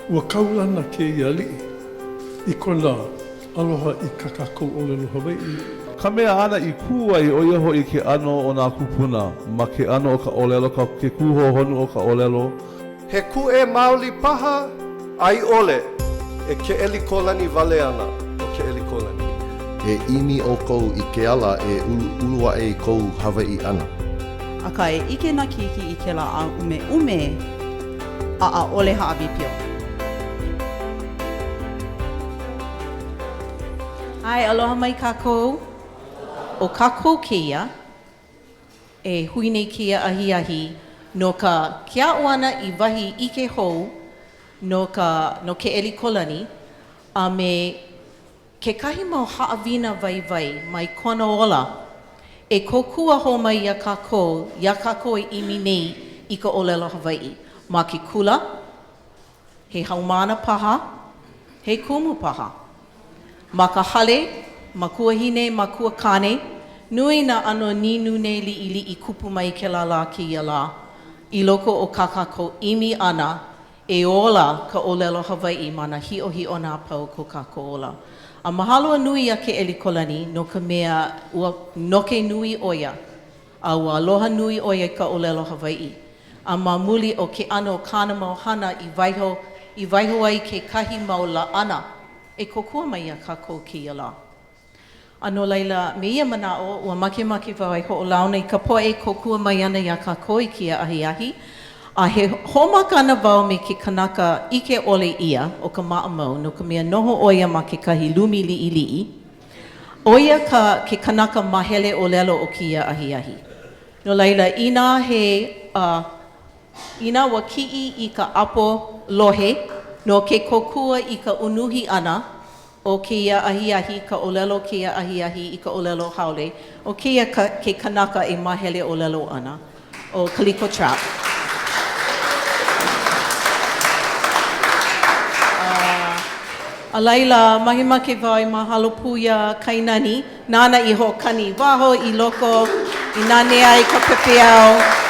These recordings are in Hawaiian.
Ua kaulana kēia aliʻi i kona aloha i kā kākou ʻōlelo Hawaiʻi. Ka mea āna i kū ai, ʻo ia hoʻi ke ʻano o nā kūpuna, ma ke ʻano o ka ʻōlelo, ka ke kūhohonu o ka ʻōlelo. He kūʻē maoli paha, a i ʻole, e Keʻelikōlani wale ana ʻo Keʻelikōlani. E ʻimi ʻoukou i ke ala e ʻuluʻulu aʻe i kou Hawaiʻi ʻana. Akā, e ʻike nā keiki i kēlā ʻāʻumeʻume, a ʻaʻole hāʻawi pio. ʻAe, aloha mai kākou. ʻO kākou kēia. E hui nei kēia ahiahi no ka ke aʻo ʻana i wahi ʻike hou no ka no Keʻelikōlani a me kekahi mau haʻawina waiwai mai kona ola e kōkua hou mai iā kākou, iā kākou e ʻimi nei i ka ʻōlelo Hawaiʻi ma ke kula, He haumāna paha, he kumu paha. Ma ka hale, makuahine, makuakāne, nui nā ʻano nīnūnē liʻiliʻi kupu mai kēlā lā kēia lā i loko o kā kākou ʻimi ʻana e ola ka ʻōlelo Hawaiʻi ma nā hiʻohiʻona a pau o ko kākou ola. A mahalo a nui iā Keʻelikōlani no ka mea ua noke nui ʻo ia a ua aloha nui ʻo ia i ka ʻōlelo Hawaiʻi. A ma muli o ke ʻano o kāna mau hana i waiho i waiho ai kekahi mau laʻana e kōkua mai iā kākou kēia lā. A no laila, me ia manaʻo, ua makemake wau e hoʻolauna i ka poʻe e kōkua mai ana iā kākou i kēia ahiahi. A he hoʻomaka ana wau me ke kanaka ʻike ʻole ʻia o ka maʻamau no ka mea noho ʻo ia ma kekahi lumi liʻiliʻi. ʻO ia ka ke kanaka mahele ʻōlelo o kēia ahiahi. No laila, inā he, uh, inā ua kiʻi i ka ʻapo lohe no ke kōkua i ka unuhi ʻana o kēia ahiahi, ka ʻōlelo kēia ahiahi i ka ʻōlelo haole, ʻo kēia ka, ke kanaka e mahele ʻōlelo ana. ʻo Kaliko Trapp. A laila, makemake wau e mahalo pū iā Kainani, nāna i hoʻokani i waho, i loko, i nanea ai ka pepeiao.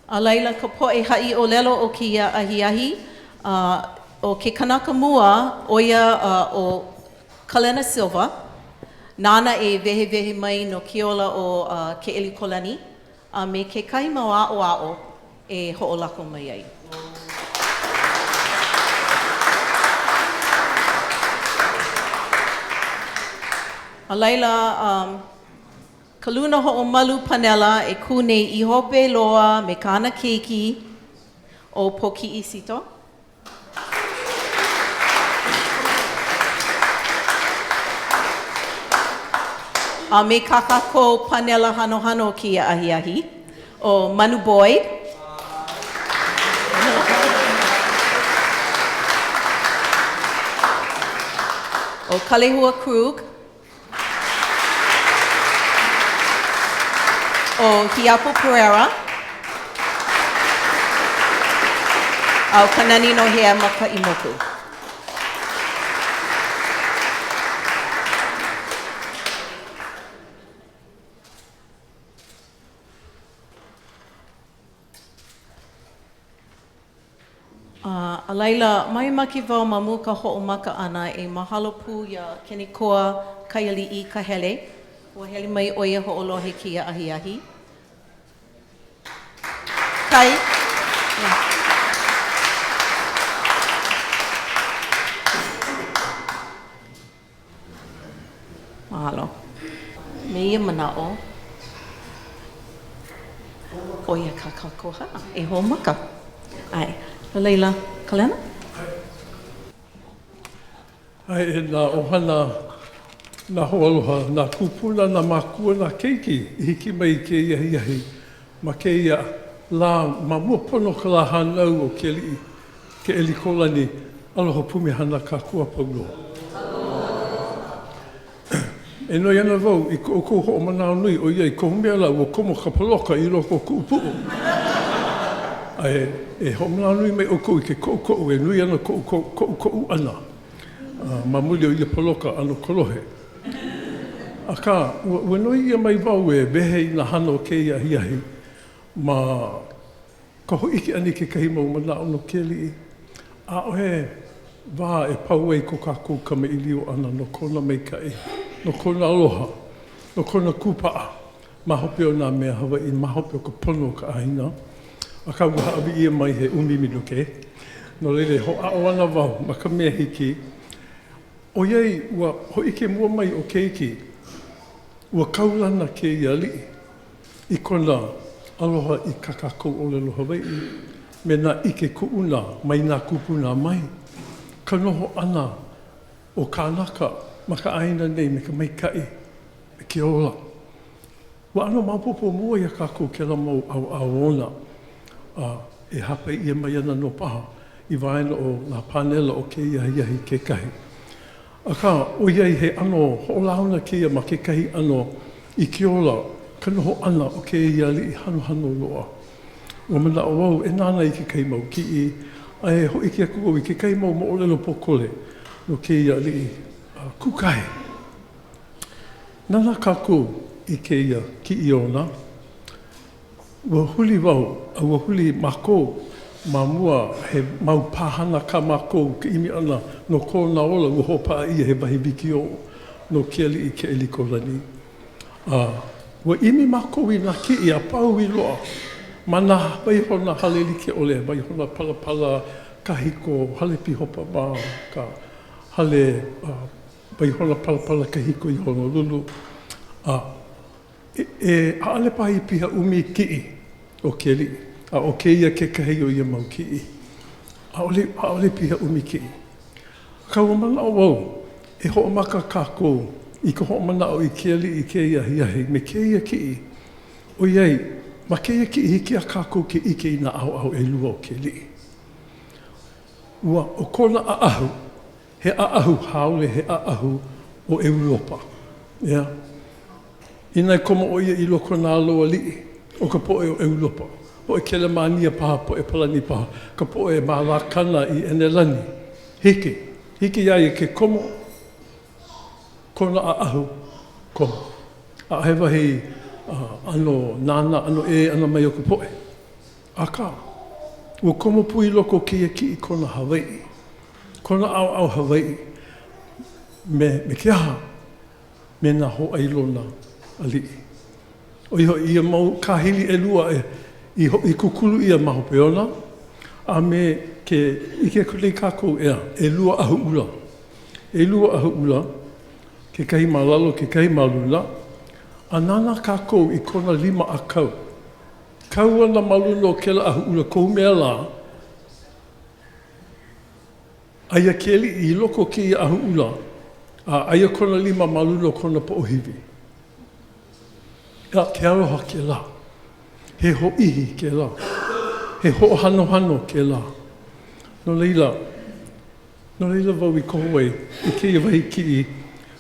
A laila ka poʻe haʻi ʻōlelo o kēia ahiahi, a ʻo ke kanaka mua, ʻo ia ʻo Kalena Silva, nāna e wehewehe mai no ke ola o Keʻelikōlani a me kekahi mau aʻoaʻo e hoʻolako mai ai. A laila, Ka luna hoʻomalu panela e kū nei i hope loa me kāna keiki ʻo Pōkiʻi Sito. A me kā kākou panela hanohano o kēia ahiahi, ʻo Manu Boyd. ʻO Kalehua Krug. ʻO Hiapo Perreira a ʻo Kanani Nohea Makaʻimoku. A laila, makemake wau ma mua ka hoʻomaka ʻana e mahalo pū iā Kenikoa Kaialiʻi Kahele. Ua hele mai ʻo ia hoʻolohe kēia ahiahi. Kai. Mahalo. Me ia manaʻo, ʻo ia kā kākou hana e hoʻomaka. ʻAe. No laila, Kalena? ʻAe, e nā ʻohana, nā hoaaloha, nā kūpuna, nā mākua, nā keiki i hiki mai i kēia ahiahi ma kēia lā ma mua pono o ka lā hānau o ke aliʻi Keʻelikōlani, aloha pumehana kākou a pau loa. E noi ana wau i ko ʻoukou hoʻomanawanui ʻoiai kohu mea lā ua komo ka poloka i loko o kuʻu puʻu. A e, e hoʻomanawanui mai ʻoukou i ke koʻukoʻu e nui ana koʻu koʻukoʻu ʻana ma muli o ia poloka ʻano kolohe. Akā, ua, ua noi ʻia mai wau e wehe i nā hana o kēia ahiahi. Ma ka hōʻike ʻana i kekahi mau manaʻo no ke aliʻi, ʻaʻohe wā e pau ai ko kākou kamaʻilio ʻana no kona maikaʻi, no kona aloha, no kona kūpaʻa ma hope o nā mea Hawaiʻi, ma hope o ka pono o ka ʻāina. Akā, ua hāʻawi ʻia mai he ʻumi minuke, no laila e hoʻāʻo ana wau ma ka mea hiki, ʻoiai ua hōʻike mua mai ʻo Keiki, ua kaulana kēia aliʻi i kona aloha i kā kākou ʻōlelo Hawaiʻi me nā ʻike kuʻuna mai nā kūpuna mai, ka noho ʻana o kānaka ma ka ʻāina nei me ka maikaʻi, me ke ola. Ua ʻano maopopo mua iā kākou kēlā mau ʻaoʻao ona, a e hāpai ʻia mai ana nō paha i waena o nā pānela o kēia ahiahi kekahi. Akā, ʻoiai he ʻano hoʻolauna kēia ma kekahi ʻano i ke ola ka noho ʻana o kēia aliʻi hanohano loa, ua manaʻo au e nānā i kekahi mau kiʻi a e hōʻike aku au i kekahi mau moʻolelo pōkole no kēia aliʻi kūkae. Nānā kākou i kēia kiʻi ona. Ua huli wau a ua huli mākou ma mua he mau pāhana kā mākou ka ʻimi ʻana no kona ola ua hoʻopaʻa ʻia he wahi wikiō no ke aliʻi Keʻelikōlani. A ua ʻimi mākou i nā kiʻi a pau i loaʻa ma nā waihona hale like ʻole, waihona palapala kahiko, hale pīhopa ma ka hale waihona palapala kahiko i Honolulu, a E, ʻaʻole paha i piha ʻumi kiʻi o ke aliʻi, a ʻo kēia kekahi o ia mau kiʻi. ʻAʻole, ʻaʻole piha ʻumi kiʻi. Akā ua manaʻo wau, e hoʻomaka kākou i ka hoʻomanaʻo i ke aliʻi i kēia ahiahi me kēia kiʻi, ʻoiai, ma kēia kiʻi hiki iā kākou ke ʻike i nā ʻaoʻao ʻelua o ke aliʻi. Ua, ʻo kona ʻaʻahu, he ʻaʻahu haole, he ʻaʻahu o ʻEulopa. ʻEā? Inā e komo ʻo ia i loko o nā aloaliʻi o ka poʻe o ʻEulopa, poʻe Kelemānia paha, poʻe Palani paha, ka poʻe mālākana i ʻEnelani, hiki, hiki iā ia ke komo kona ʻaʻahu komo. ʻAʻohe wahi ʻano nānā ʻano ʻē ʻana mai o ka poʻe. Akā, ua komo pū i loko o kēia kiʻi kona Hawaiʻi, kona ʻaoʻao Hawaiʻi, me, me ke aha? me nā hōʻailona aliʻi. ʻO ia hoʻi ia mau kāhili ʻelua i i kūkulu ʻia ma hope ona, a me ke ʻike aku nei kākou ʻeā, ʻelua ʻahuʻula. ʻElua ʻahuʻula, kekahi ma lalo, kekahi ma luna, a nānā kākou i kona lima ʻākau. Kau ana ma luna o kēlā ʻahuʻula kohu mea lā, Aia ke aliʻi i loko o kēia ʻahuʻula, a aia kona lima ma luna o kona poʻohiwi. A ke aloha kēlā. He hōʻihi kēlā. He hoʻohanohano kēlā. No laila, no laila wau i koho ai i kēia wahi kiʻi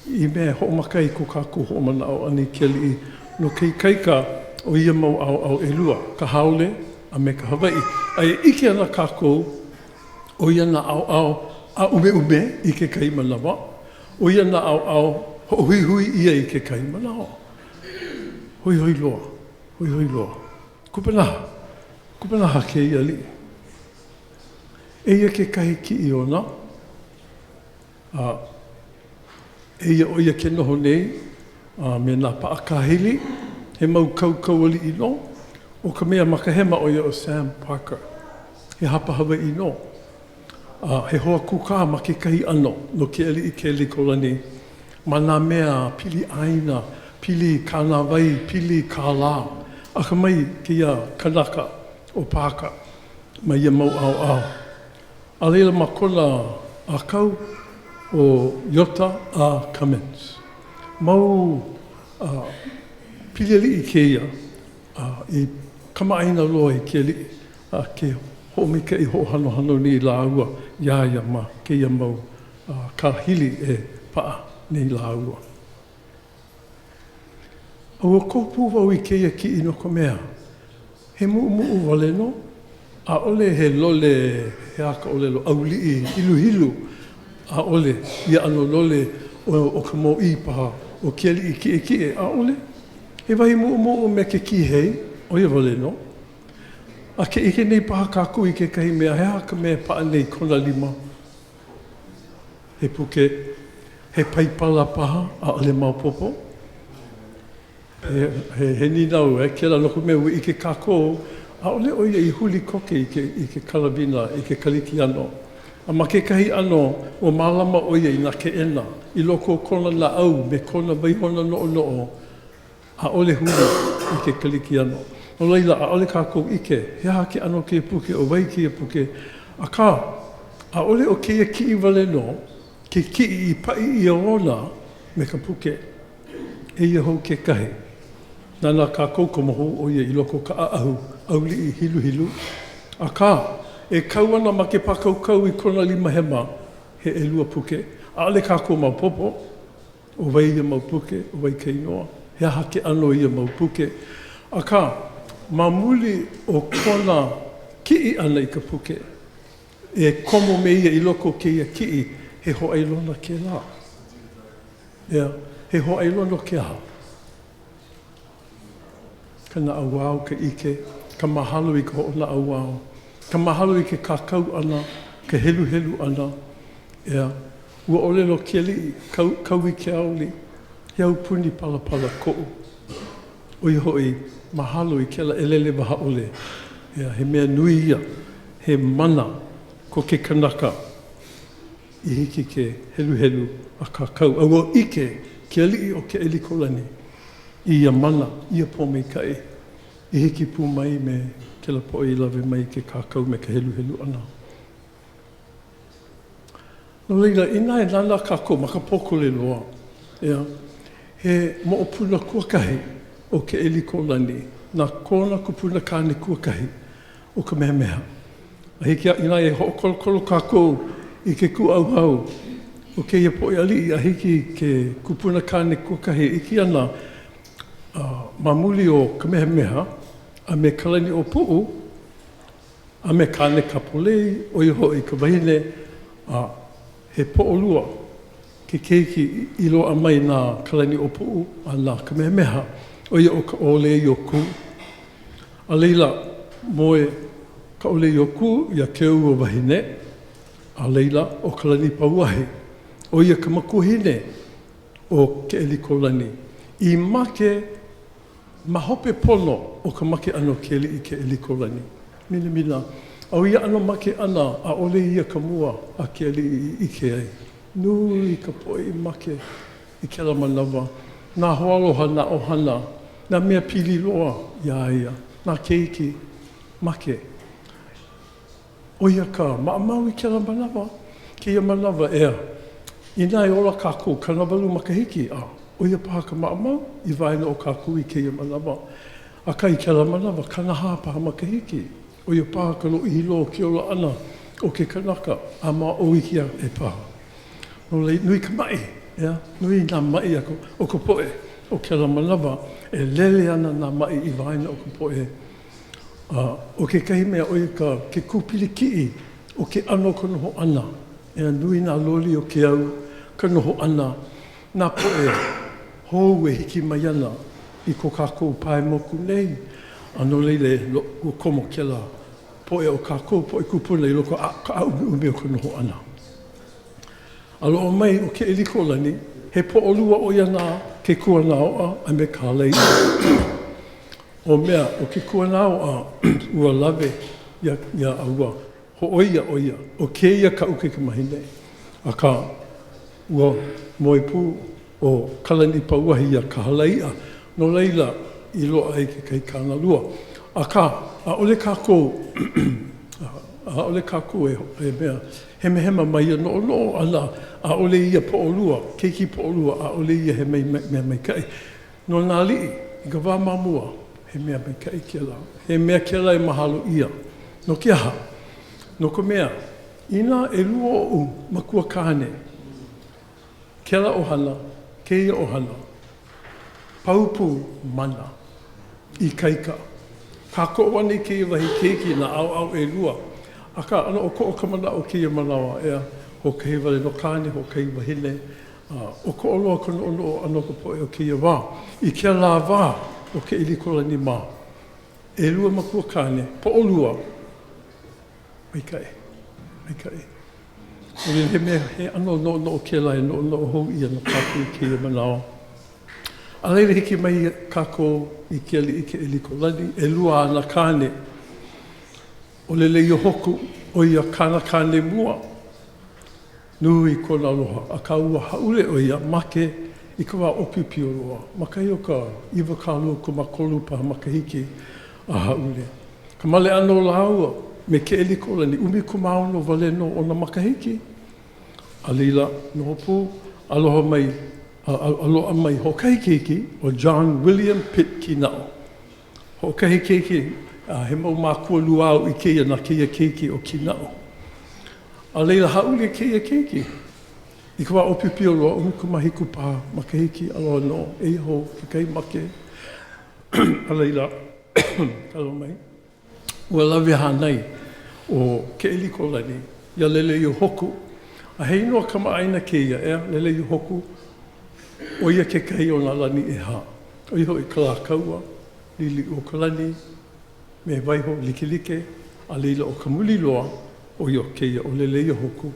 i mea e hoʻomaka ai ko kākou hoʻomanaʻo ʻana i ke aliʻi no ke ikaika o ia mau ʻaoʻao ʻelua, ka haole a me ka Hawaiʻi. A e ʻike ana kākou ʻO ia nā ʻaoʻao ʻāʻumeʻume i kekahi manawa, ʻo ia nā ʻaoʻao hoʻohuihui ʻia i kekahi manawa. Hoihoi loa, hoihoi loa. Kupanaha, kupanaha kēia aliʻi. Eia kekahi kiʻi ona, a eia ʻo ia ke noho nei a me nā paʻa kāhili, he mau kaukaualiʻi nō. ʻO ka mea ma ka hema ʻo ia ʻo Sam Parker. He hapa Hawaiʻi nō, a he hoa kūkā ma kekahi ʻano no ke aliʻi Keʻelikōlani ma nā mea pili ʻāina, pili kānāwai, pili kālā. Akamai kēia kanaka ʻo Parker ma ia mau ʻaoʻao. A laila ma kona ʻākau ʻo Iota A. Cummins. Mau pili aliʻi kēia i kamaʻāina loa i ke aliʻi a ke hoʻomaikaʻi hoʻohanohano nei lāua iā ia ma kēia mau kāhili e paʻa nei lāua. A ua koho pū wau i kēia kiʻi no ka mea, he muʻumuʻu wale nō, ʻaʻole he lole, he aha ka ʻōlelo, ʻauliʻi hiluhilu, ʻaʻole ia ʻano lole o ka mōʻī paha, o ke aliʻi kiʻekiʻe, ʻaʻole. He wahi muʻumuʻu me ke kīhei, ʻo ia wale nō. A ke ʻike nei paha kākou i kekahi mea, he aha ka mea e paʻa nei i kona lima? He puke, he paipala paha, ʻaʻole maopopo. He, he, he nīnau e kēlā no ka mea ua ʻike kākou, ʻaʻole ʻo ia i huli koke i ke, i ke kalawina, i ke Kalikiano. A ma kekahi ʻano, ua mālama ʻo ia i nā keʻena i loko o kona naʻau me kona waihona noʻonoʻo, ʻaʻole huli i ke Kalikiano. No laila, ʻaʻole kākou ʻike, he aha ke ʻano o kēia puke, ʻo wai kēia puke. Akā, ʻaʻole ʻo kēia kiʻi wale nō ke kiʻi i paʻi ʻia ona me ka puke. Eia hou kekahi. Nānā kākou komo hou ʻo ia i loko o ka ʻaʻahu ʻauliʻi hiluhilu. Akā, e kau ana ma ke pākaukau i kona lima hema he ʻelua puke. ʻAʻole kākou maopopo ʻo wai ia mau puke, ʻo wai ka inoa, he aha ke ʻano o ia mau puke. Akā, ma muli o kona kiʻi ʻana i ka puke, e komo me ia i loko o kēia kiʻi, he hōʻailona kēlā. ʻEā, he hōʻailona no ke aha? Ka naʻauao, ka ʻike, ka mahalo i ka hoʻonaʻauao, ka mahalo i ke kākau ʻana, ka heluhelu ʻana. ʻEā, ua ʻōlelo ke aliʻi, kau, Kauikeaouli, he aupuni palapala koʻu. ʻO ia hoʻi, mahalo i kēlā ʻelele waha ʻole. ʻEā, he mea nui ia, he mana ko ke kanaka i hiki ke heluhelu a kākau, a ua ʻike ke aliʻi ʻo Keʻelikōlani i ia mana, ia pōmaikaʻi, i hiki pū mai me kēlā poʻe i lawe mai i ke kākau me ka heluhelu ʻana. No laila, inā e nānā kākou ma ka pōkole loa, ʻeā, he moʻopuna kuakahi ʻo Keʻelikōlani na kona kupuna kāne kuakahi ʻo Kamehameha. A hiki inā e hoʻokolokolo kākou i ke kūʻauhau o kēia poʻe aliʻi a hiki i ke kupuna kāne kuakahi e ʻike ana ma muli o Kamehameha a me Kalaniʻōpuʻu a me Kānekapolei, ʻo ia hoʻi ka wahine a he poʻolua ke keiki i loaʻa mai na Kalaniʻōpuʻu a na Kamehameha, ʻo ia ʻo Kaʻōleiokū. A laila, moe Kaʻōleiokū iā Kēuawahine, a laila, ʻo Kalanipauahi, ʻo ia ka makuahine o Keʻelikōlani, i make ma hope pono o ka make ʻana o ke aliʻi Keʻelikōlani. Minamina, a ʻo ia ʻano make ʻana, ʻaʻole ia ka mua a ke aliʻi i ʻike ai. Nui ka poʻe i make i kēlā manawa, nā hoaaloha, nā ʻohana, nā mea pili loa iā ia, nā keiki, make. ʻO ia ka maʻamau i kēlā manawa, kēia manawa, ʻeā. Inā e ola kākou 80 makahiki, a ʻo ia paha ka maʻamau i waena o kākou i kēia manawa. Akā i kēlā manawa, 40 paha makahiki, ʻo ia paha ka lōʻihi loa o ke ola ʻana o ke kanaka, a ma ʻō iki aʻe paha. No laila, nui ka maʻi, ʻeā, nui nā maʻi a o ka poʻe o kēlā manawa, e lele ana nā maʻi i waena o ka poʻe. A ʻo kekahi mea, ʻo ia ka, ke kūpilikiʻi o ke ʻano o ka noho ʻana. ʻEā, nui nā loli o ke au, ka noho ʻana, nā poʻe hou e hiki mai ana i ko kākou pae moku nei, a no laila, ua komo kēlā poʻe o kākou, poʻe kūpuna i loko o ka ʻāʻumeʻume o ka noho ʻana. A loaʻa mai ʻo Keʻelikōlani, he poʻolua ʻo ia na Kekuanaoa a me Kalaiʻa. ʻO mea, ʻo Kekuanaoa, ua lawe iā, iā, a ua hōʻoia ʻo ia, ʻo kēia kaʻu kaikamahine. Akā, ua moe pū ʻo Kalanipauahi iā Kahalaiʻa, no laila i loaʻa ai kekahi kānalua. Akā, ʻaʻole kākou, ʻaʻole kākou e mea hemahema ma ia noʻonoʻo ʻana, ʻaʻole ia poʻolua, keiki poʻolua, ʻaʻole ia he mea maikaʻi. No nā aliʻi, i ka wā ma mua, he mea maikaʻi kēlā. He mea kēlā e mahalo ʻia. No ke aha? No ka mea, inā ʻelua oʻu makua kāne, kēlā ʻohana, kēia ʻohana, pau pū, mana, ikaika. Kākoʻo ana i kēia wahi keiki i nā ʻaoʻao ʻelua. Akā, ʻano ʻokoʻa ka manaʻo o kēia manawa, ʻeā, hoʻokahi wale nō kāne, hoʻokahi wahine, a ʻokoʻa loa ka noʻonoʻo ʻana o ka poʻe o kēia wā. I kēlā wā o Keʻelikōlani mā. ʻElua makua kāne, poʻolua, maikaʻi, maikaʻi. No laila, he mea, he ʻano noʻonoʻo kēlā e noʻonoʻo hou ʻia no kākou i kēia manawa. A laila hiki mai kākou i ke aliʻi Keʻelikōlani, ʻelua āna kāne. ʻO Leleiohoku, ʻo ia kāna kāne mua. Nui kona aloha, akā ua hāʻule ʻo ia, make i ka wā ʻōpiopio loa, ma kahi o ka 23 paha makahiki a hāʻule. Ka male ʻana o lāua me Keʻelikōlani, 16 wale nō ona makahiki, a laila, noho pū, aloha mai, a loaʻa mai hoʻokahi keiki, ʻo John William Pitt Kīnaʻu. Hoʻokahi keiki, a he mau mākua lūauʻi kēia na kēia keiki ʻo Kīnaʻu. A laila, hāʻule kēia keiki i ka wā ʻōpiopio loa, 17 paha makahiki, aloha nō, eia hou kekahi make. A laila, kalo mai, ua lawe hānai ʻo Keʻelikōlani iā Leleiohoku. A he inoa kamaʻāina kēia, ʻeā, Leleiohoku, ʻo ia kekahi o nā lani ʻehā. ʻO ia hoʻi Kalākaua, Liliʻuokalani, me Waiho Likelike, a laila ʻo ka muli loa, ʻo ia kēia ʻo Leleiohoku.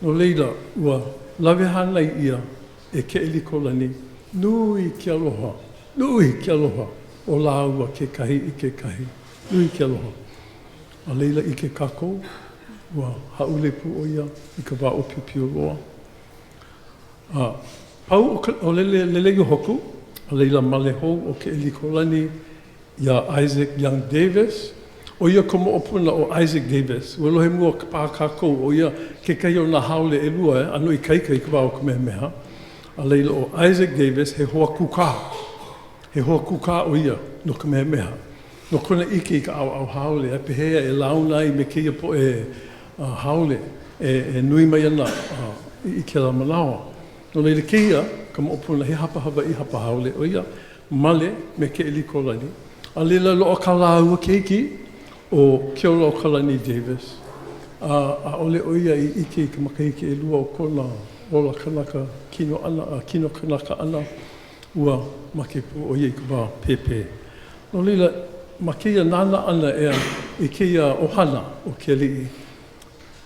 No laila, ua lawe hānai ʻia e Keʻelikōlani, nui ke aloha, nui ke aloha o lāua kekahi i kekahi, nui ke aloha. A laila ʻike kākou, ua hāʻule pū ʻo ia i ka wā ʻōpiopio loa. A pau ʻo Lele, Leleiohoku, a laila male hou ʻo Keʻelikōlani iā Isaac Young Davis. ʻO ia ka moʻopuna o Isaac Davis. Ua lohe mua paha kākou, ʻo ia kekahi o nā haole ʻelua e ʻano ikaika i ka wā o Kamehameha. A laila ʻo Isaac Davis, he hoa kūkā. He hoa kūkā ʻo ia no Kamehameha. No kona ʻike i ka ʻaoʻao haole, a pehea e launa ai me kēia poʻe haole e nui mai ana i kēlā manawa. No laila kēia ka moʻopuna, he hapa Hawaiʻi, hapa haole ʻo ia, male me Keʻelikōlani. A laila loaʻa kā lāua keiki ʻo Keolaokalani Davis, a ʻaʻole ʻo ia i ʻike i ka makahiki ʻelua o kona ola kanaka kino ʻana, a kino kanaka ʻana, ua make pū ʻo ia i ka wā pēpē. No laila, ma kēia nānā ʻana ʻeā i kēia ʻohana o ke aliʻi,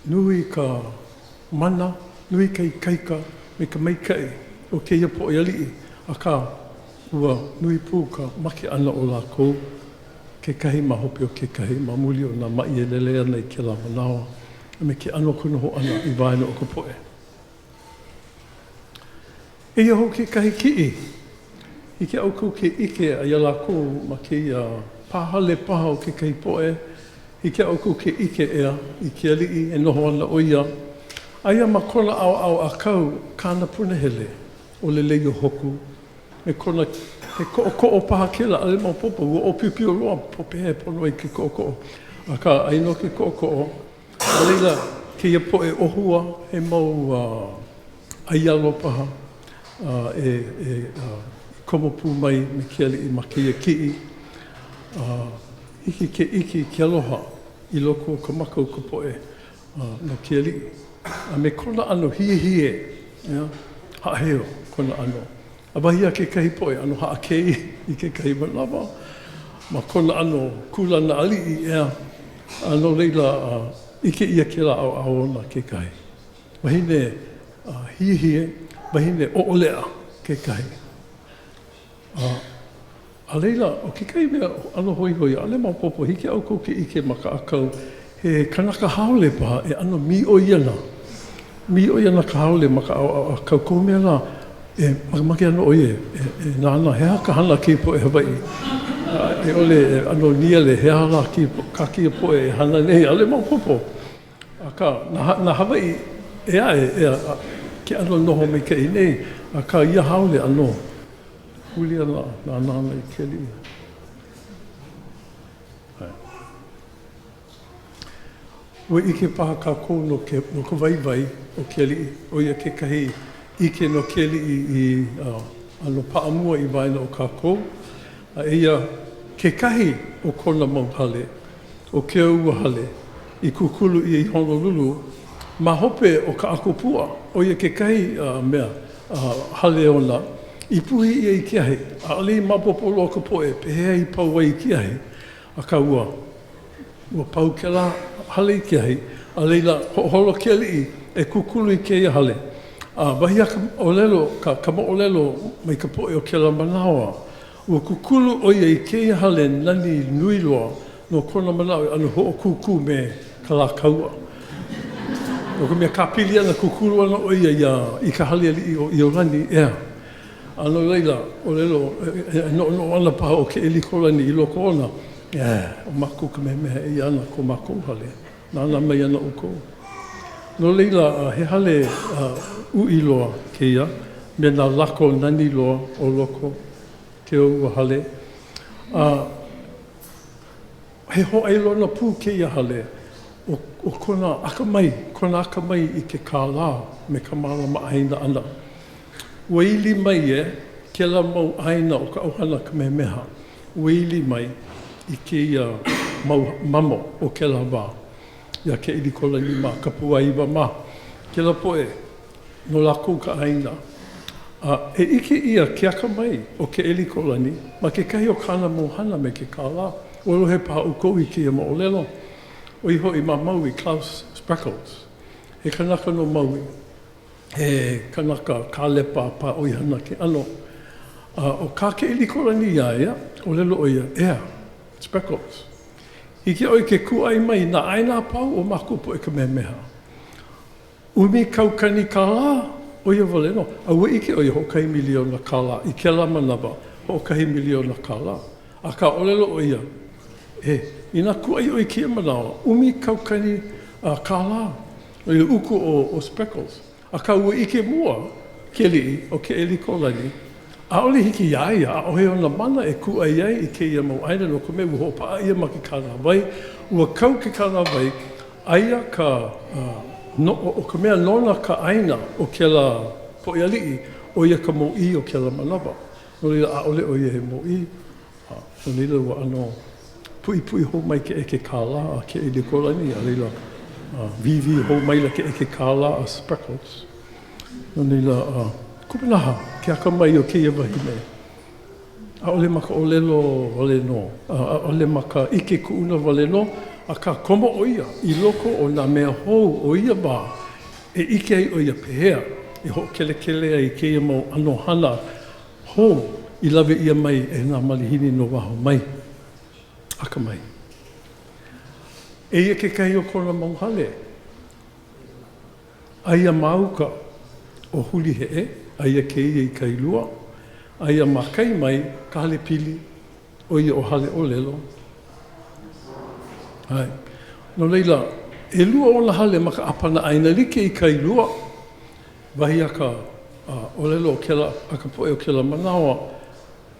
nui ka mana, nui ka ikaika me ka maikaʻi o kēia poʻe aliʻi, akā, ua nui pū ka make ʻana o lākou, kekahi ma hope o kekahi, ma muli o nā maʻi e lele ana i kēlā manawa a me ke ʻano o ka noho ʻana i waena o ka poʻe. Eia hou kekahi kiʻi. Hiki iā ʻoukou ke ʻike iā lākou ma kēia pā hale paha o kekahi poʻe. Hiki iā ʻoukou ke ʻike ʻeā i ke aliʻi e noho ana ʻo ia. Aia ma kona ʻaoʻao ʻākau kāna punahele ʻo Leleiohoku me kona he koʻokoʻo paha kēlā, ʻaʻole maopopo, ua ʻōpiopio loa pehea e pono ai ke koʻokoʻo. Akā, aia nō ke koʻokoʻo. A laila, kēia poʻe ʻōhua, he mau ʻaialo paha e komo pū mai me ke aliʻi ma kēia kiʻi. A hiki ke ʻike i ke aloha i loko o ka maka o ka poʻe no ke aliʻi. A me kona ʻano hiehie, haʻaheo kona ʻano. A wahi a kekahi poʻe, ʻano haʻakei i kekahi manawa ma kona ʻano kūlana aliʻi, ʻeā, a no laila, ʻike ʻia kēlā ʻaoʻao ona kekahi. Wahine hiehie, wahine ʻoʻoleʻa kekahi. A A laila, ʻo kekahi mea ʻano hoihoi, ʻaʻole maopopo, hiki iā ʻoukou ke ʻike ma ka ʻākau, he kanaka haole paha e ʻano mīʻoi ana. Mīʻoi ana ka haole ma ka ʻaoʻao ʻākau. Kohu mea lā, e makemake ana ʻo ia e nānā, he aha ka hana a kēia poʻe Hawaiʻi? A i ʻole e ʻano nīele, he aha lā kā kēia poʻe e hana nei? ʻAʻole maopopo. Akā, nā Hawaiʻi ʻē aʻe, ʻeā, ke ʻano noho maikaʻi nei, akā ia haole ʻano. Huli ana nānā ana i ke aliʻi. Ua ʻike paha kākou no ke, no ka waiwai o ke aliʻi, ʻo ia kekahi ʻike no ke aliʻi i ʻano paʻa mua i waena o kākou. A eia kekahi o kona mau hale, ʻo Keōua Hale, i kūkulu ʻia i Honolulu ma hope o Kaʻakopua, ʻo ia kekahi mea hale ona i puhi ʻia i ke ahi. ʻAʻole i maopopo loa ka poʻe pehea i pau ai i ke ahi. Akā ua, ua pau kēlā hale i ke ahi, a laila, hoʻoholo ke aliʻi e kūkulu i kēia hale. A wahi a ka ʻōlelo, ka, ka moʻolelo mai ka poʻe o kēlā manawa, ua kūkulu ʻo ia i kēia hale nani nui loa no kona manaʻo e ʻano hoʻokūkū me Kalākaua. No ka mea, kāpili ana, kūkulu ana ʻo ia iā, i ka hale aliʻi ʻo ʻIolani, ʻeā. A no laila, ʻōlelo, e noʻonoʻo ana paha ʻo Keʻelikōlani i loko ona, ʻē, ʻo mākou Kamehameha eia ana ko mākou hale, nānā mai ana ʻoukou. No laila, he hale uʻi loa kēia, me nā lako nani loa o loko ke o ua hale. A he hōʻailona pū kēia hale o, o kona akamai, kona akamai i ke kālā me ka mālama ʻāina ʻana. Ua ili mai e kēlā mau ʻāina o ka ʻohana Kamehameha, ua ili mai i kēia mau mamo o kēlā wā, iā Keʻelikōlani mā, Kapuāiwa mā, kēlā poʻe, no lākou ka ʻāina. A e ʻike ʻia ke akamai o Keʻelikōlani ma kekahi o kāna mau hana me ke kālā. Ua lohe paha ʻoukou i kēia moʻolelo, ʻo ia hoʻi ma Maui, Klaus Spreckels, he kanaka no Maui. he kanaka kālepa pā ʻoihana ke ʻano. A ʻo kā Keʻelikōlani iā ia, ʻōlelo ʻo ia, ʻEa, Spreckels, hiki iā ʻoe ke kūʻai mai i nā ʻāina a pau o mākou poʻe Kamehameha. ʻUmi kaukani kālā, ʻo ia wale nō. A ua ʻike ʻo ia hoʻokahi miliona kālā i kēlā manawa, hoʻokahi miliona kālā. Akā, ʻōlelo ʻo ia, E, inā kūʻai ʻoe i kēia manawa, ʻumi kaukani kālā. ʻO ia uku ʻo, ʻo Spreckels. Akā ua ʻike mua ke aliʻi ʻo Keʻelikōlani, ʻaʻole hiki iā ia, ʻaʻohe ona mana e kūʻai ai i kēia mau ʻāina no ka mea ua hoʻopaʻa ʻia ma ke kānāwai, ua kau ke kānāwai, aia ka, no, ʻo ka mea nona ka ʻāina o kēlā poʻe aliʻi, ʻo ia ka mōʻī o kēlā manawa. No laila, ʻaʻole ʻo ia he mōʻī. A no laila ua ʻano puʻipuʻi hou mai ke ʻeke kālā a Keʻelikōlani, a laila, wīwī hou maila ke ʻeke kālā a Spreckels. No laila, kupanaha ke akamai o kēia wahine. ʻAʻole ma ka ʻōlelo wale nō, ʻaʻole ma ka ʻike kuʻuna wale nō, akā komo ʻo ia i loko o nā mea hou o ia wā e ʻike ai ʻo ia pehea e hoʻokelekele ai i kēia mau ʻano hana hou i lawe ʻia mai e nā malihini no waho mai. Akamai. Eia kekahi o kona mau hale. Aia ma uka o Huliheʻe, aia kēia i Kailua, aia ma kai mai ka hale pili, ʻo ia ʻo Haleʻōlelo. ʻAe. No laila, ʻelua ona hale ma ka ʻāpana ʻāina like i Kailua. Wahi a ka ʻōlelo o kēlā, a ka poʻe o kēlā manawa,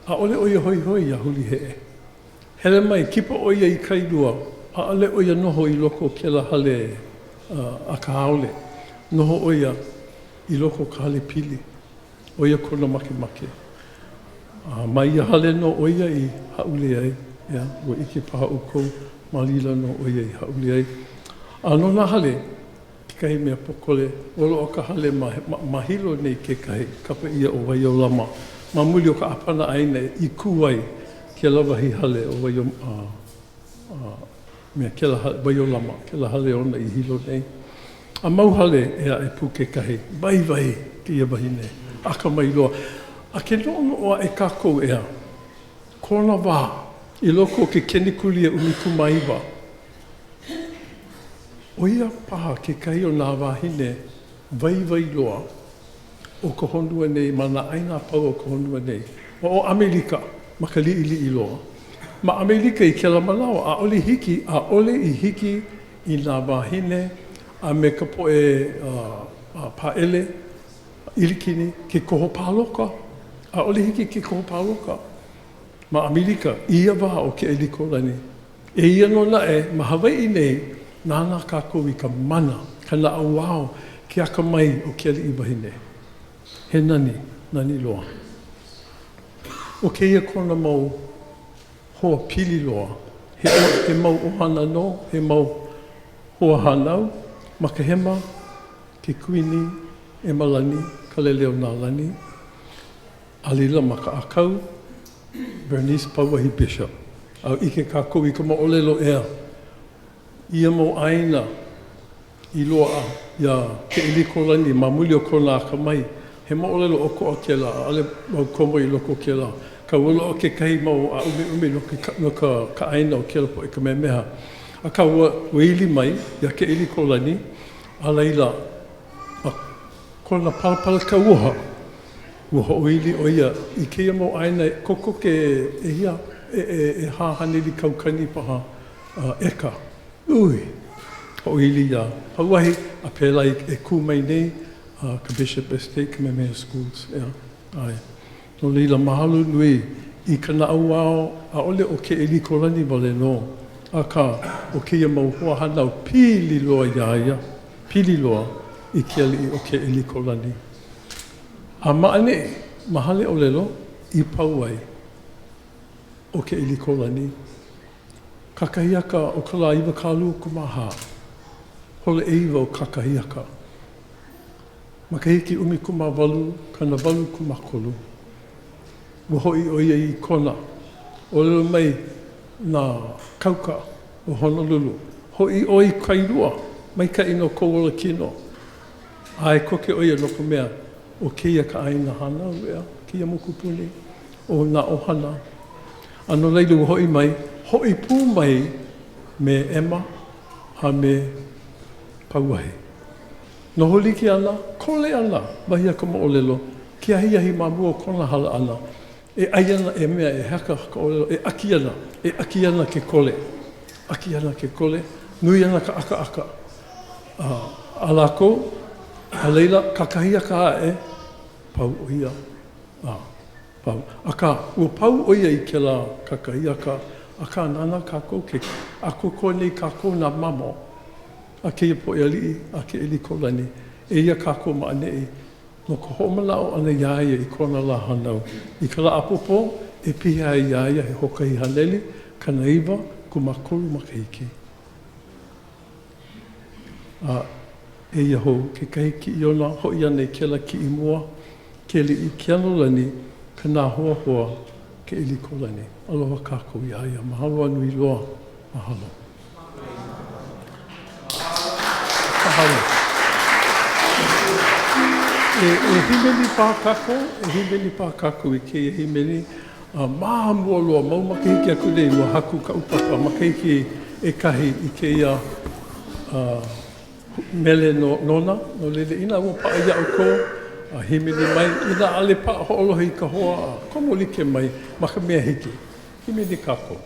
ʻaʻole ʻo ia hoihoi iā Huliheʻe. Hele mai, kipa ʻo ia i Kailua, ʻaʻole ʻo ia noho i loko o kēlā hale a ka haole. Noho ʻo ia i loko o ka hale pili. ʻO ia kona makemake. A ma ia hale nō ʻo ia i hāʻule ai, ʻeā, ua ʻike paha ʻoukou, ma laila nō ʻo ia i hāʻule ai. A no nā hale, Kekahi mea pōkole, ua loaʻa ka hale ma, ma Hilo nei kekahi, kapa ʻia ʻo Waiolama, ma muli o ka ʻāpana ʻāina i kū ai kēlā wahi hale ʻo Waio, a, a, mea, kēlā hale, Waiolama, kēlā hale ona i Hilo nei. A mau hale ʻē aʻe pū kekahi, waiwai kēia wahine, akamai loa. A ke noʻonoʻo aʻe kākou, ʻeā, kona wā i loko o ke kenekulia 19, ʻO ia paha kekahi o nā wāhine waiwai loa o ka honua nei ma nā ʻāina a pau o ka honua nei. ʻO ʻAmelika ma ka liʻiliʻi loa. Ma ʻAmelika i kēlā manawa, ʻaʻole hiki, ʻaʻole i hiki i nā wāhine a me ka poʻe pāʻele ʻIlikini ke koho pāloka. ʻAʻole hiki ke koho pāloka ma ʻAmelika i ia wā o Keʻelikōlani. Eia nō naʻe, ma Hawaiʻi nei, nānā kākou i ka mana, ka naʻauao, ke akamai o ke aliʻi wahine. He nani, nani loa. ʻO kēia kona mau hoa pili loa, he, he mau ʻohana nō, he mau hoa hānau, ma ka hema, ke kuini, ʻEmalani, A ʻike kākou i ka moʻolelo ʻea, ia mau ʻāina i loaʻa iā Keʻelikōlani ma muli o kona akamai, he moʻolelo ʻokoʻa kēlā, ʻaʻole wau komo i loko o kēlā. Akā ua loaʻa kekahi mau ʻāʻumeʻume no ke no ka ka ʻāina o kēlā poʻe Kamehameha. Akā ua ua ili mai iā Keʻelikōlani, a laila, ma kona palapala kauoha, ua hoʻoili ʻo ia i kēia mau ʻāina e kokoke ʻehia, e e ʻehā haneli kaukani paha ʻeka. Ui! Hoʻoili iā Pauahi a pēlā i e kū mai nei ka Bishop Estate Kamehameha Schools, ʻeā, ʻae. No laila, mahalo nui i ka naʻauao, ʻaʻole ʻo Keʻelikōlani wale nō, akā, ʻo kēia mau hoahānau pili loa iā ia, pili loa i ke aliʻi ʻo Keʻelikōlani. A ma ʻaneʻi, ma Haleʻōlelo i pau ai ʻo Keʻelikōlani. Kakahiaka o ka lā 24, hola ʻeiwa o kakahiaka. Makahiki 18, 83, ua hoʻi ʻo ia i Kona. ʻŌlelo mai nā kauka o Honolulu, Hoʻi ʻoe i Kailua, maikaʻi no kou ola kino. ʻAe koke ʻo ia no ka mea, ʻo kēia ka ʻāina hānau, ʻeā, kēia mokupuni, ʻo nā ʻohana. A no laila ua hoʻi mai, hoʻi pū mai me Emma a me Pauahi. Noho like ana, kole ana, wahi a ka moʻolelo, ke ahiahi ma mua o kona hala ʻana, e ʻai ana, e mea, e haka ka ʻōlelo, e ʻaki ana, e ʻaki ana ke kole, ʻaki ana ke kole, nui ana ka ʻakaʻaka a lākou, a laila, kakahiaka aʻe, pau ʻo ia, a pau. Akā, ua pau ʻo ia i kēlā kakahiaka, akā, nānā kākou ke ʻākoakoa nei kākou nā mamo a kēia poʻe aliʻi a Keʻelikōlani, eia kākou ma ʻaneʻi no ka hoʻomanaʻo ʻana iā ia i kona lā hānau. I ka lā ʻapōpō e piha ai iā ia he 193 makahiki. A eia hou kekahi kiʻi ona, hoʻi ana i kēlā kiʻi mua, ke aliʻi Keanolani, ka nāhoahoa Keʻelikōlani. Aloha kākou iā ia. Mahalo a nui loa. Mahalo. Mahalo. E, e hīmeni paha kākou, e hīmeni paha kākou i kēia hīmeni. A ma mua loa, mau makahiki aku nei, ua haku kaʻu papa makahiki ʻekahi i kēia uh, mele no, nona, no laila, inā ua paʻa iā ʻoukou, a hīmeni mai, inā ʻaʻole paʻa hoʻolohe i ka hoa, a komo like mai ma ka mea hiki. Hīmeni kākou.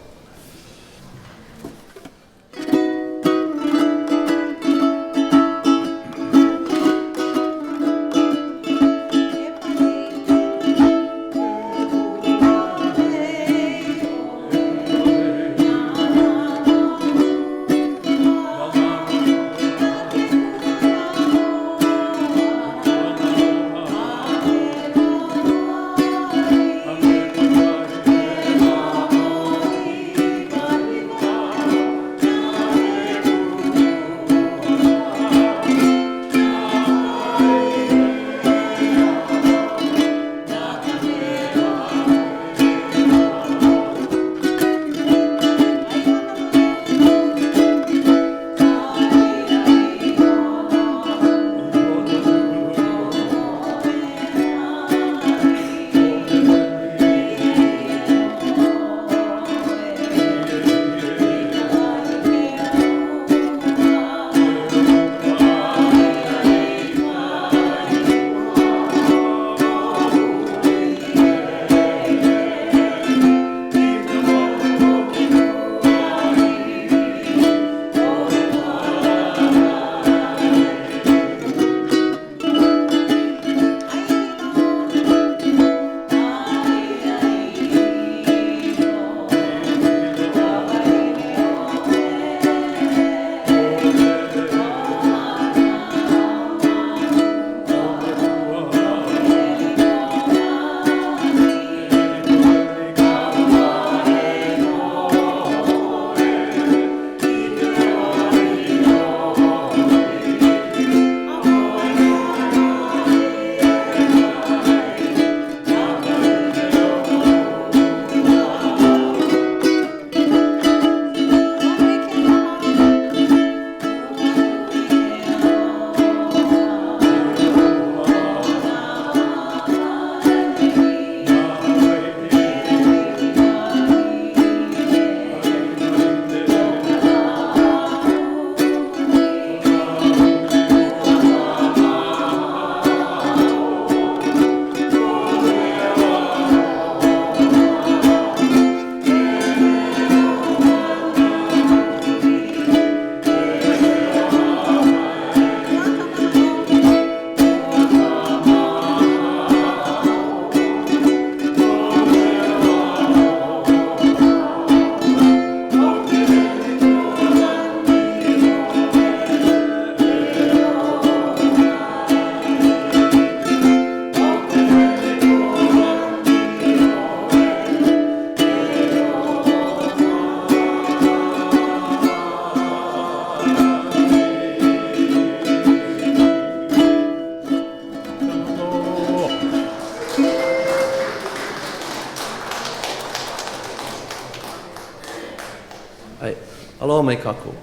Aloha mai kākou.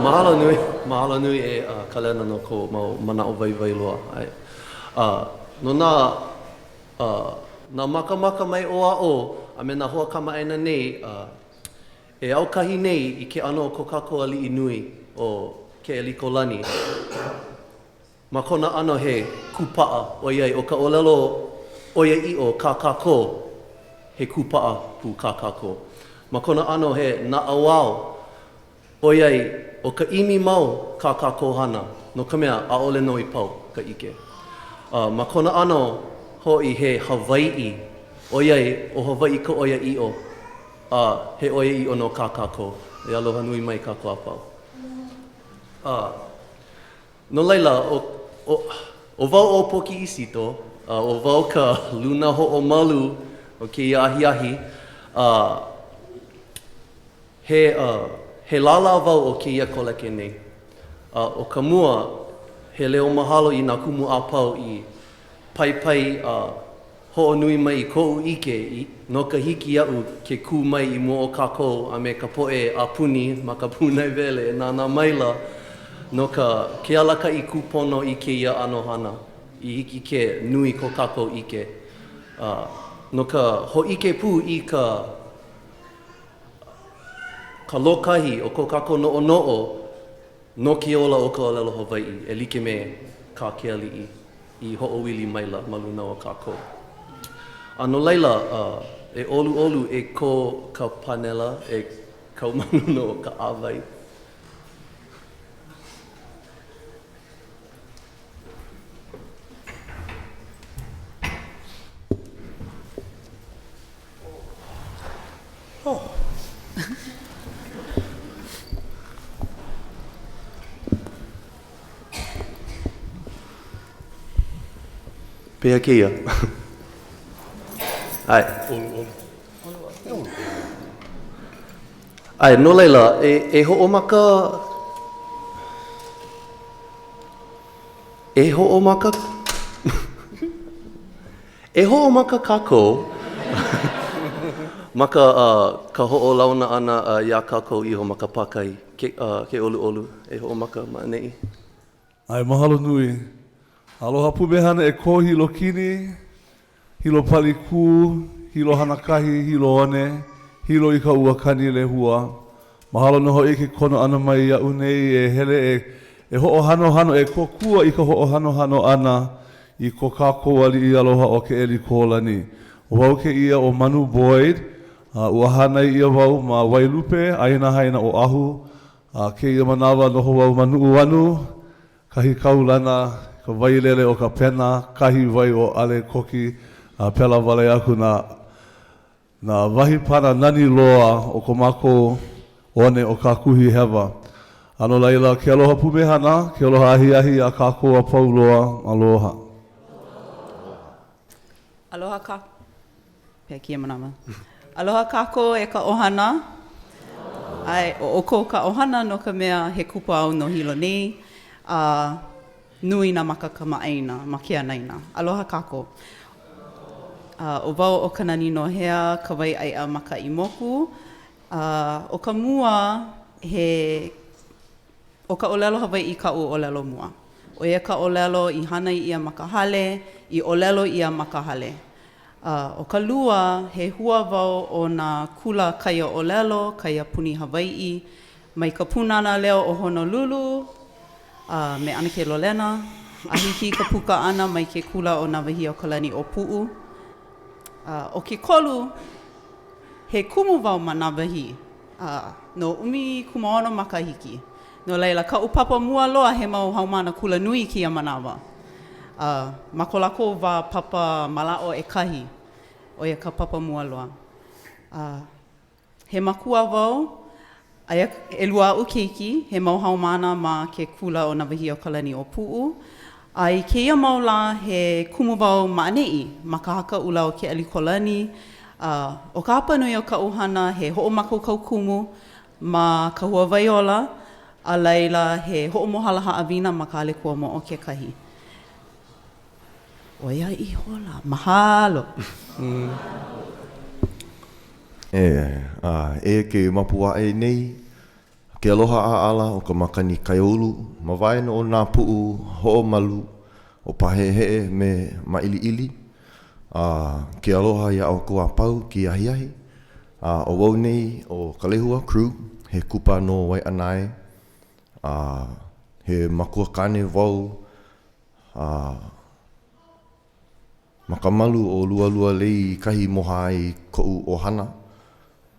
Mahalo nui, mahalo nui e Kalena no kou mau manaʻo waiwai loa. ʻAe. No nā, nā makamaka mai ʻō a ʻō a me nā hoa kamaʻāina nei, e aukahi nei i ke ʻano o ko kākou aliʻi nui ʻo Keʻelikōlani. Ma kona ʻano he kūpaʻa, ʻoiai ʻo ka ʻōlelo ʻoiaʻiʻo kā kākou, he kūpaʻa pū kā kākou. Ma kona ʻano he naʻauao, ʻoiai ʻo ka ʻimi mau kā kākou hana, no ka mea, ʻaʻole nō i pau ka ʻike. A ma kona ʻano hoʻi he Hawaiʻi, ʻoiai ʻo Hawaiʻi ka ʻoiaʻiʻo, a he ʻoiaʻiʻo nō kā kākou. E aloha nui mai kākou a pau. A. No laila, ʻo, ʻo, ʻo wau ʻo Pōkiʻi Sito, a ʻo wau ka luna hoʻomalu o kēia ahiahi, a he, a he lālā wau o kēia koleke nei. A ʻo ka mua, he leo mahalo i nā kumu a pau i paipai a Hoʻonui mai i koʻu ʻike i no ka hiki iaʻu ke kū mai i mua o kākou a me ka poʻe a puni ma ka pūnaewele e nānā maila no ka ke alakaʻi kūpono i kēia ʻano hana i hiki ke nui ko kākou ʻike a no ka hōʻike pū i ka ka lōkahi o ko kākou noʻonoʻo no ke ola o ka ʻōlelo Hawaiʻi e like me kā ke aliʻi i hoʻoili maila ma luna o kākou. A no laila, e ʻoluʻolu e kō ka pānela e kau ma luna o ka ʻāwai. Oh. Pehea kēia? ʻAe. ʻAe, no laila, e, e hoʻomaka, e hoʻomaka, E hoʻomaka kākou ma ka ka hoʻolauna ʻana iā kākou iho ma ka pākahi. Ke ke ʻoluʻolu, e hoʻomaka ma ʻaneʻi. ʻAe, mahalo nui. Aloha pumehana e kō Hilo kini, Hilo pali kū, Hilo hanakahi, Hilo one, Hilo i ka ua kani lehua. Mahalo nō hoʻi i ke kono ʻana mai iaʻu nei e hele e e hoʻohanohano, e kōkua i ka hoʻohanohano ʻana i ko kākou aliʻi aloha ʻo Keʻelikōlani. ʻO wau kēia ʻo Manu Boyd, a ua hānai ʻia wau ma Wailupe, ʻĀina Haina Oʻahu, a kēia manawa noho wau ma Nuʻuanu, kahi kaulana, ka wailele o ka pena, kahi wai o ʻAlekoki, a pēlā wale aku nā Nā wahi pana nani loa o ko mākou one o Kākuhihewa. A no laila, ke aloha pumehana, ke aloha ahiahi iā kākou a pau loa. Aloha. Aloha kā Pehea kēia manawa? Aloha kākou e ka ʻohana. ʻAe, ʻo ʻoukou ka ʻohana no ka mea he kupa au no Hilo nei, a Nui nā maka kamaʻāina ma ke anaina. Aloha kākou. A ʻo wau ʻo Kanani Nohea Kawaiʻaeʻa Makaʻimoku. A ʻo ka mua, he ʻo ka ʻōlelo Hawaiʻi kaʻu ʻōlelo mua. ʻO ia ka ʻōlelo i hānai ʻia ma ka hale, i ʻōlelo ʻia ma ka hale. A ʻo ka lua, he hua wau o nā kula kaiaʻōlelo, kaiapuni Hawaiʻi, mai ka Pūnana Leo o Honolulu, a me ʻAnakē Lolena, a hiki i ka puka ʻana mai ke kula ʻo Nāwahīokalaniʻōpuʻu. A ʻo ke kolu, he kumu wau ma Nāwahī, a no 16 makahiki. No laila, kaʻu papa mua loa he mau haumāna kulanui i kēia manawa. A ma ko lākou wā papa mālaaʻo ʻekahi, ʻo ia ka papa mua loa. A He makua wau, aia ʻelua aʻu keiki, he mau haumāna ma ke kula ʻo Nāwahīokalaniʻōpuʻu. A i kēia mau lā, he kumu wau ma ʻaneʻi, ma Ka Haka ʻUla o Keʻelikōlani. A ʻo ka hapanui o kaʻu hana, he hoʻomākaukau kumu ma Kahuawaiola, a laila he hoʻomohala haʻawina ma ka Hale Kuamoʻo kekahi. ʻO ia ihola. Mahalo. E, a, eia ke mapu aʻe nei. Ke aloha ʻaʻala o ka makani Kaiāulu ma waena o nā puʻu hoʻomalu ʻo Paheʻeheʻe me Māʻiliʻili, a ke aloha iā ʻoukou a pau kēia ahiahi, a ʻo wau nei ʻo Kalehua Krug, he kupa no Waiʻanae, a he makuakāne wau, a Ma ka malu o Lualualei kahi i moha ai koʻu ʻohana,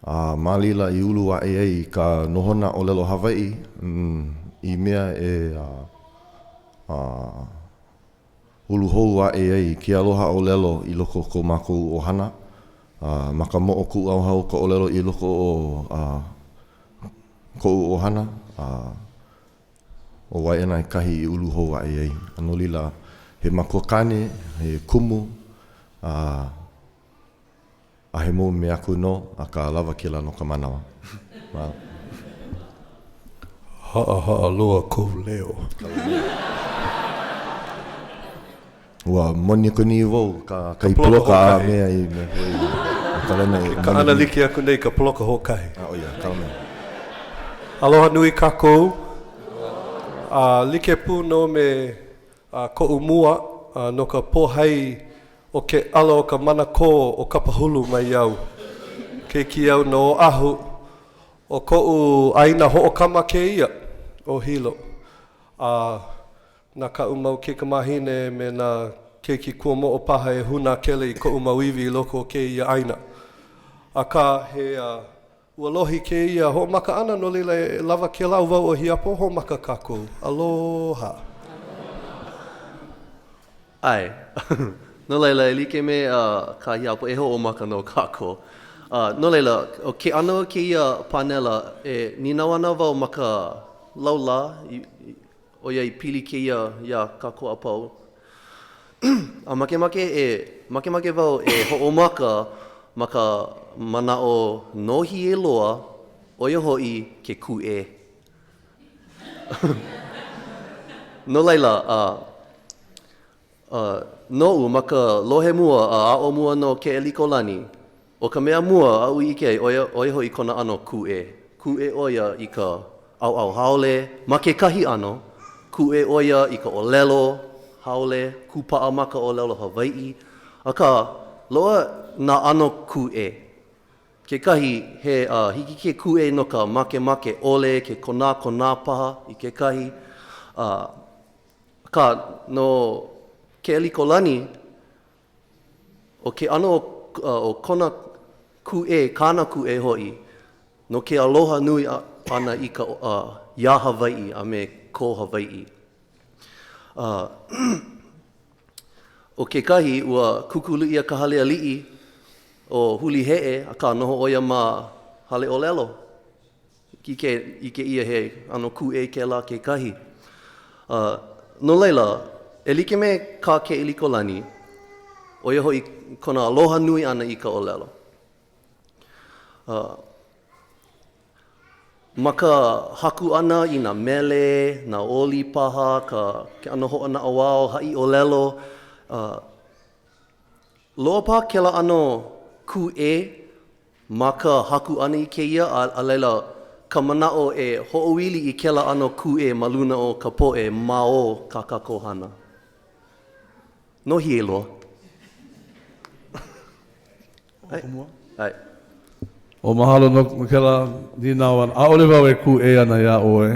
a ma laila i ulu aʻe ai ka nohona ʻōlelo Hawaiʻi i mea e ulu hou aʻe ai ke aloha ʻōlelo i loko o ko mākou ʻohana, a ma ka moʻokūʻauhau ka ʻōlelo i loko o koʻu ʻohana, a. ʻO Waiʻanae kahi i ulu hou aʻe ai. A no laila, he makuakāne, he kumu, a a he mau mea aku nō, akā lawa kēlā no ka manawa. Wow. Haʻahaʻa loa kou leo. Ua monikoni wau ka kai poloka a mea i mea hoʻi o ka lena e. Ke kaʻana like aku nei ka poloka hoʻokahi. A ʻo ia, ka mea. Aloha nui kākou. A like pū nō me koʻu mua no ka pōhai o ke ʻala o ka manakō o Kapahulu mai au. Keiki au no Oʻahu. ʻO koʻu ʻāina hoʻokama kēia, ʻo Hilo. A Na kaʻu mau kaikamāhine me nā keiki kuamoʻo paha e hūnā kele i koʻu mau iwi i loko o kēia ʻāina. Akā, he ua lohi kēia hoʻomaka ʻana, no laila e lawa kēlā ʻo wau ʻo Hiapo, hoʻomaka kākou. Aloha. ʻAe. No laila, e like me kā Hiapo, e hoʻomaka nō kākou. No laila, ʻo ke ʻano o kēia pānela, e nīnau ana wau ma ka laulā, ʻoiai pili kēia iā kākou a pau. A makemake e, makemake wau e hoʻomaka ma ka manaʻo nōhie loa, ʻo ia hoʻi ke kūʻē. No laila, a, a, noʻu ma ka lohe mua a aʻo mua no Keʻelikōlani, ʻO ka mea mua aʻu i ʻike ai, ʻo ia, ʻo ia hoʻi kona ʻano kūʻē. Kūʻē ʻo ia i ka ʻaoʻao haole ma kekahi ʻano, kūʻē ʻo ia i ka ʻōlelo haole, kūpaʻa ma ka ʻōlelo Hawaiʻi, akā, loaʻa nā ʻano kūʻē. Kekahi, he uh, hiki ke kūʻē no ka makemake ʻole, ke konākonā paha i kekahi, uh, akā, no Keʻelikōlani, ʻO ke ʻano o kona kūʻē, kāna kūʻē hoʻi, no ke aloha nui ʻana i ka iā Hawaiʻi a me ko Hawaiʻi. ʻO kekahi, ua kūkulu ʻia ka hale aliʻi ʻo Huliheʻe, akā noho ʻo ia ma Haleʻōlelo. ʻIke, ʻike ʻia he ʻano kūʻē kēlā kekahi. Uh, no laila, e like me kā Keʻelikōlani, ʻo ia hoʻi kona aloha nui ʻana i ka ʻōlelo. Uh, ma ka haku ʻana i nā mele, nā oli paha, ka, ke ʻano hoʻonaʻauao, haʻi ʻōlelo, uh, loaʻa paha kēlā ʻano kūʻē Ma ka haku ʻana i kēia, a laila, ka manaʻo e hoʻoili i kēlā ʻano kūʻē ma luna o ka poʻe ma o kā kākou hana. Nōhie loa. ʻAe. O mahalo no kēlā nīnau ʻana. ʻAʻole wau e kūʻē ana iā ʻoe.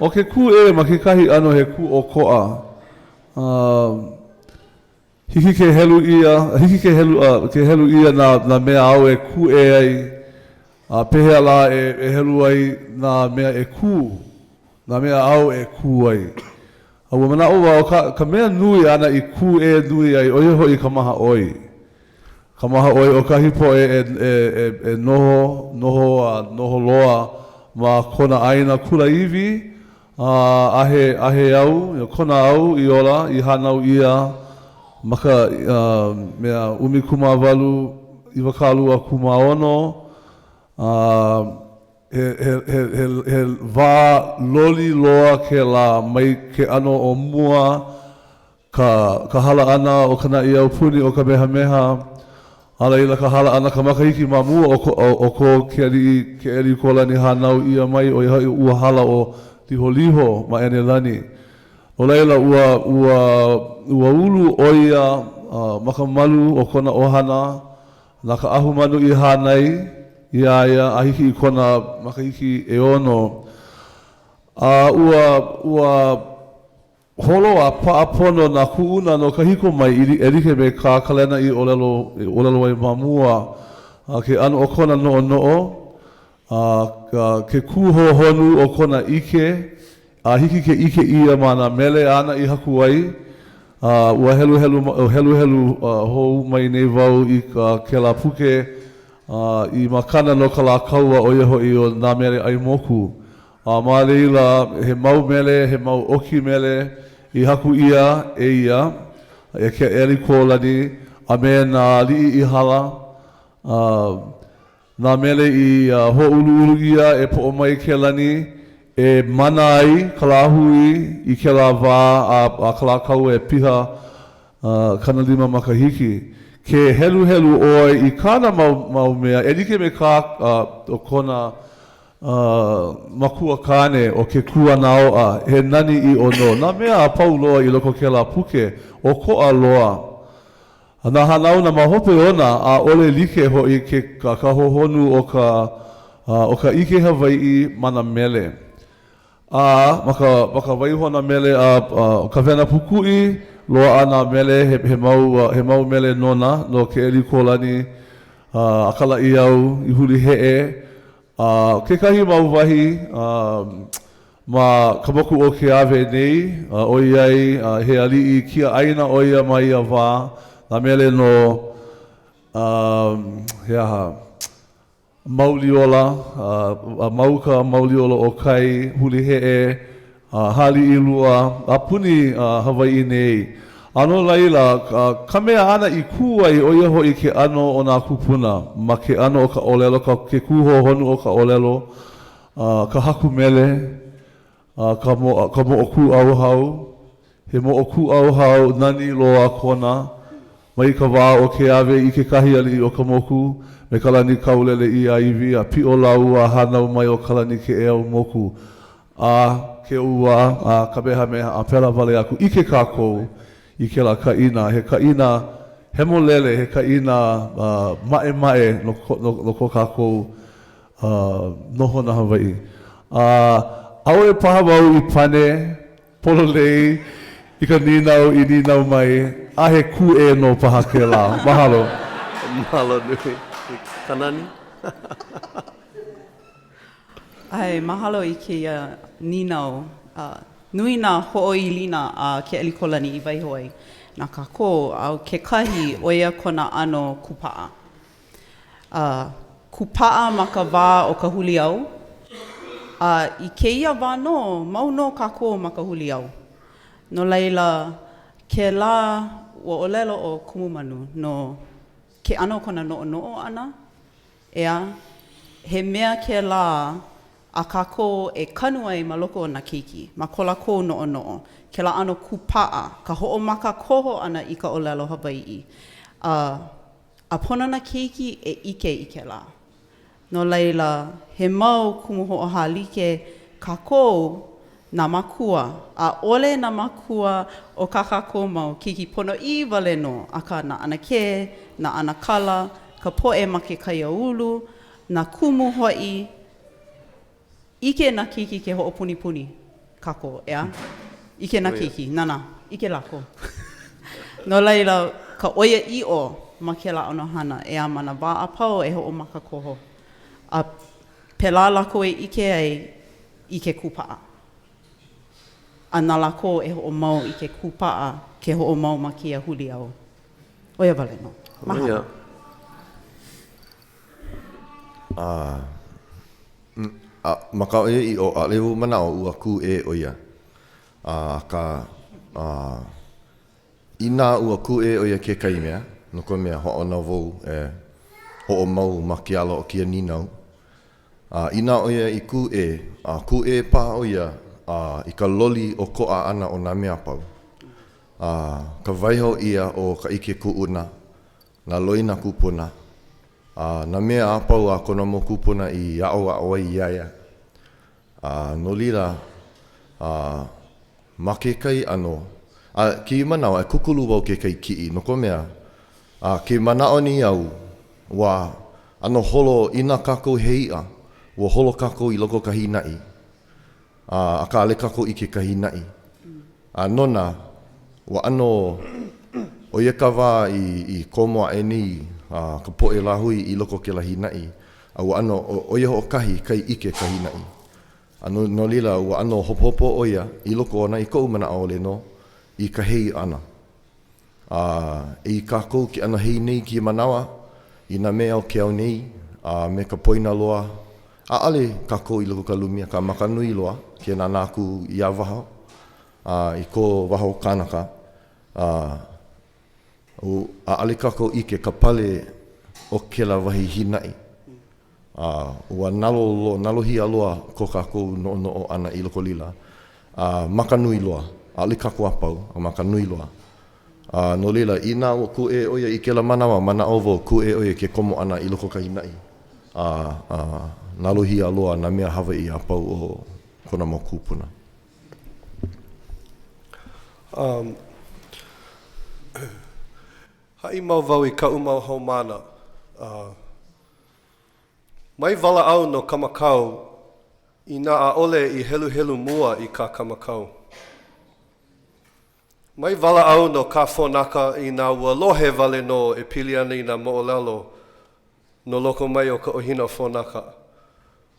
ʻO ke kūʻē ma kekahi ʻano he kūʻokoʻa. Hiki ke helu ʻia, hiki ke helu, ke helu ʻia nā, nā mea āu e kūʻē ai, a pehea lā e, e helu ai nā mea e kū, nā mea āu e kū ai. A ua manaʻo wau, ka, ka mea nui āna i kūʻē nui ai, ʻo ia hoʻi ka mahaʻoi. Ka mahaʻoi o kahi poʻe e, e, e, e noho, noho a noho loa ma kona ʻāina kulāiwi, A he, a he au, kona au i ola, i hānau ʻia ma ka mea 18 26, a he, he, he, he, he wā loli loa kēlā mai ke ʻano o mua, ka, ka hala ʻana o ka naʻi aupuni o Kamehameha. A laila ka hala ʻana ka makahiki ma mua o ko, o ko ke aliʻi Keʻelikōlani hānau ʻia mai, ʻo ia hoʻi ua hala ʻo Liholiho ma ʻEnelani. No laila, ua, ua, ua ulu ʻo ia ma ka malu o kona ʻohana, na Kaʻahumanu i hānai iā ia a hiki i kona makahiki ʻeono. A ua, ua holo a paʻa pono nā kuʻuna no kahiko mai e like me kā Kalena i ʻōlelo, i ʻōlelo ai ma mua, a ke ʻano o kona noʻonoʻo, a ke kūhohonu o kona ʻike, A hiki ke ʻike ʻia ma nā mele āna i haku ai, a ua heluhelu heluhelu hou mai nei wau i kēlā puke i makana no Kalākaua ʻo ia hoʻi ʻo Nā Mele ʻAi Moku. A ma laila, he mau mele, he mau ʻoki mele i haku ʻia e ia, e Keʻelikōlani, a me nā aliʻi i hala, a Nā mele i hōʻuluʻulu ʻia e Poʻomaikelani e mana ai ka lāhui i kēlā wā a Kalākaua e piha 50 makahiki. Ke heluhelu ʻoe i kāna mau mea e like me kā kona makua kāne ʻo Kekūanāoʻa, he nani ʻiʻo nō nā mea a pau loa i loko o kēlā puke, ʻokoʻa loa. A nā hanauna ma hope ona, ʻaʻole like hoʻi ke ka hohonu o ka o ka ʻike Hawaiʻi ma nā mele. A ma ka ma ka waihona mele a Kawena Pūkuʻi, loaʻa nā mele he he mau he mau mele nona no Keʻelikōlani a Kalaʻiau i huli heʻe a kekahi mau wahi ma ka moku o Keawe nei, ʻoiai he aliʻi kiaʻāina ʻo ia ma ia wā, nā mele no, he aha, Mauliola, ma uka Mauliola o kai, huli heʻe, Hāliʻilua, a puni Hawaiʻi nei. A no laila, ka mea āna i kū ai, ʻo ia hoʻi ke ʻano o nā kūpuna, ma ke ʻano o ka ʻōlelo, ke kūhohonu o ka ʻōlelo, ka haku mele, ka ka moʻokūʻauhau, he moʻokūʻauhau nani loa kona, mai ka wā o Keawe i kekahi aliʻi o ka moku, me Kalanikauleleiaiwi a piʻo lāua a hānau mai ʻo Kalanikeʻeaumoku a Keōua a Kamehameha a pēlā wale aku. ʻIke kākou i kēlā kaʻina, he kaʻina hemolele, he kaʻina maʻemaʻe no no ko kākou nohona Hawaiʻi. A ʻaʻole paha wau i pane pololei i ka nīnau i nīnau mai, a he kūʻē nō paha kēlā. Mahalo. Mahalo nui. Kanani. ʻAe, mahalo i kēia nīnau. Nui nā hoʻoilina a Keʻelikōlani i waiho ai na kākou, a ʻo kekahi, ʻo ia kona ʻano kūpaʻa. A kūpaʻa ma ka wā o ka huliau, a i kēia wā nō, mau nō kākou ma ka huliau. No laila, kēlā ua ʻōlelo ʻo Kumu Manu no ke ʻano o kona noʻonoʻo ʻana, ʻeā, he mea kēlā a kākou e kanu ai ma loko o nā keiki, ma ko lākou noʻonoʻo, kēlā ʻano kūpaʻa, ka hoʻomakakoho ʻana i ka ʻōlelo Hawaiʻi. A A pono nā keiki e ʻike i kēlā. No laila, he mau kumu hoʻohālike kākou, nā mākua, ʻaʻole nā mākua o kā kākou mau keiki ponoʻī wale nō, akā nā ʻanakē, nā ʻanakala, ka poʻe ma ke kaiāulu, nā kumu hoʻi, ʻIke nā keiki ke hoʻopunipuni kākou, ʻeā? ʻIke nā keiki, nānā, ʻike lākou. No laila, ka ʻoiaʻiʻo ma kēlā ʻano hana, ʻeā, ma nā wā a pau e hoʻomakakoho. A pēlā lākou e ʻike ai i ke kūpaʻa. A na lākou e hoʻomau i ke kūpaʻa ke hoʻomau ma kēia huliau. ʻO ia wale nō. Mahalo. A, a ma ka ʻoiaʻiʻo, ʻaʻole wau manaʻo ua kūʻē ʻo ia. A, akā, a, inā ua kūʻē ʻo ia kekahi mea, no ka mea, hoʻāno wau e hoʻomau ma ke ala o kēia nīnau. A, inā ʻo ia i kūʻē, a kūʻē paha ʻo ia, a, i ka loli ʻokoʻa ʻana o nā mea a pau. A, ka waiho ʻia o ka ʻike kuʻuna. nā loina kūpuna, a nā mea a pau a kona mau kūpuna i aʻoaʻo ai iā ia. A no laila, a ma kekahi ʻano, a kēia manawa, e kūkulu wau kekahi kiʻi, no ka mea, a ke manaʻo nei au, ua ʻano holo inā kākou he iʻa, ua holo kākou i loko o ka hīnaʻi, A, akā ʻaʻole kākou ʻike ka hīnaʻi. A nona, ua ʻano, ʻo ia ka wā i, i komo aʻe nei a, ka poʻe lāhui i loko o kēlā hīnaʻi, a ua ʻano, ʻo, ʻo ia hoʻokahi kai ʻike ka hīnaʻi. A no, no laila, ua ʻano hopohopo ʻo ia i loko ona i koʻu manaʻo ʻole nō, i ka hei ʻana. A i kākou ke ʻano hei nei i kēia manawa, i nā mea o ke ao nei, a me ka poina loa, ʻaʻole kākou i loko o ka lumi, akā ma ka nui loa, ke nānā aku iā waho, a i ko waho kānaka, a ʻaʻole kākou ʻike ka pale o kēlā wahi hīnaʻi. A ua nalo loa, nalohia loa ko kākou noʻonoʻo ʻana i loko o laila, a ma ka nui loa, ʻaʻole kākou a pau, a ma ka nui loa. A no laila, inā ua kūʻē ʻo ia i kēlā manawa, manaʻo wau, kūʻē ʻo ia i ke komo ʻana i loko o ka hīnaʻi, a, a nalohia loa nā mea Hawaiʻi a pau o kona mau kūpuna. Um, haʻi mau wau i kaʻu mau haumāna, uh, Mai walaʻau no Kamakau inā ʻaʻole i heluhelu mua i kā Kamakau. Mai walaʻau no kā Fōnaka inā ua lohe wale nō e pili ana i nā moʻolelo no loko mai o ka ʻohina Fōnaka.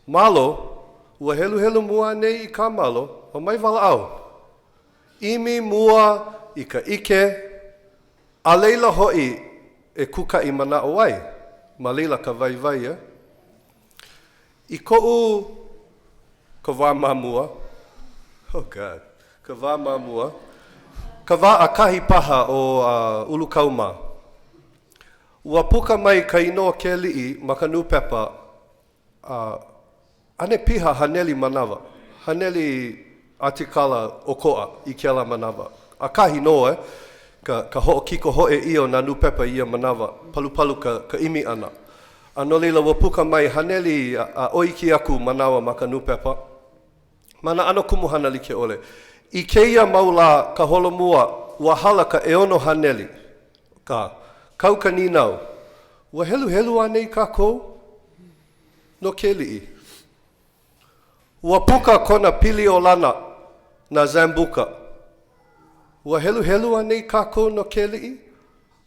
Malo, ua heluhelu mua anei i kā Malo, a mai walaʻau. ʻImi mua i ka ʻike, A laila hoʻi e kūkaʻi manaʻo ai, ma laila ka waiwai, e. I koʻu, ka wā ma mua, oh God, ka wā ma mua, ka wā ʻakahi paha o uh, Ulukau mā, ua puka mai ka inoa Keliʻi ma ka nūpepa, A ʻane piha haneli manawa, haneli ʻatikala ʻokoʻa i kēlā manawa. ʻAkahi nō e, ka, ka hoʻokikohoʻe ʻia o nā nūpepa i ia manawa, palupalu ka, ka ʻimi ʻana. A no laila, ua puka mai haneli a, a ʻoi iki aku manawa ma ka nūpepa, ma nā ʻano kumuhana like ʻole. I kēia mau lā ka holomua, ua hala ka 600. Ka, kau ka nīnau, ua heluhelu anei kākou no Keliʻi? Ua puka kona piliolana na Zambuka. Ua heluhelu anei kākou no Keliʻi?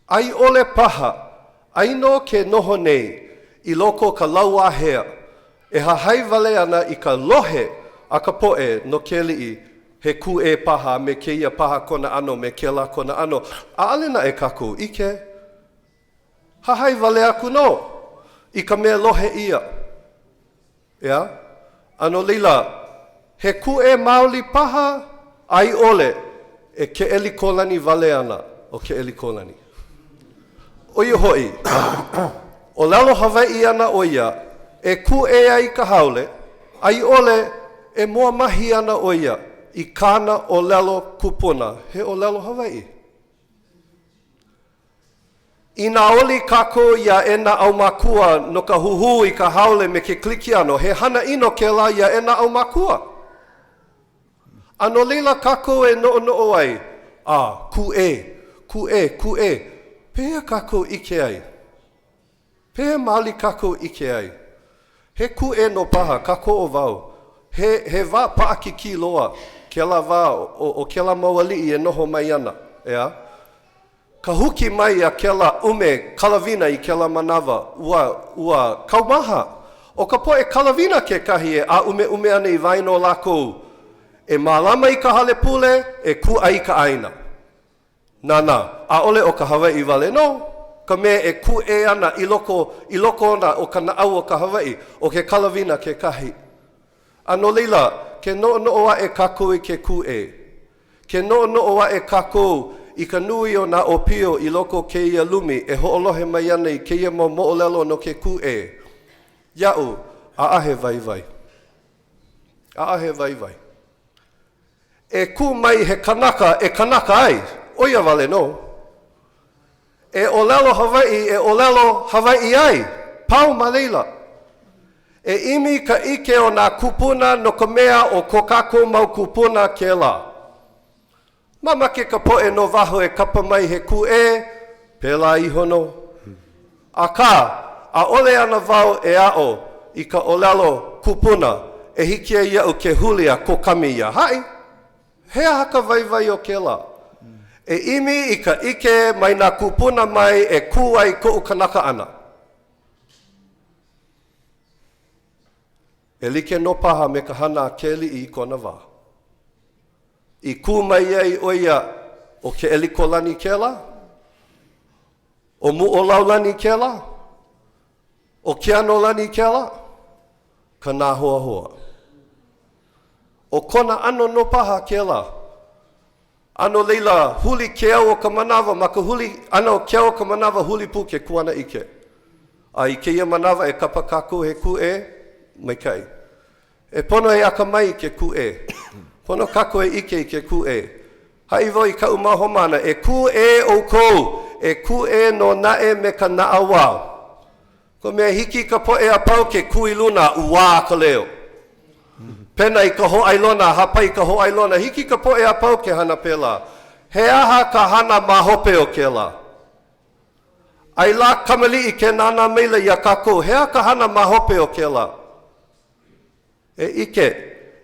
A i ʻole paha, ai nō ke noho nei i loko o ka lauāhea e hahai wale ana i ka lohe a ka poʻe no Keliʻi he kūʻē paha a me kēia paha kona ʻano me kēlā kona ʻano, ʻaʻole naʻe kākou ʻike. Hahai wale aku nō i ka mea lohe ʻia. ʻEā? A no laila, he kūʻē maoli paha a i ʻole e Keʻelikōlani wale ana ʻo Keʻelikōlani. ʻO ia hoʻi, ʻōlelo Hawaiʻi ana ʻo ia e kūʻē ai i ka haole, a i ʻole e moamahi ana ʻo ia i kāna ʻōlelo kupuna, he ʻōlelo Hawaiʻi. Inā oli kākou iā E Nā ʻAumākua no ka huhū i ka haole me ke Kalikiano, he hana ʻino kēlā iā E Nā ʻAumākua. A no laila kākou e noʻonoʻo ai, a, kūʻē, kūʻē, kūʻē, pehea kākou ʻike ai? Pehea maoli kākou ʻike ai? He kūʻē nō paha, kākoʻo wau. He, he wā paʻakikī loa kēlā wā o, o kēlā mau aliʻi e noho mai ana, ʻeā? Ka huki mai a kēlā ʻume Kalawina i kēlā manawa, ua, ua kaumaha. ʻO ka poʻe Kalawina kekahi e ʻāʻumeʻume ana i waena o lākou e mālama i ka hale pule, e kūʻai i ka ʻāina. Nānā, ʻaʻole ʻo ka Hawaiʻi wale nō ka mea e kūʻē ana i loko, i loko ona o ka naʻau o ka Hawaiʻi, ʻo ke Kalawina kekahi. A no laila, ke noʻonoʻo aʻe kākou i ke kūʻē, ke noʻonoʻo aʻe kākou i ka nui o nā ʻōpio i loko o kēia lumi e hoʻolohe mai ana i kēia mau moʻolelo no ke kūʻē, iaʻu, ʻaʻahe waiwai. ʻAʻahe waiwai. E kū mai he kanaka e kanaka ai, ʻo ia wale nō. E ʻōlelo Hawaiʻi e ʻōlelo Hawaiʻi ai, pau ma laila. E ʻimi i ka ʻike o nā kūpuna no ka mea ʻo ko kākou mau kūpuna kēlā. Mamake ka poʻe no waho e kapa mai he kūʻē, pēlā iho nō. Akā, ʻaʻole ana wau e aʻo i ka ʻōlelo kupuna e hiki ai iaʻu ke huli a kokami iā haʻi. He aha ka waiwai o kēlā? E ʻimi i ka ʻike mai nā kūpuna mai e kū ai koʻu kanaka ʻana. E like nō paha me ka hana a ke aliʻi i kona wā. I kū mai ai ʻo ia ʻo Keʻelikōlani kēlā? ʻO Muʻolaulani kēlā? ʻO Keanolani kēlā? Ka nāhoahoa. ʻO kona ʻano nō paha kēlā. A no laila, huli ke au o ka manawa, ma ka huli ʻana o ke au o ka manawa, huli pū ke kuanaʻike. A i kēia manawa e kapa kākou he kūʻē, maikaʻi. E pono e akamai i ke kūʻē. Pono kākou e ʻike i ke kūʻē. Haʻi wau i kaʻu mau haumāna, e kūʻē ʻoukou, e kūʻē nō naʻe me ka naʻauao. Ka mea, hiki i ka poʻe a pau ke kū i luna a ʻuā ka leo. Pena i ka hōʻailona, hāpai i ka hōʻailona, hiki i ka poʻe a pau ke hana pēlā. He aha ka hana ma hope o kēlā? A i lā kamaliʻi ke nānā maila iā kākou, he aha ka hana ma hope o kēlā? E ʻike,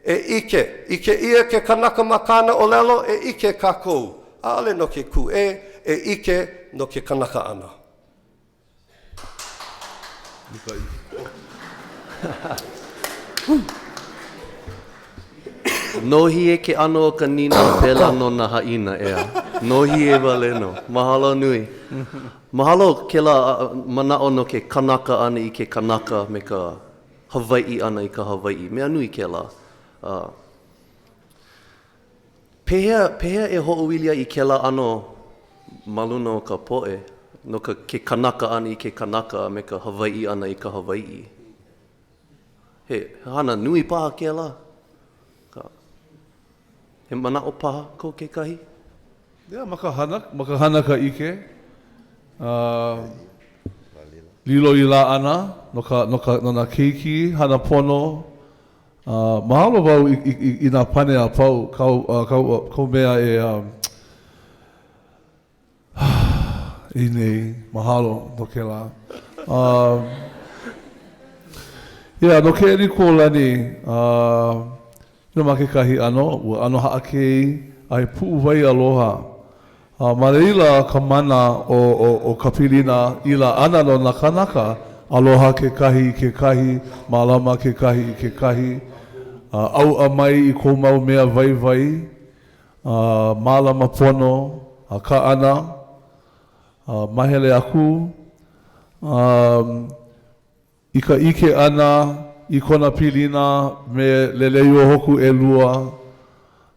e ʻike, ʻike ʻia ke kanaka ma kāna ʻōlelo, e ʻike kākou, ʻaʻole no ke kūʻē, e ʻike no ke kanaka ʻana. Nōhie ke ʻano o ka nīnau pēlā nō nā haʻina, ʻeā. Nōhie wale nō. Mahalo nui. Mahalo kēlā manaʻo no ke kanaka ʻana i ke kanaka me ka Hawaiʻi ʻana i ka Hawaiʻi. Mea nui kēlā. Pehea, pehea e hoʻoili ai i kēlā ʻano ma luna o ka poʻe, no ka, ke kanaka ʻana i ke kanaka a me ka Hawaiʻi ʻana i ka Hawaiʻi? He hana nui paha kēlā? Ka, he manaʻo paha ko kekahi? Yeah, ma ka hana, ma ka hana ka ʻike. Uh, lilo i laʻana no ka, no ka, no nā keiki, hana pono, A mahalo wau i nā pane a pau, kāu mea e i nei, mahalo no kēlā. Yeah, no Keʻelikōlani, you know, ma kekahi ʻano, ua ʻano haʻakei a he puʻuwai aloha. A ma laila ka mana o, o, o ka pilina i laʻana no nā kānaka, aloha kekahi i kekahi, mālama kekahi i kekahi, a ʻauʻa mai i kou mau mea waiwai, a mālama pono, a kaʻana, a mahele aku, a. I ka ʻike ʻana i kona pilina me Leleiohoku ʻElua,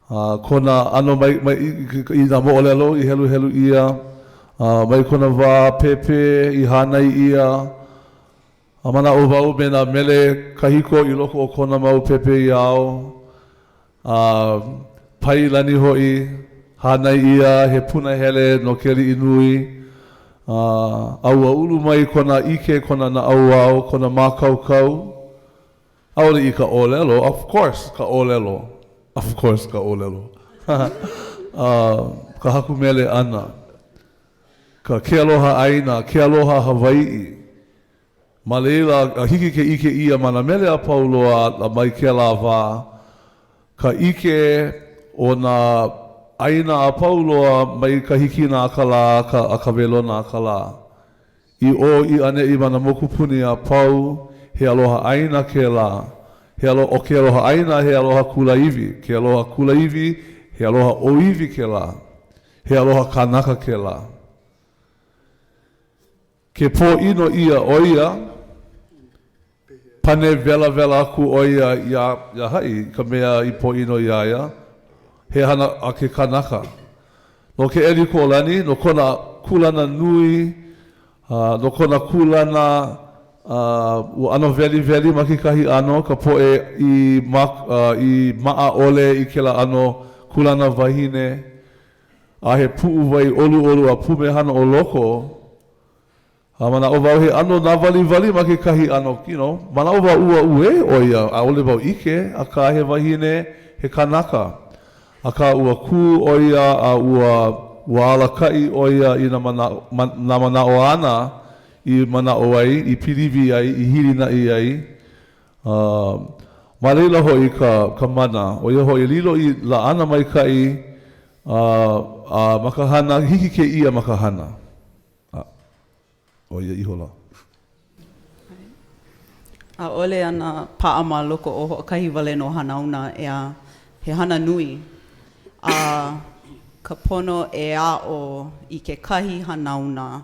a kona ʻano mai, mai, i nā moʻolelo i heluhelu ʻia, a mai kona wā pēpē i hānai ʻia, a manaʻo wau me nā mele kahiko i loko o kona mau pepeiao, A pailani hoʻi, hānai ʻia he punahele no ke aliʻi nui, a a ua ulu mai kona ʻike, kona naʻauao, kona mākaukau, ʻaʻole i ka ʻōlelo, of course ka ʻōlelo, of course ka ʻōlelo, a ka haku mele ʻana, ka ke aloha ʻāina, ke aloha Hawaiʻi. Ma laila, hiki ke ʻike ʻia ma nā mele a pau loa a mai kēlā wā, ka ʻike o nā ʻāina a pau loa mai ka hikina a ka lā a ka welona a ka lā. I ʻō i ʻaneʻi ma nā mokupuni a pau, he aloha ʻāina kēlā. He alo, ʻo ke aloha ʻāina he aloha kulāiwi, ke aloha kulāiwi he aloha ʻōiwi kēlā, he aloha kanaka kēlā. Ke pōʻino ʻia ʻo ia, pane welawela aku ʻo ia iā iā haʻi i ka mea i pōʻino iā ia, he hana a ke kanaka. No Keʻelikōlani, no kona kūlana nui, a no kona kūlana ua ʻano weliweli ma kekahi ʻano ka poʻe i i maʻa ʻole i kēlā ʻano kūlana wahine, a he puʻuwai ʻoluʻolu a pumehana o loko. A manaʻo wau he ʻano nāwaliwali ma kekahi ʻano, you know, manaʻo wau ua uē ʻo ia, ʻaʻole wau ʻike, akā he wahine, he kanaka. Akā ua kū ʻo ia a ua, ua alakaʻi ʻo ia i nā manaʻo, nā manaʻo āna i manaʻo ai, i piliwi ai, i hilinaʻi ai. A ma laila hoʻi ka, ka mana, ʻo ia hoʻi lilo i laʻana maikaʻi, a, a ma ka hana, hiki ke ʻia ma ka hana. A, ʻo ia ihola. ʻAʻole ana paʻa ma loko o hoʻokahi wale nō hanauna, ʻeā, he hana nui. A ka pono e aʻo i kekahi hanauna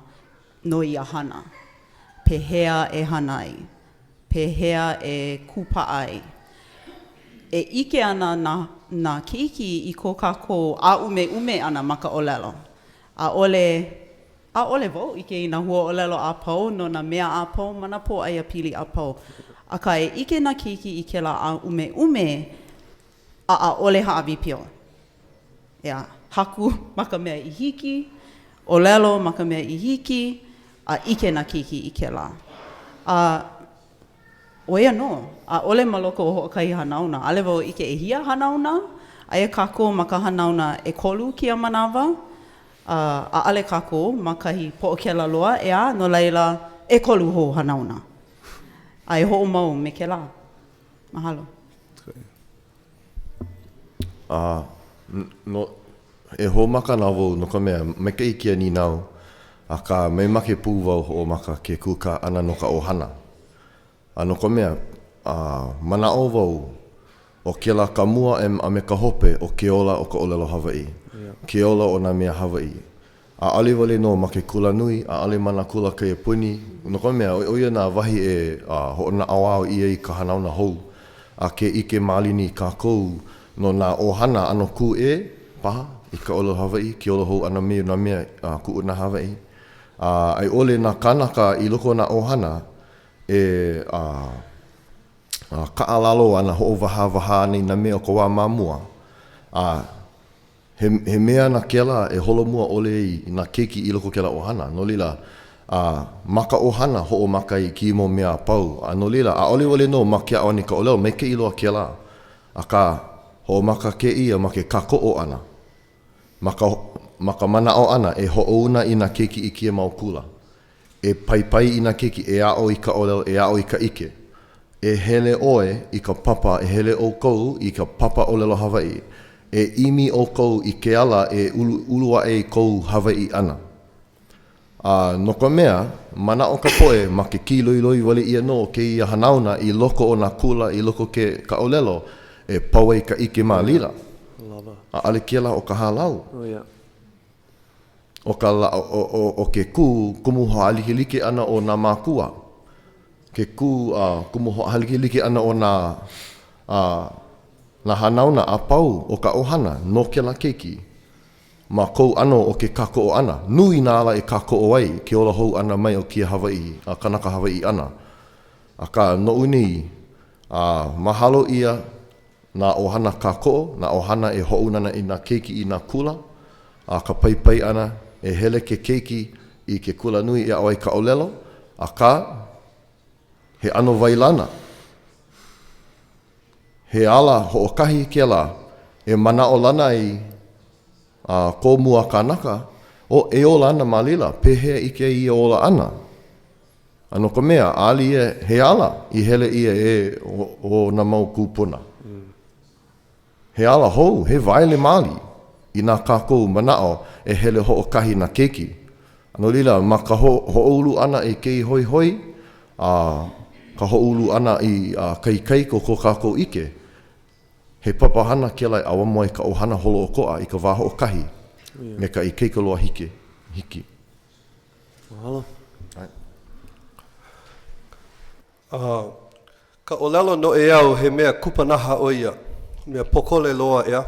no ia hana. Pehea e hana ai? Pehea e kūpaʻa ai? E ʻike ana nā, nā keiki i ko kākou ʻāʻumeʻume ʻana ma ka ʻōlelo. ʻAʻole, ʻaʻole wau ʻike i nā huaʻōlelo a pau no nā mea a pau ma nā pōʻaiapili a pau. Akā, e ʻike nā keiki i kēlā ʻāʻumeʻume a ʻaʻole hāʻawi pio. ʻEā, haku ma ka mea i hiki, ʻōlelo ma ka mea i hiki, a ʻike nā keiki i kēlā. A ʻo ia nō, ʻaʻole ma loko o hoʻokahi hanauna, ʻaʻole wau ʻike ʻehia hanauna, aia kākou ma ka hanauna ʻekolu kēia manawa, a ʻaʻole kākou ma kahi poʻokela loa, ʻeā, no laila, ʻekolu hou hanauna. A e hoʻomau me kēlā. Mahalo. A, no, e hoʻomaka ana wau no ka mea, maikaʻi kēia nīnau, akā, mamake pū wau hoʻomaka ke kūkā ʻana no ka ʻohana. A no ka mea, a, manaʻo wau, ʻo kēlā ka mua a me ka hope o ke ola o ka ʻōlelo Hawaiʻi, ke ola o nā mea Hawaiʻi. ʻAʻole wale nō ma ke kulanui, ʻaʻole ma nā kula kaiapuni, no ka mea, ʻo ia nā wahi e hoʻonaʻauao ʻia i ka hanauna hou. A ke ʻike malihini kākou no nā ʻohana ʻano kūʻē paha i ka ʻōlelo Hawaiʻi, ke ola hou ʻana mai o nā mea kuʻuna Hawaiʻi, a i ʻole nā kānaka i loko o nā ʻohana e kaʻalalo ana, hoʻowahāwahā ana i nā mea o ka wā ma mua, a He, he mea ana kēlā e holomua ʻole ai i nā keiki i loko o kēlā ʻohana. No laila, a ma ka ʻohana hoʻomaka i kēia mau mea a pau. A no laila, ʻaʻole wale nō ma ke aʻo ʻana i ka ʻōlelo, maikaʻi loa kēlā. Akā, hoʻomaka kēia ma ke kākoʻo ʻana, ma ka, ma ka manaʻo ʻana e hoʻouna i nā keiki i kēia mau kula. E paipai i nā keiki e aʻo i ka ʻōlelo, e aʻo i ka ʻike. E hele ʻoe i ka papa, e hele ʻoukou i ka papa ʻōlelo Hawaiʻi. E ʻimi ʻoukou i ke ala e ulu, ulu aʻe i kou Hawaiʻi ʻana. A no ka mea, manaʻo ka poʻe ma ke kīloiloi wale ʻia nō o kēia hanauna i loko o nā kula, i loko ke ka ʻōlelo, e pau ai ka ʻike ma laila. ʻAʻole kēlā ʻo ka hālau. ʻO ka ʻo ke kū kumu hoʻālikelike ʻana o nā mākua, ke kū kumu hoʻālikelike ʻana o nā nā hanauna a pau o ka ʻohana no kēlā keiki ma kou ʻano o ke kākoʻo ʻana. Nui nā ala e kākoʻo ai ke ola hou ʻana mai o kēia Hawaiʻi, a kanaka Hawaiʻi ʻana. Akā, noʻu nei, a mahalo ʻia nā ʻohana kākoʻo, nā ʻohana e hoʻouna ana i nā keiki i nā kula, a ka paipai ʻana e hele ke keiki i ke kulanui e aʻo ai ka ʻōlelo, akā, he ʻano wailana, he ala hoʻokahi kēlā e manaʻolana ai a kō mua kānaka, ʻo e ola ana ma laila, pehea i kēia ola ʻana? A no ka mea, ʻaʻole ia he ala i hele ʻia e o nā mau kūpuna. He ala hou, he waele maoli inā kākou manaʻo e hele hoʻokahi nā keiki. A no laila, ma ka hoʻoulu ʻana i kēia hoihoi a ka hoʻoulu ʻana i ka ikaika o ko kākou ʻike, he papahana kēlā e ʻauamo ai ka ʻohana holoʻokoʻa i ka wā hoʻokahi me ka ikaika loa hiki. Mahalo. A ka ʻōlelo noʻeau he mea kupanaha ʻo ia, mea pōkole loa, ʻeā.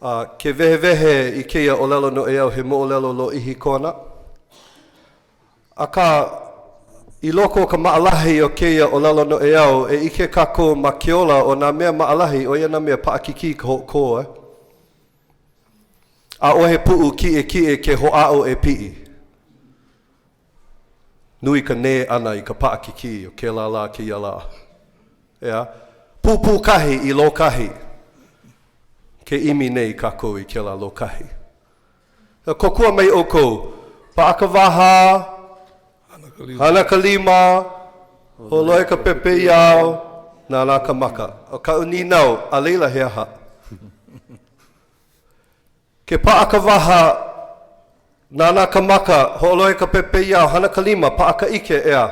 A ke wehewehe i kēia ʻōlelo noʻeau he moʻolelo lōʻihi kona. Akā, i loko o ka maʻalahi o kēia ʻōlelo noʻeau, e ʻike kākou ma ke ola o nā mea maʻalahi, ʻo ia nā mea paʻakikī ka hoʻokō, e. ʻAʻohe puʻu kiʻekiʻe ke hoʻāʻo e piʻi. Nui ka nē ʻana i ka paʻakikī o kēlā lā kēia lā. ʻEā? Pūpūkahi i lōkahi. Ke ʻimi nei kākou i kēlā lōkahi. Kōkua mai ʻoukou. Paʻa ka waha, hana ka lima, hoʻolohe ka pepeiao, nānā ka maka. ʻO kaʻu nīnau, a laila he aha? Ke paʻa ka waha, nānā ka maka, hoʻolohe ka pepeiao, hana ka lima, paʻa ka ʻike, ʻeā?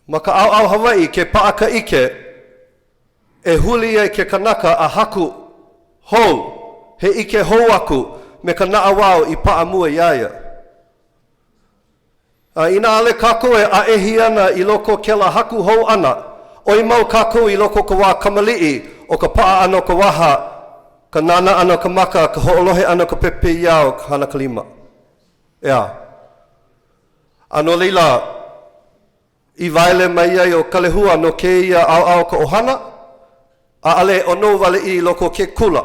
Ma ka ʻaoʻao Hawaiʻi, ke paʻa ka ʻike, e huli ai ke kanaka a haku hou, he ʻike hou aku me ka naʻauao i paʻa mua iā ia. A inā ʻaʻole kākou e ʻaʻehi ana i loko o kēlā haku hou ʻana, ʻoi mau kākou i loko o ka wā kamaliʻi o ka paʻa ʻana o ka waha, ka nānā ʻana o ka maka, ka hoʻolohe ʻana o ka pepeiao, ka hana ka lima. ʻEā. A no laila, i waele mai ai ʻo Kalehua no kēia ʻaoʻao o ka ʻohana, ʻaʻole e ʻonou wale ʻia i loko o ke kula.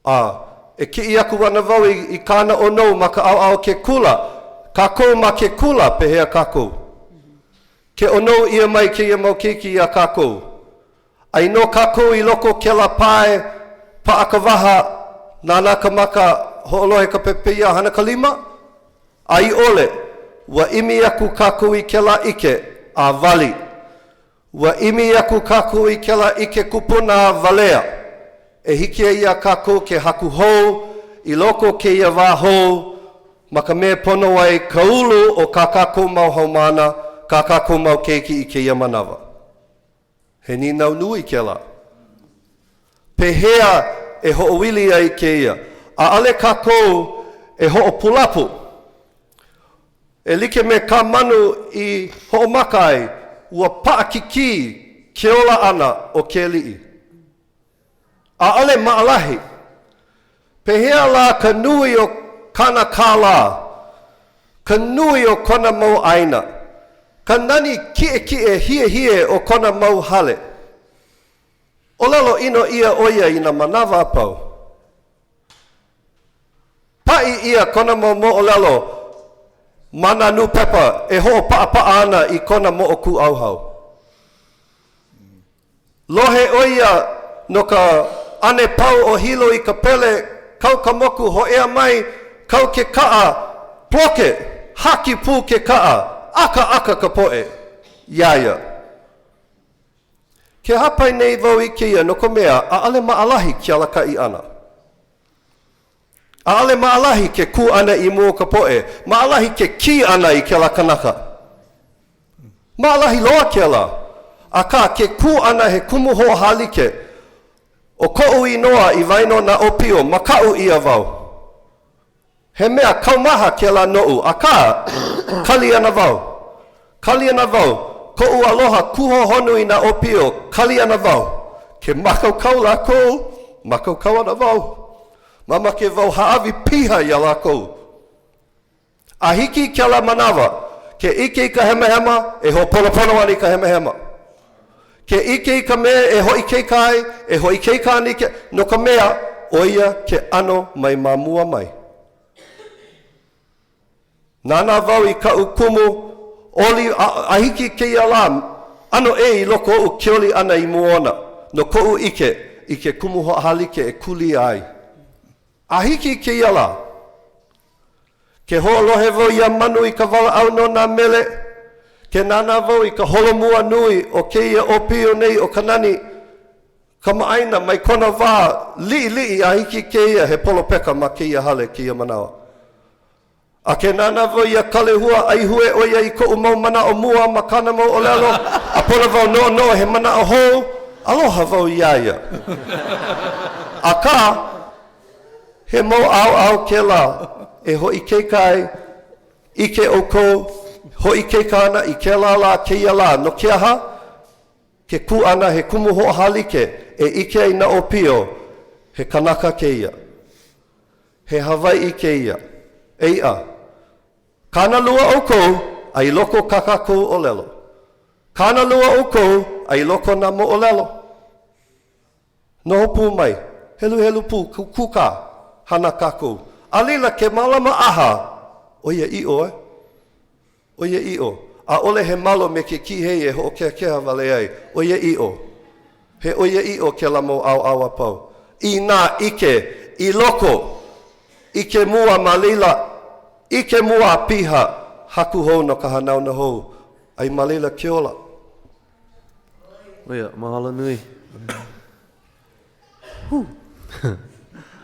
A e kiʻi aku ana wau i, i kāna ʻonou ma ka ʻaoʻao o ke kula, kākou ma ke kula, pehea kākou? Ke ʻonou ʻia mai kēia mau keiki iā kākou. ʻAi nō kākou i loko o kēlā pae, paʻa ka waha, nānā ka maka, hoʻolohe ka pepeiao, hana ka lima, a i ʻole, ua ʻimi aku kākou i kēlā ʻike a wali. Ua ʻimi aku kākou i kēlā ʻike kupuna a walea e hiki ai iā kākou ke haku hou i loko o kēia wā hou ma ka mea e pono ai ka ulu o kā kākou mau haumāna, kā kākou mau keiki i kēia manawa. He nīnau nui kēlā. Pehea e hoʻoili ai kēia? ʻAʻole kākou e hoʻopulapu. E like me ka manu i hoʻomaka ai, ua paʻakikī ke ola ʻana o ke aliʻi. ʻAʻole maʻalahi. Pehea lā ka nui o kāna kālā, ka nui o kona mau ʻāina, ka nani kiʻekiʻe hiehie o kona mau hale? ʻŌlelo ʻino ʻia ʻo ia i nā manawa a pau. Paʻi ʻia kona mau moʻolelo ma nā nūpepa e hoʻopaʻapaʻa ana i kona moʻokūʻauhau. Lohe ʻo ia no ka ʻane pau o Hilo i ka pele, kau ka moku, hōʻea mai, kau ke kaʻa, ploke, haki pū ke kaʻa, ʻakaʻaka ka poʻe iā ia. Ke hāpai nei wau i kēia no ka mea, ʻaʻole maʻalahi ke alakaʻi ʻana. ʻAʻole maʻalahi ke kū ʻana i mua o ka poʻe. Maʻalahi ke kī ʻana i kēlā kanaka. Maʻalahi loa kēlā. Akā, ke kū ʻana he kumu hoʻohālike. ʻO koʻu inoa i waena o nā ʻōpio, makaʻu ʻia wau. He mea kaumaha kēlā noʻu, akā, kali ana wau. Kali ana wau, koʻu aloha kūhohonu i nā ʻōpio, kali ana wau. Ke mākaukau lākou, mākaukau ana wau. Mamake wau hāʻawi piha iā lākou. A hiki i kēlā manawa, ke ʻike i ka hemahema, e hoʻoponopono ana i ka hemahema. Ke ʻike i ka mea e hoʻoikaika ai, e hoʻoikaika ana i ke, no ka mea, ʻo ia ke ʻano mai ma mua mai. Nānā wau i kaʻu kumu oli a, a hiki i kēia lā, ʻano ʻē i loko oʻu ke oli ʻana i mua ona, no koʻu ʻike i ke kumu hoʻohālike e kūlia ai. A hiki i kēia lā, ke hoʻolohe wau iā Manu i ka walaʻau no nā mele, ke nānā wau i ka holomua nui o kēia ʻōpio nei o ka nani, Kamaʻāina mai kona wā liʻiliʻi a hiki i kēia he polopeka ma kēia hale kēia manawa. A ke nānā wau iā Kalehua, ʻaihue ʻo ia i koʻu mau manaʻo mua ma kāna mau ʻōlelo, a pono wau noʻonoʻo he manaʻo hou, aloha wau iā ia. Akā, he mau ʻaoʻao kēlā e hoʻoikaika ai, ʻike ʻoukou, hoʻoikaika ana i kēlā lā kēia lā, no ke aha? Ke kū ʻana he kumu hoʻohālike e ʻike ai nā ʻōpio, he kanaka kēia. He Hawaiʻi kēia. Eiʻa. Kānalua ʻoukou a i loko o kā kākou ʻōlelo. Kānalua ʻoukou a i loko o nā moʻolelo. Noho pū mai, heluhelu pū, kūkā, hana kākou. A laila, ke mālama ʻaha, ʻoiaʻiʻo, eh? ʻOiaʻiʻo, ʻaʻole he malo me ke kīhei e hoʻokehakeha wale ai, ʻoiaʻiʻo. He ʻoiaʻiʻo kēlā mau ʻaoʻao a pau. Inā ʻike i loko, ʻike mua ma laila, ʻike mua a piha, haku hou no ka hanauna hou, a i ma laila ke ola. ʻO ia, mahalo nui. Huh.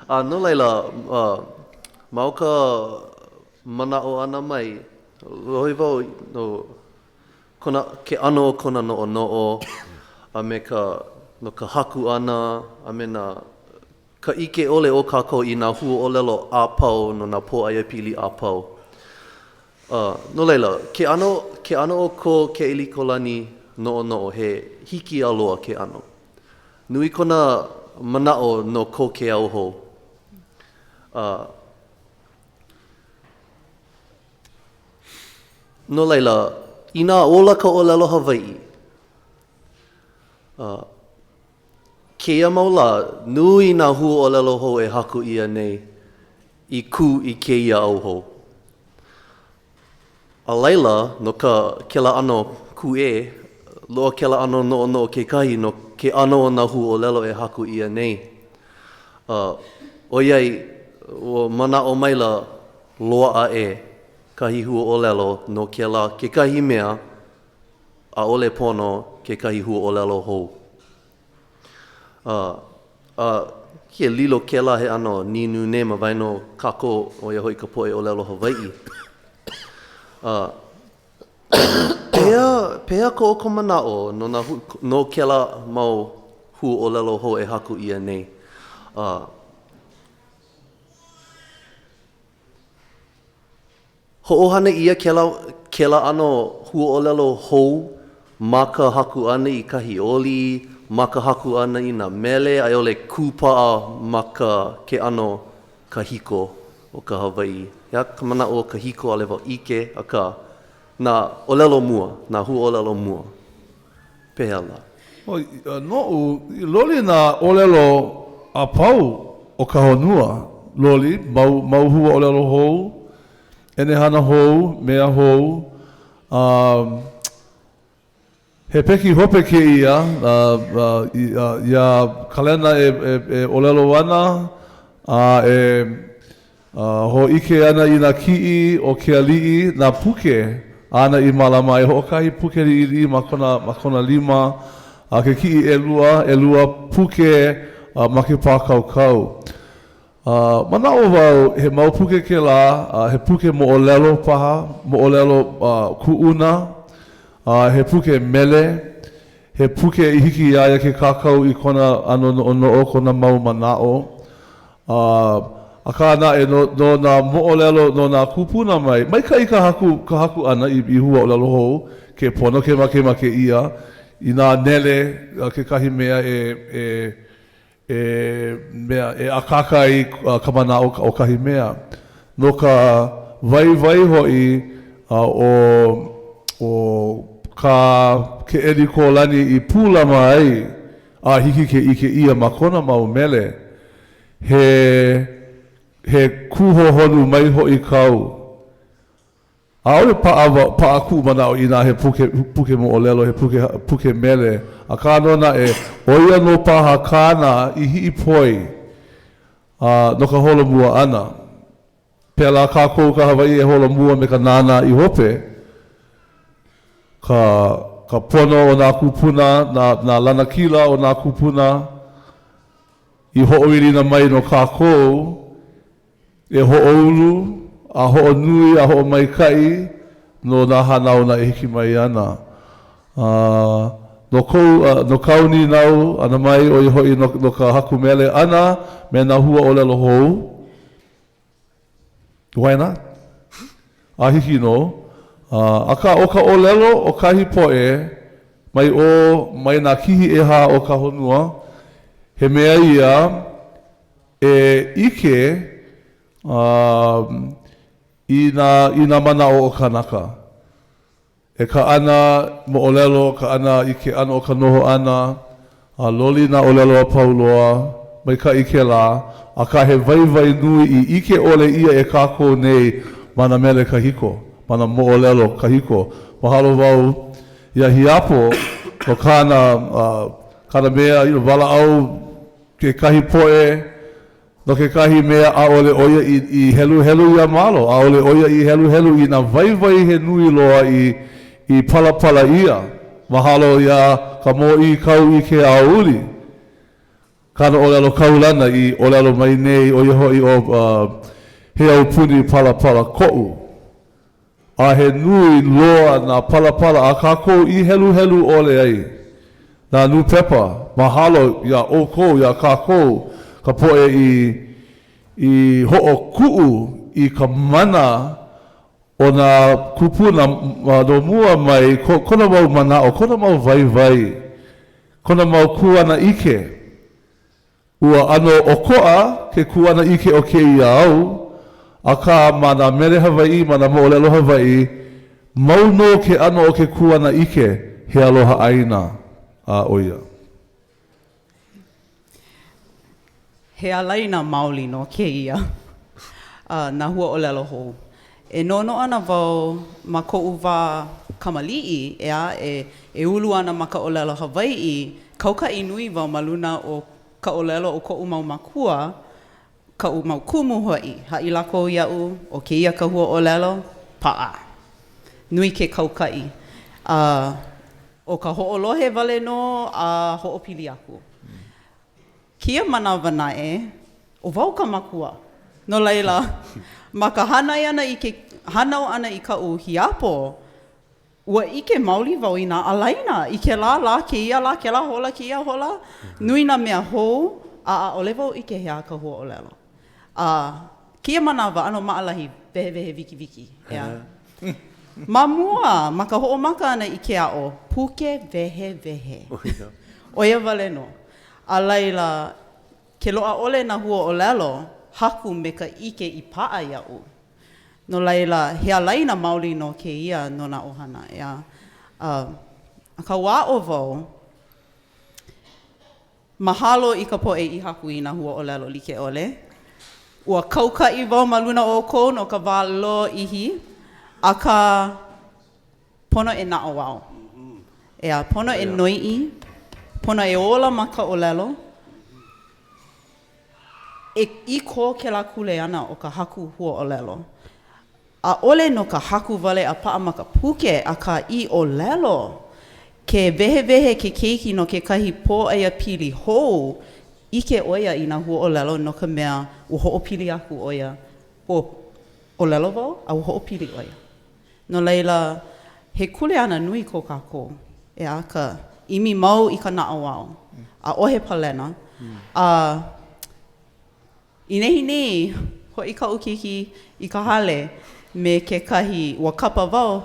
A no laila, ma o ka manaʻo ʻana mai, lohe wau no kona, ke ʻano o kona noʻonoʻo, a me ka, no ka haku ʻana, a me nā, ka ʻike ʻole o kākou i nā huaʻōlelo a pau no nā pōʻaiapili a pau. A, no laila, ke ʻano, ke ʻano o ko Keʻelikōlani noʻonoʻo, he hikiāloa ke ʻano. Nui kona manaʻo no ko ke au hou. A, no laila, inā ola ka ʻōlelo Hawaiʻi, a, kēia mau lā, nui nā huaʻōlelo hou e haku ʻia nei i kū i kēia au hou. A laila, no ka kēlā ʻano kūʻē, loa kēlā ʻano noʻonoʻo kekahi no ke ʻano o nā huaʻōlelo e haku ʻia nei. A, ʻoiai, ua manaʻo maila loaʻa ʻē kahi huaʻōlelo no kēlā kekahi mea, ʻaʻole pono kekahi huaʻōlelo hou. A, a ke lilo kēlā he ʻano nīnūnē ma waena o kākou, ʻo ia hoʻi ka poʻe ʻōlelo Hawaiʻi. A, pehea, pehea ko ʻoukou manaʻo no nā hu, no kēlā mau huaʻōlelo hou e haku ʻia nei? A, Hoʻohana ʻia kēlā, kēlā ʻano huaʻōlelo hou ma ka haku ʻana i kahi oli, ma ka haku ʻana i nā mele, a i ʻole kūpaʻa ma ka ke ʻano kahiko o ka Hawaiʻi. He aha ka manaʻo o kahiko ʻaʻole wau ʻike, akā, nā ʻōlelo mua, nā huaʻōlelo mua. Pehea lā? Noʻu, loli nā ʻōlelo a pau o ka honua, loli, mau, mau huaʻōlelo hou, ʻenehana hou, mea hou, a he peki hope kēia iā Kalena e ʻōlelo ana a e A hōʻike ana i nā kiʻi o ke aliʻi, nā puke āna i mālama ai, hoʻokahi puke liʻiliʻi ma kona, ma kona lima, a ke kiʻi ʻelua, ʻelua puke ma ke pākaukau. A manaʻo wau, he mau puke kēlā, a he puke moʻolelo paha, moʻolelo kuʻuna, a he puke mele, he puke i hiki iā ia ke kākau i kona ʻano noʻonoʻo, kona mau manaʻo. A, akā naʻe, no, no nā moʻolelo no nā kūpuna mai, maikaʻi ka haku, ka haku ʻana i, i huaʻōlelo hou, ke pono, ke makemake ʻia, inā nele kekahi mea e, e, e mea, e akāka ai ka manaʻo o kahi mea. No ka waiwai hoʻi o, o kā Keʻelikōlani i pūlama ai a hiki ke ʻike ʻia ma kona mau mele, he, he kūhohonu mai hoʻi kau. ʻAʻole paʻa, paʻa kuʻu manaʻo inā he puke, puke moʻolelo, he puke, puke mele, akā nō naʻe, ʻo ia nō paha kāna i hiʻipoi a no ka holomua ʻana. Pēlā kākou ka Hawaiʻi e holomua me ka nānā i hope, ka, ka pono o nā kūpuna, nā, nā lanakila o nā kūpuna i hoʻoilina mai no kākou e hoʻoulu a hoʻonui a hoʻomaikaʻi no nā hanauna e hiki mai ana. A no kou, no kāu nīnau ʻana mai, ʻo ia hoʻi no, no ka haku mele ʻana me nā huaʻōlelo hou, Why not? A hiki nō. Akā, ʻo ka ʻōlelo o kahi poʻe mai ʻō mai nā kihi ʻehā o ka honua, he mea ia e ʻike i nā i nā manaʻo o kānaka. E kaʻana moʻolelo, kaʻana i ke ʻano o ka noho ʻana, a loli nā ʻōlelo a pau loa, maikaʻi kēlā, akā he waiwai nui i ʻike ʻole ʻia e kākou nei ma nā mele kahiko. ma nā moʻolelo kahiko. Mahalo wau iā Hiapo no kāna, kāna mea i walaʻau kekahi poʻe no kekahi mea ʻaʻole ʻo ia i heluhelu iā Malo, ʻaʻole ʻo ia i heluhelu i nā waiwai he nui loa i i palapala ʻia. Mahalo iā ka Mōʻī Kau i ke Aouli. Kāna ʻōlelo kaulana i ʻōlelo mai nei, ʻo ia hoʻi ʻo He aupuni palapala koʻu. A he nui loa nā palapala a kākou i heluhelu ʻole ai. Nā nūpepa, mahalo iā ʻoukou, iā kākou, ka poʻe i i hoʻokuʻu i ka mana o nā kūpuna no mua mai, kona mau manaʻo, kona mau waiwai, kona mau kuanaʻike. Ua ʻano ʻokoʻa ke kuanaʻike o kēia au, akā ma nā mele Hawaiʻi, ma nā moʻolelo Hawaiʻi, mau nō ke ʻano o ke kuanaʻike he aloha ʻāina, a ʻo ia. He ālaina maoli nō kēia a nā huaʻōlelo hou. E noʻonoʻo ana wau ma koʻu wā kamaliʻi, ʻeā, e, e ulu ana ma ka ʻōlelo Hawaiʻi, kaukaʻi nui wau ma luna o ka ʻōlelo o koʻu mau mākua, kaʻu mau kumu hoʻi. Haʻi lākou iaʻu, ʻo kēia ka huaʻōlelo, paʻa. Nui ke kaukaʻi. A ʻo ka hoʻolohe wale nō a hoʻopili aku. Kēia manawa naʻe, ʻo wau ka makua. No laila, ma ka hānai ʻana i ke hānau ʻana i kaʻu hiapo, ua ʻike maoli wau i nā ālaina i kēlā lā, kēia lā, kēlā hola, kēia hola. Nui nā mea hou, a ʻaʻole wau ʻike he aha ka huaʻōlelo. A kēia manawa, ʻano maʻalahi, wehewehe wikiwiki, ʻeā. Ma mua, ma ka hoʻomaka ʻana i ke aʻo puke wehewehe. ʻO ia wale nō. A laila, ke loaʻa ʻole nā huaʻōlelo, haku me ka ʻike i paʻa iaʻu. No laila, he ālaina maoli nō kēia no nā ʻohana, ʻeā. Akā ua aʻo wau, mahalo i ka poʻe i haku i nā huaʻōlelo like ʻole. Ua kaukaʻi wau ma luna o ʻoukou no ka wā lōʻihi, akā, Pono e naʻauao. ʻEā, pono e noiʻi, pono e ola ma ka ʻōlelo, e i kō kēlā kuleana o ka haku huaʻōlelo. ʻAʻole no ka haku wale a paʻa ma ka puke, akā i ʻōlelo, ke wehewehe ke keiki no kekahi pōʻaiapili hou, ʻike ʻo ia i nā huaʻōlelo no ka mea ua hoʻopili aku ʻo ia, ua ʻōlelo wau a ua hoʻopili ʻo ia. No laila, he kuleana nui ko kākou, ʻeā, ka ʻimi mau i ka naʻauao. ʻAʻohe palena. A i nehinei, hoʻi kaʻu keiki i ka hale me kekahi, ua kapa wau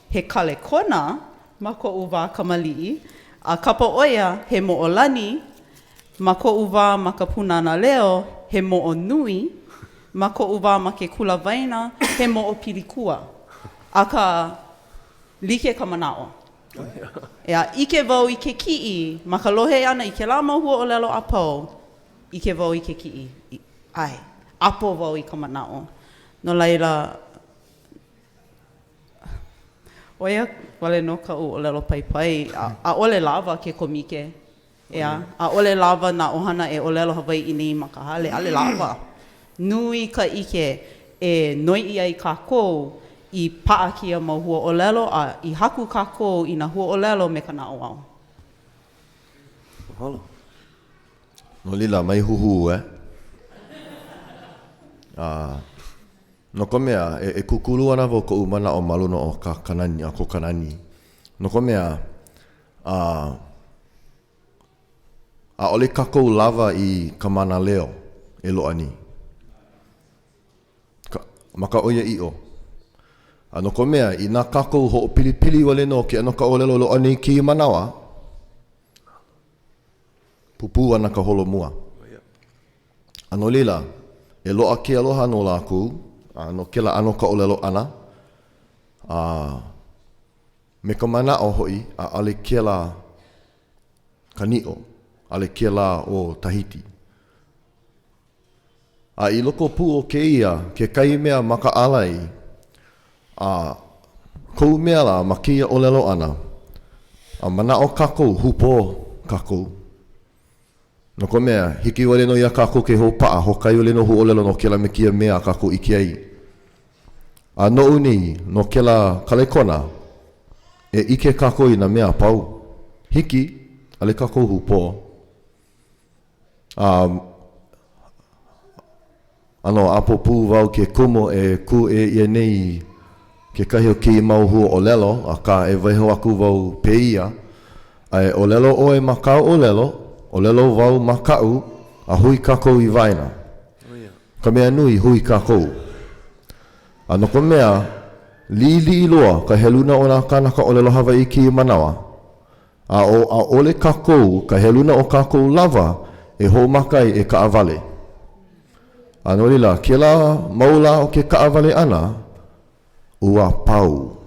he kalekona ma koʻu wā kamaliʻi, a kapa ʻo ia he moʻolani ma koʻu wā ma ka Pūnana Leo, he moʻo nui. Ma koʻu wā ma ke kula waena, he moʻo pilikua. Akā, like ka manaʻo. ʻEā, ʻike wau i ke kiʻi ma ka lohe ʻana i kēlā mau huaʻōlelo a pau, ʻike wau i ke kiʻi, ʻae, ʻapo wau i ka manaʻo. No laila, ʻo ia wale nō kaʻu ʻōlelo paipai, ʻaʻole lawa ke kōmike. ʻEā, ʻaʻole lawa nā ʻohana e ʻōlelo Hawaiʻi nei ma ka hale, ʻaʻole lawa. Nui ka ʻike e noiʻi ai kākou i paʻa kēia mau huaʻōlelo a i haku kākou i nā huaʻōlelo me ka naʻauao. Mahalo. No laila, mai huhū, e. A, no ka mea, e, e kūkulu ana wau koʻu manaʻo ma luna o ka, ka nani, a ko ka nani. No ka mea, A ʻaʻole kākou lawa i ka mānaleo e loaʻa nei. Ka, ma ka ʻoiaʻiʻo. A no ka mea, inā kākou hoʻopilipili wale nō ke ʻano ka ʻōlelo loaʻa nei kēia manawa, pupū ana ka holomua. A no laila, e loaʻa ke aloha no lākou, a no kēlā ʻano ka ʻōlelo ʻana, a Me ka manaʻo hoʻi, ʻaʻole kēlā ka niʻo, ʻaʻole kēlā o Tahiti. A i loko pū o kēia, kekahi mea makaʻala i, a. Kohu mea lā ma kēia ʻōlelo ʻana, a manaʻo kākou, hūpō kākou. No ka mea, hiki wale nō iā kākou ke hoʻopaʻa hoʻokahi wale nō huaʻōlelo no kēlā me kēia mea a kākou ʻike ai. A noʻu nei, no kēlā kalekona, e ʻike kākou i nā mea a pau. Hiki, ʻaʻole kākou hūpō. A ʻano ʻapo pū wau ke kumu e kūʻē ʻia nei kekahi o kēia mau huaʻōlelo, akā e waiho aku wau pēia, a e ʻōlelo ʻoe ma kāu ʻōlelo, ʻōlelo wau ma kaʻu, a hui kākou i waena. Ka mea nui, hui kākou. A no ka mea, liʻiliʻi loa ka heluna o nā kānaka ʻōlelo Hawaiʻi i kēia manawa, A ʻo ʻaʻole kākou ka heluna o kākou lawa e hoʻomaka ai e kaʻawale. A no laila, kēlā mau lā o ke kaʻawale ʻana, ua pau.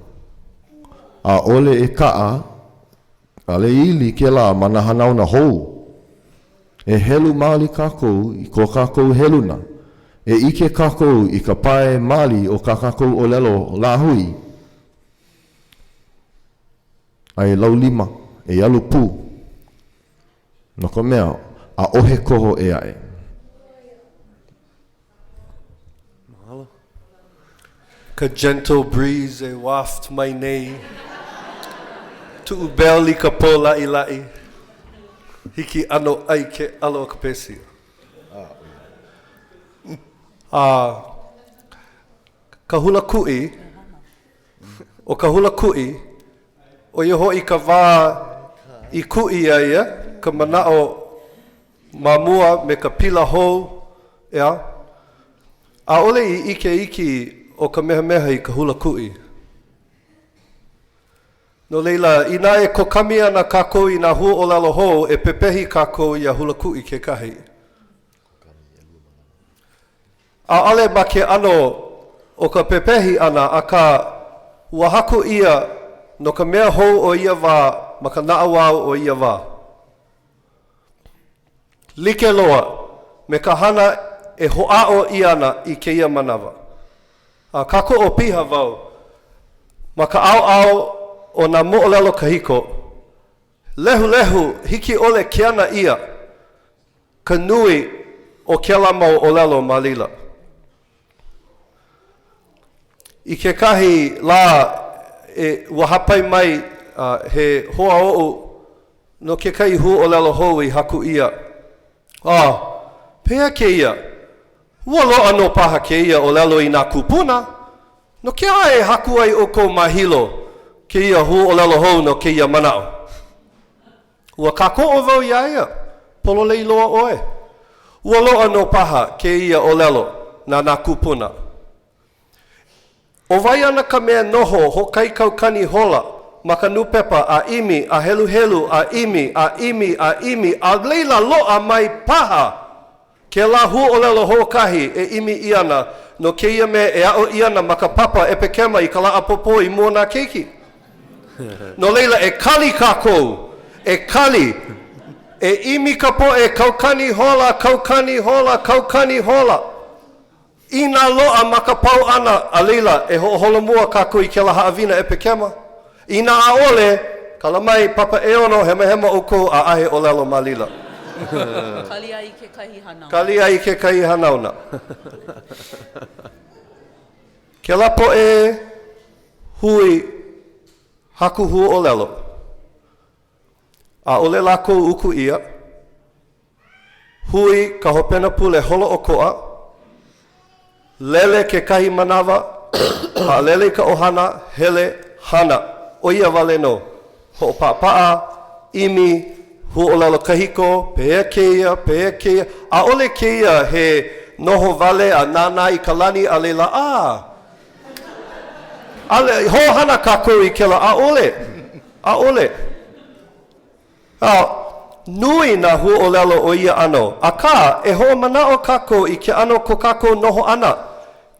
ʻAʻole e kaʻa, ʻaʻole e ili kēlā ma nā hanauna hou. E helu maoli kākou i ko kākou heluna. E ʻike kākou i ka pae maoli o kā kākou ʻōlelo lāhui. A e laulima, e alu pū, no ka mea, ʻaʻohe koho ʻē aʻe. Mahalo. Ka gentle breeze e waft mai nei. Tuʻu bell i ka pō laʻilaʻi. Hiki ʻano ʻai ke ʻala o ka pesia. A ka hula kuʻi, ʻO ka hula kuʻi, ʻo ia hoʻi ka wā i kuʻi ʻia ia, ka manaʻo ma mua me ka pila hou, ʻeā? ʻAʻole i ʻike iki ʻo Kamehameha i ka hula kuʻi. No laila, inā e kokami ana kākou i nā huaʻōlelo hou, e pepehi kākou iā hula kuʻi kekahi. ʻAʻole ma ke ʻano o ka pepehi ʻana, akā, ua haku ʻia no ka mea hou o ia wā ma ka naʻauao o ia wā. Like loa me ka hana e hoʻāʻo ʻia ana i kēia manawa. A kākoʻo piha wau ma ka ʻaoʻao o nā moʻolelo kahiko, lehulehu hiki ʻole ke ana ʻia ka nui o kēlā mau ʻōlelo ma laila. I kekahi lā e, ua hāpai mai he hoa oʻu no kekahi huaʻōlelo hou i haku ʻia. A, pehea kēia? Ua loaʻa nō paha kēia ʻōlelo i nā kūpuna. No ke aha e haku ai ʻoukou ma Hilo kēia huaʻōlelo hou no kēia manaʻo? Ua kākoʻo wau iā ia, pololei loa ʻoe. Ua loaʻa nō paha kēia ʻōlelo na nā kūpuna. ʻO wai ana ka mea noho hoʻokahi kaukani hola ma ka nūpepa a ʻimi a heluhelu a ʻimi a ʻimi a ʻimi a laila loaʻa mai paha Kēlā huaʻōlelo hoʻokahi e ʻimi ʻia ana no kēia mea e aʻo ʻia ana ma ka papa ʻepekema i ka lā ʻapōpō i mua o nā keiki. No laila, e kali kākou, e kali, e ʻimi ka poʻe kaukani hola, kaukani hola, kaukani hola. Inā loaʻa ma ka pau ʻana, a laila, e hoʻoholomua kākou i kēlā haʻawina ʻepekema. Inā ʻaʻole, kala mai, papa ʻeono, hemahema ʻoukou ʻaʻahe ʻōlelo ma laila. Kali ai kekahi hanauna. Kali ai kekahi hanauna. Kēlā poʻe hui haku huaʻōlelo, ʻaʻole lākou uku ʻia. Hui ka hopena pule holoʻokoʻa, lele kekahi manawa, haʻalele i ka ʻohana, hele, hana. ʻO ia wale nō. Hoʻopaʻapaʻa, ʻimi, huaʻōlelo kahiko, pehea kēia, pehea kēia. ʻAʻole kēia he noho wale a nānā i ka lani a laila, ʻā! ʻAʻole, hoʻohana kākou i kēlā, ʻaʻole, ʻaʻole. A, nui nā huaʻōlelo o ia ʻano, akā, e hoʻomanaʻo kākou i ke ʻano ko kākou noho ʻana.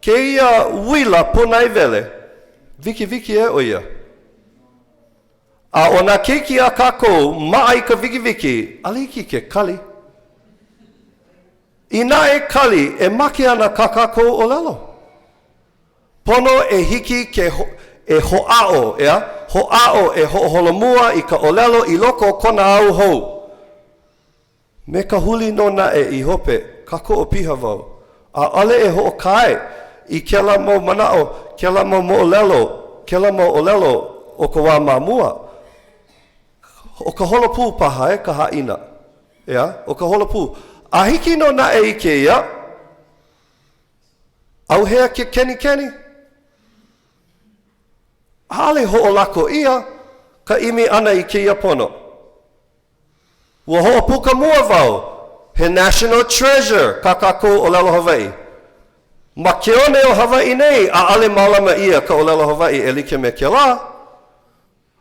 Kēia uila pūnaewele, wikiwiki ē ʻo ia. A ʻo nā keiki a kākou, maʻa i ka wikiwiki, ʻaʻole hiki ke kali. Inā e kali, e make ana kā kākou ʻōlelo. Pono e hiki ke. e hoʻāʻo, ʻeā? Hoʻāʻo e hoʻoholomua i ka ʻōlelo i loko o kona au hou. Me ka huli nō naʻe i hope, kākoʻo piha wau. ʻAʻole e hoʻokae i kēlā mau manaʻo, kēlā mau moʻolelo, kēlā mau ʻōlelo o ka wā ma mua. ʻO ka holo pū paha e ka hāʻina. ʻEā, ʻo ka holo pū. A hiki nō naʻe i kēia, ʻauhea ke kenikeni? ʻAʻole hoʻolako ʻia ka ʻimi ʻana i kēia pono. Ua hoʻopuka mua wau, he national treasure kā kākou ʻōlelo Hawaiʻi. Ma ke one o Hawaiʻi nei, ʻaʻole mālama ʻia ka ʻōlelo Hawaiʻi e like me kēlā.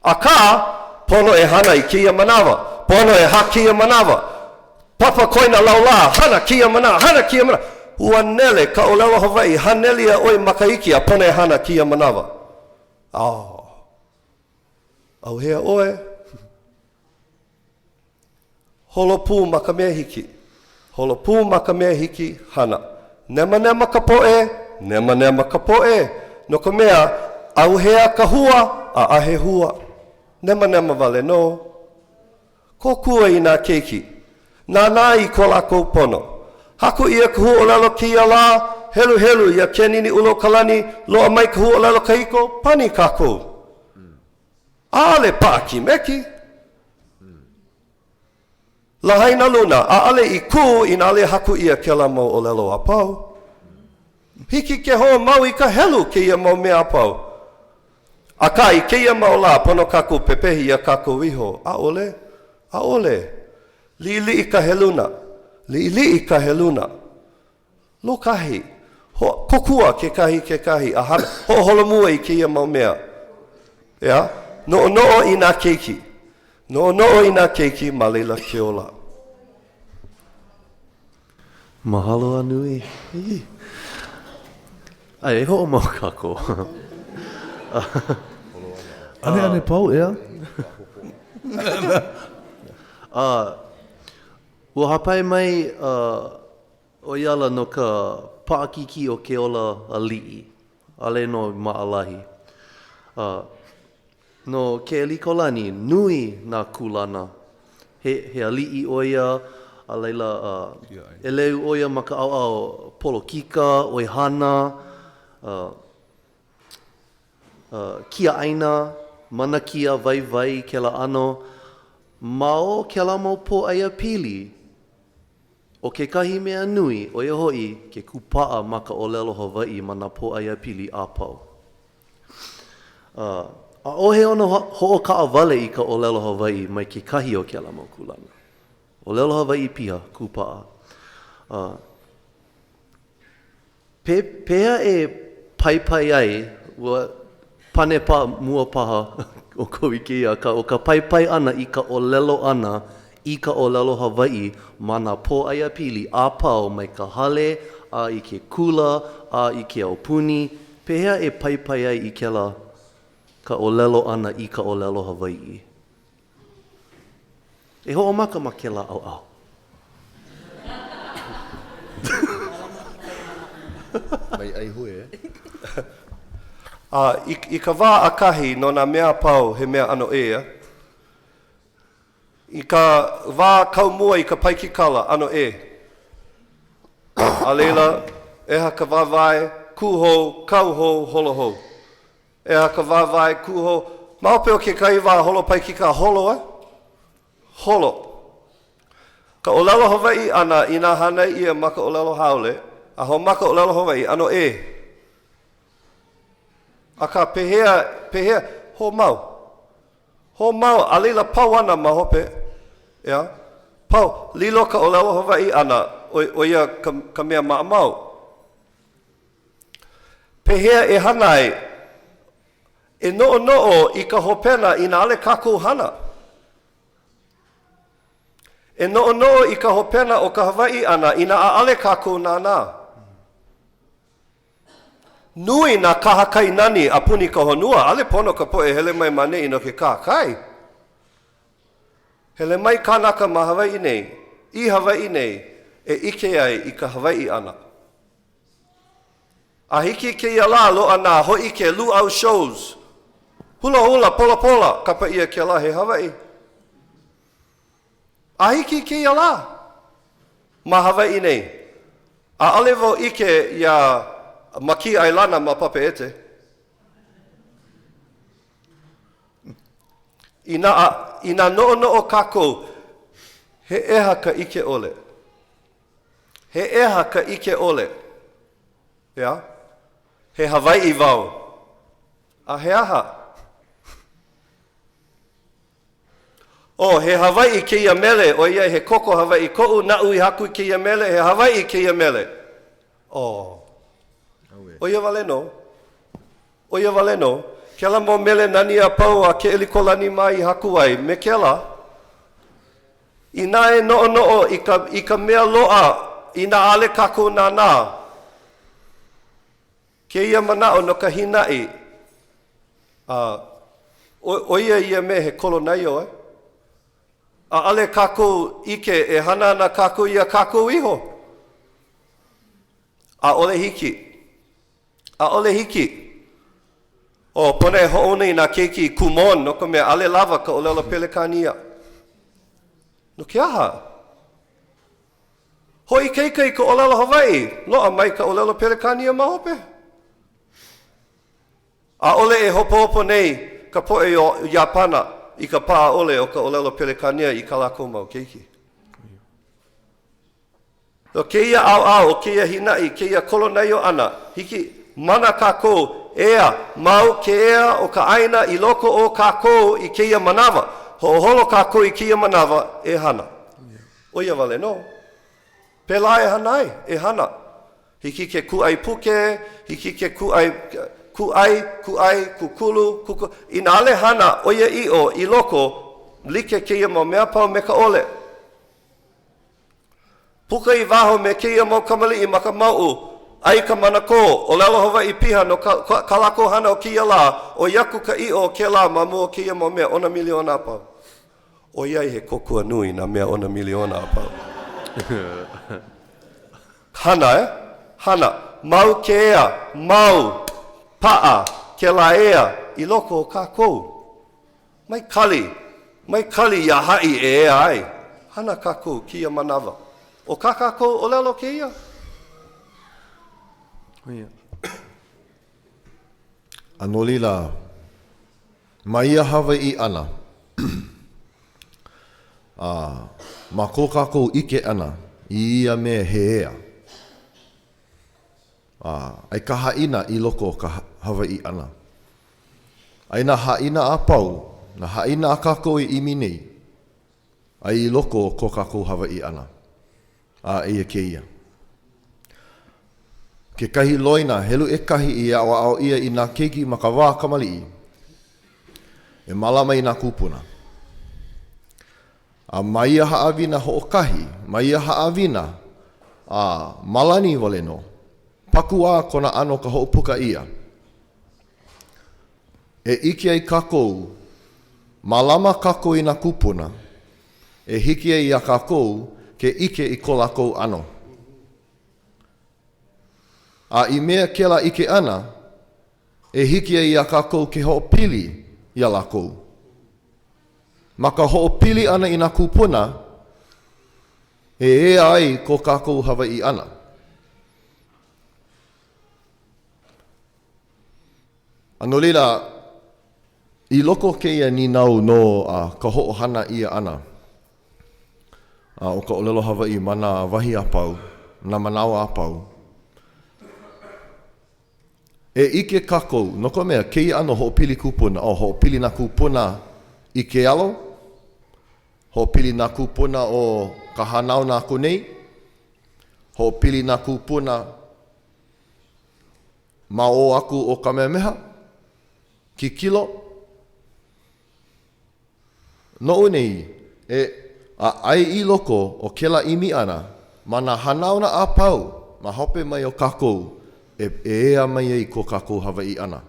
Akā, pono e hana i kēia manawa. Pono e ha kēia manawa. Papa koina laulā, hana kēia manawa, hana kēia manawa. Ua nele ka ʻōlelo Hawaiʻi, haneli a ʻoi makahiki a pono e hana kēia manawa. Oh. ʻAuhea ʻoe? Holo pū ma ka mea hiki. Holo pū ma ka mea hiki, hana. Nemanema ka poʻe, nemanema ka poʻe, no ka mea, ʻauhea ka hua, ʻaʻahe hua. Nemanema wale nō. Kōkua i nā keiki. Nānā i ko lākou pono. Haku ʻia ka huaʻōlelo kēia lā, heluhelu iā Keaniniʻulaokalani, loaʻa mai ka huaʻōlelo kahiko, pani kākou. ʻAʻole paʻa kimeki. Lahainaluna, ʻaʻole i kū inā ʻaʻole haku ʻia kēlā mau ʻōlelo a pau. Hiki ke hoʻomau i ka helu kēia mau mea a pau. Akā, i kēia mau lā, pono kākou pepehi iā kākou iho. ʻAʻole. ʻAʻole. Liʻiliʻi ka heluna. Liʻiliʻi ka heluna. Lōkahi. Ho, kōkua kekahi kekahi a hana, hoʻoholomua i kēia mau mea. ʻEā? Noʻonoʻo i nā keiki. Noʻonoʻo i nā keiki ma laila ke ola. Mahalo a nui. ʻAe, e hoʻomau kākou. ʻAneʻane pau, ʻeā? A, ua hāpai mai ʻo ia ala no ka paʻakikī o ke ola aliʻi, ʻaʻole nō maʻalahi. A no Keʻelikōlani, nui nā kūlana. He, he aliʻi ʻo ia, a laila, ʻeleu ʻo ia ma ka ʻaoʻao polokika, ʻoihana, kiaʻāina, manakia, waiwai, kēlā ʻano. Ma o kēlā mau pōʻaiapili, ʻO kekahi mea nui, ʻo ia hoʻi ke kūpaʻa ma ka ʻōlelo Hawaiʻi ma nā pōʻaiapili a pau. A, ʻaʻohe ona hoʻokaʻawale i ka ʻōlelo Hawaiʻi mai kekahi o kēlā mau kūlana. ʻŌlelo Hawaiʻi piha, kūpaʻa. A, Pe, pehea e paipai ai, ua pane pa, mua paha ʻoukou i kēia, akā, ʻo ka paipai ʻana i ka ʻōlelo ʻana i ka ʻōlelo Hawaiʻi ma nā pōʻaiapili a pau mai ka hale a i ke kula a i ke aupuni, pehea e paipai ai i kēlā ka ʻōlelo ʻana i ka ʻōlelo Hawaiʻi? E hoʻomaka ma kēlā ʻaoʻao. Mai ʻaihue, e. A i, i ka wā ʻakahi no nā mea a pau he mea ʻano ʻē a. I ka wā kau mua i ka paikikala, ʻano ʻē. A laila, ʻeha ka wāwae, kū hou, kau hou, holo hou. ʻEha ka wāwae, kū hou. Ma hope o kekahi wā holo paikika, holo e? Holo. Ka ʻōlelo Hawaiʻi ʻana inā hānai ʻia ma ka ʻōlelo haole, a hoʻomaka ʻōlelo Hawaiʻi, ʻano ʻē. Akā, pehea, pehea, hoʻomau. Hoʻomau, a laila pau ana ma hope, ʻeā? Pau, lilo ka ʻōlelo Hawaiʻi ʻana, ʻo ia ka, ka mea maʻamau. Pehea e hana ai? E noʻonoʻo i ka hopena inā ʻaʻole kākou hana. E noʻonoʻo i ka hopena o ka Hawaiʻi ʻana inā ʻaʻole kākou nānā. Nui nā kahakai nani a puni ka honua, ʻaʻole pono ka poʻe hele mai ma neʻi no ke kahakai. Hele mai kānaka ma Hawaiʻi nei, i Hawaiʻi nei, e ʻike ai i ka Hawaiʻi ʻana. A hiki i kēia lā, loaʻa nā hōʻike lūʻau shows. Hulahula, polapola, kapa ʻia kēlā he Hawaiʻi. A hiki i kēia lā, ma Hawaiʻi nei, ʻaʻole wau ʻike iā Makī ʻAilana ma Papeete. Inā, inā noʻonoʻo kākou, he ʻeha ka ʻike ʻole. He ʻeha ka ʻike ʻole. ʻEā? He Hawaiʻi wau. A he aha? Oh, he Hawaiʻi kēia mele, ʻoiai he koko Hawaiʻi koʻu, naʻu i haku i kēia mele, he Hawaiʻi kēia mele. Oh. ʻO ia wale nō. ʻO ia wale nō. Kēlā mau mele nani a pau a Keʻelikōlani mā i haku ai, me kēlā. Inā e noʻonoʻo i ka, i ka mea loaʻa, inā ʻaʻole kākou nānā. Kēia manaʻo no ka hīnaʻi, a ʻo ia ia mea he kolonaio, eh? ʻAʻole kākou ʻike e hana ana kākou iā kākou iho. ʻAʻole hiki. ʻAʻole hiki. ʻO, pono e hoʻouna i nā keiki i Kumon no ka mea ʻaʻole lawa ka ʻōlelo Pelekānia. No ke aha? Hoʻoikaika i ka ʻōlelo Hawaiʻi, loaʻa mai ka ʻōlelo Pelekānia ma hope. ʻAʻole e hopohopo nei ka poʻe o Iāpana i ka paʻa ʻole o ka ʻōlelo Pelekānia i kā lākou mau keiki. No kēia ʻaoʻao o kēia hīnaʻi, kēia kolonaio ʻana, hiki, mana kākou, ea, mau ke ea o ka ʻāina i loko o kākou i kēia manawa. Hoʻoholo kākou i kēia manawa e hana. ʻO ia wale nō. Pēlā e hana ai, e hana. Hiki ke kūʻai puke, hiki ke kūʻai, kūʻai, kūʻai, kūkulu, kūkulu. Inā ʻaʻole hana ʻoiaʻiʻo i loko, like kēia mau mea a pau me ka ʻole. Puka i waho me kēia mau kamaliʻi ma ka mauʻu, ʻai ka manakō, ʻōlelo Hawaiʻi piha no ka, ka, kā lākou hana o kēia lā, ʻoi aku ka ʻiʻo o kēlā ma mua o kēia mau mea ʻona miliona a pau. ʻOiai he kōkua nui nā mea ʻona miliona a pau. Hana, eh? Hana. Mau ke ea, mau, paʻa, kēlā ea i loko o kākou. Mai kali, mai kali iā haʻi e ea ai. Hana kākou kēia manawa. ʻO kā kākou ʻōlelo kēia? A no laila, ma ia Hawaiʻi ʻana, a ma ko kākou ʻike ʻana i ia mea he ea, a ai ka haʻina i loko o ka Hawaiʻi ʻana. Ai nā haʻina a pau, nā haʻina a kākou e ʻimi nei, ai i loko o ko kākou Hawaiʻi ʻana. A eia kēia. Kekahi loina helu ʻekahi i aʻoaʻo ʻia i nā keiki ma ka wā kamaliʻi, e mālama i nā kūpuna. A ma ia haʻawina hoʻokahi, ma ia haʻawina a malani wale nō, pakuʻā kona ʻano ka hoʻopuka ʻia. E ʻike ai kākou, mālama kākou i nā kūpuna, e hiki ai iā kākou ke ʻike i ko lākou ʻano. A i mea kēlā ʻike ʻana, e hiki ai iā kākou ke hoʻopili iā lākou. Ma ka hoʻopili ʻana i nā kūpuna, e ea ai ko kākou Hawaiʻi ʻana. A no laila, i loko o kēia nīnau no ka hoʻohana ʻia ʻana o ka ʻōlelo Hawaiʻi ma nā wahi a pau, nā manawa a pau, e ʻike kākou, no ka mea, kēia ʻano hoʻopili kūpuna, oh, hoʻopili nā kūpuna i ke alo, hoʻopili nā kūpuna o ka hanauna aku nei, hoʻopili nā kūpuna Ma ʻō aku o Kamehameha, kikilo, noʻu nei, e, a ʻai i loko o kēlā ʻimi ʻana ma nā hanauna a pau ma hope mai o kākou e ea mai ai ko kākou Hawaiʻi ʻana.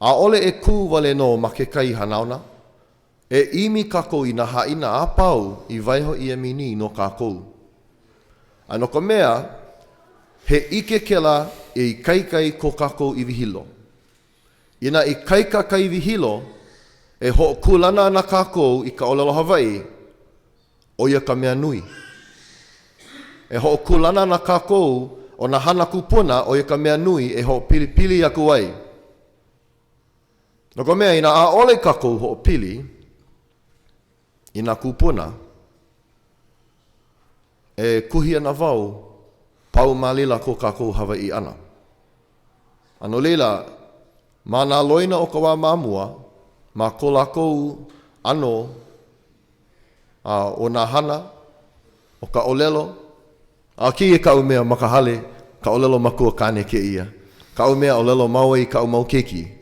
ʻAʻole e kū wale nō ma kekahi hanauna, E ʻimi kākou i nā haʻina a pau i waiho ʻia mai nei no kākou. A no ka mea, he ʻike kēlā e ikaika ai ko kākou iwi hilo. Inā ikaika ka iwi Hilo, e hoʻokūlana ana kākou i ka ʻōlelo Hawaiʻi, ʻo ia ka mea nui. E hoʻokūlana ana kākou o nā hana kūpuna, ʻo ia ka mea nui e hoʻopilipili aku ai. No ka mea, inā ʻaʻole kākou hoʻopili i nā kūpuna, e kuhi ana wau, pau malila ko kākou Hawaiʻi ʻana. A no laila, ma nā loina o ka wā ma mua, ma ko lākou ʻano a ʻo nā hana, ʻo ka ʻōlelo, a kēia kaʻu mea ma ka hale, ka ʻōlelo makua kāne kēia, kaʻu mea ʻōlelo mau ai i kaʻu mau keiki.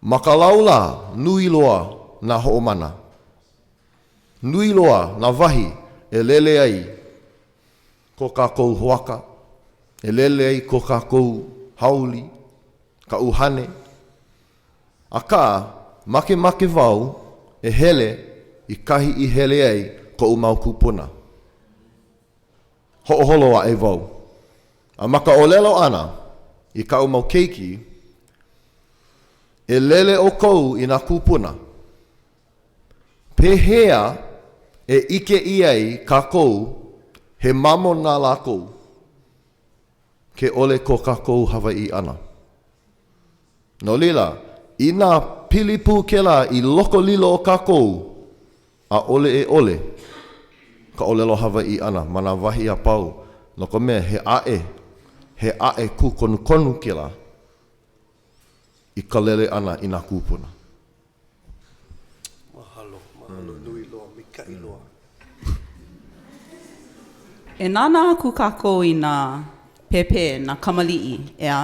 Ma ka laulā, nui loa nā hoʻomana. Nui loa nā wahi e lele ai ko kākou hoaka, e lele ai ko kākou hauli, ka ʻuhane. Akā, makemake wau e hele i kahi i hele ai koʻu mau kūpuna. Hoʻoholo aʻe wau. A ma ka ʻōlelo ʻana i kaʻu mau keiki, E lele ʻoukou i nā kūpuna. Pehea e ʻike ʻia ai kākou he mamo na lākou ke ʻole ko kākou Hawaiʻi ʻana? No laila, inā pili pū kēlā i loko lilo o kākou, ʻaʻole e ʻole ka ʻōlelo Hawaiʻi ʻana ma nā wahi a pau, no ka mea, he ʻaʻe, he ʻaʻe kūkonukonu kēlā i ka lele ʻana i nā kūpuna. Mahalo, mahalo nui loa, maikaʻi loa. E nānā aku kākou i nā pēpē, nā kamaliʻi, ʻeā,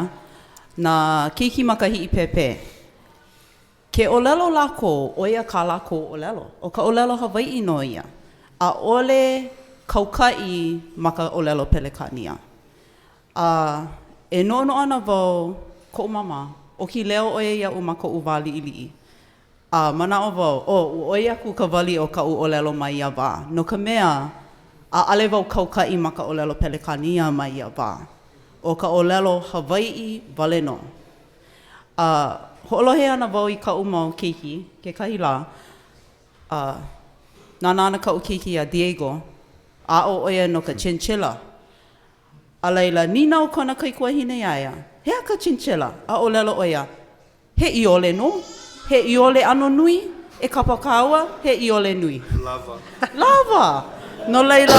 nā keiki makahiʻi pēpē. Ke ʻōlelo lākou, ʻo ia kā lākou ʻōlelo. ʻO ka ʻōlelo Hawaiʻi nō ia. ʻAʻole kaukaʻi ma ka ʻōlelo Pelekānia. A e noʻonoʻo ana wau, koʻu māmā, ʻoki leo ʻo ia iaʻu ma koʻu wā liʻiliʻi. A manaʻo wau, oh, ua ʻoi aku ka wali o kaʻu ʻōlelo ma ia wā, no ka mea, ʻaʻale wau kaukaʻi ma ka ʻōlelo Pelekānia ma ia wā. ʻO ka ʻōlelo Hawaiʻi wale nō. A hoʻolohe ana wau i kaʻu mau keiki kekahi lā, a nānā ana kaʻu keiki iā Diego, aʻo ʻo ia no ka chinchilla. A laila, nīnau kona kaikuahine iā ia, He aha ka chinchilla? A ʻōlelo ʻo ia, He ʻiole nō. He ʻiole ʻano nui. E kapa kāua, he ʻiole nui. Lawa. Lawa! No laila,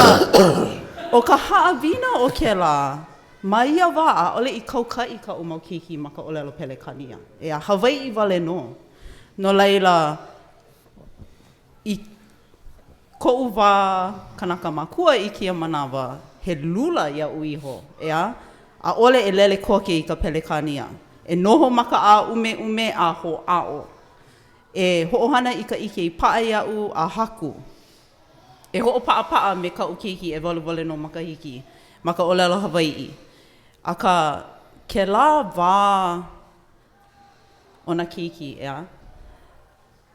ʻo ka haʻawina o kēlā, ma ia wā, ʻaʻole i kaukaʻi kaʻu mau keiki ma ka ʻōlelo Pelekānia. ʻEā, Hawaiʻi wale nō. No laila, i koʻu wā kanaka makua i kēia manawa, he lula iaʻu iho, ʻeā? ʻAʻole e lele koke i ka Pelekānia. E noho ma ka ʻāʻumeʻume a hoʻāʻo. E hoʻohana i ka ʻike i paʻa iaʻu a haku. E hoʻopaʻapaʻa me kaʻu keiki ʻewalu wale nō makahiki ma ka ʻōlelo Hawaiʻi. Akā, kēlā wā o nā keiki, ʻeā?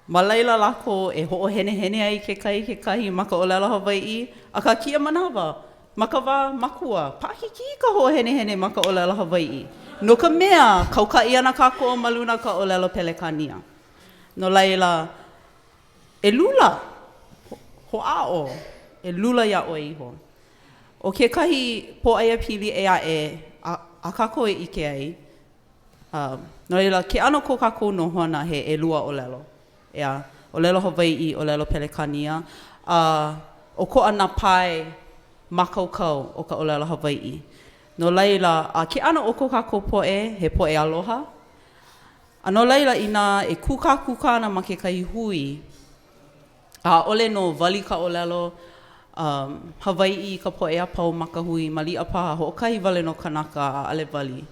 Ma laila lākou e hoʻohenehene ai kekahi i kekahi ma ka ʻōlelo Hawaiʻi, akā kēia manawa, ma ka wā makua, paʻakikī ka hoʻohenehene ma ka ʻōlelo Hawaiʻi, no ka mea, kaukaʻi ana kākou ma luna o ka ʻōlelo Pelekānia. No laila, e lula, hoʻāʻo, e lula iā ʻoe iho. ʻO kekahi pōʻaiapili ʻē aʻe a, a kākou e ʻike ai, A, no laila, ke ʻano ko kākou nohona he ʻelua ʻōlelo, ʻeā, ʻōlelo Hawaiʻi, ʻōlelo Pelekānia, a ʻokoʻa nā pae mākaukau o ka ʻōlelo Hawaiʻi. No laila, a ke ʻano o ko kākou poʻe, he poʻe aloha, a no laila, inā e kūkākūkā ana ma kekahi hui, ʻaʻole nō wali ka ʻōlelo um, Hawaiʻi i ka poʻe a pau ma ka hui, maliʻa paha, hoʻokahi wale nō kanaka ʻaʻole wali.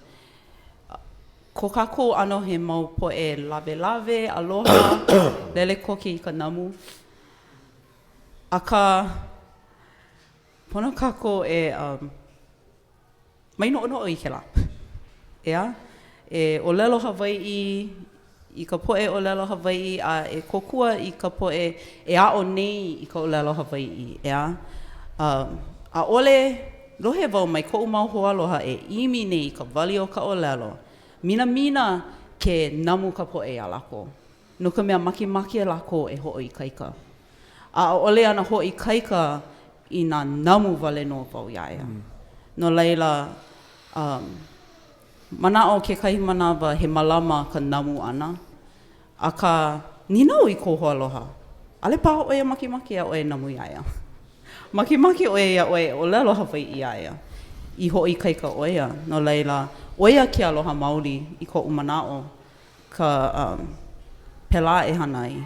Ko kākou ʻano he mau poʻe lawelawe, aloha, lele koke i ka namu. Akā, pono kākou e um, mai noʻonoʻo i kēlā. ʻEā? E ʻōlelo Hawaiʻi i ka poʻe ʻōlelo Hawaiʻi a e kōkua i ka poʻe e aʻo nei i ka ʻōlelo Hawaiʻi, ʻeā? Um, ʻaʻole lohe wau mai koʻu mau hoaaloha e ʻimi nei i ka wali o ka ʻōlelo. Minamina ke namu ka poʻe iā lākou, no ka mea makemake lākou e hoʻoikaika. A ʻaʻole ana hoʻoikaika inā namu wale nō wau iā ia. No laila, um, manaʻo kekahi manawa he mālama ka namu ʻana, akā, nīnau i kou hoaloha, ʻaʻole paha ʻo ia makemake iā ʻoe e namu iā ia. Makemake ʻo ia iā ʻoe e ʻōlelo Hawaiʻi iā ia, i hoʻoikaika ʻo ia. No laila, ʻo ia ke aloha maoli i koʻu manaʻo, ka um, pēlā e hana ai.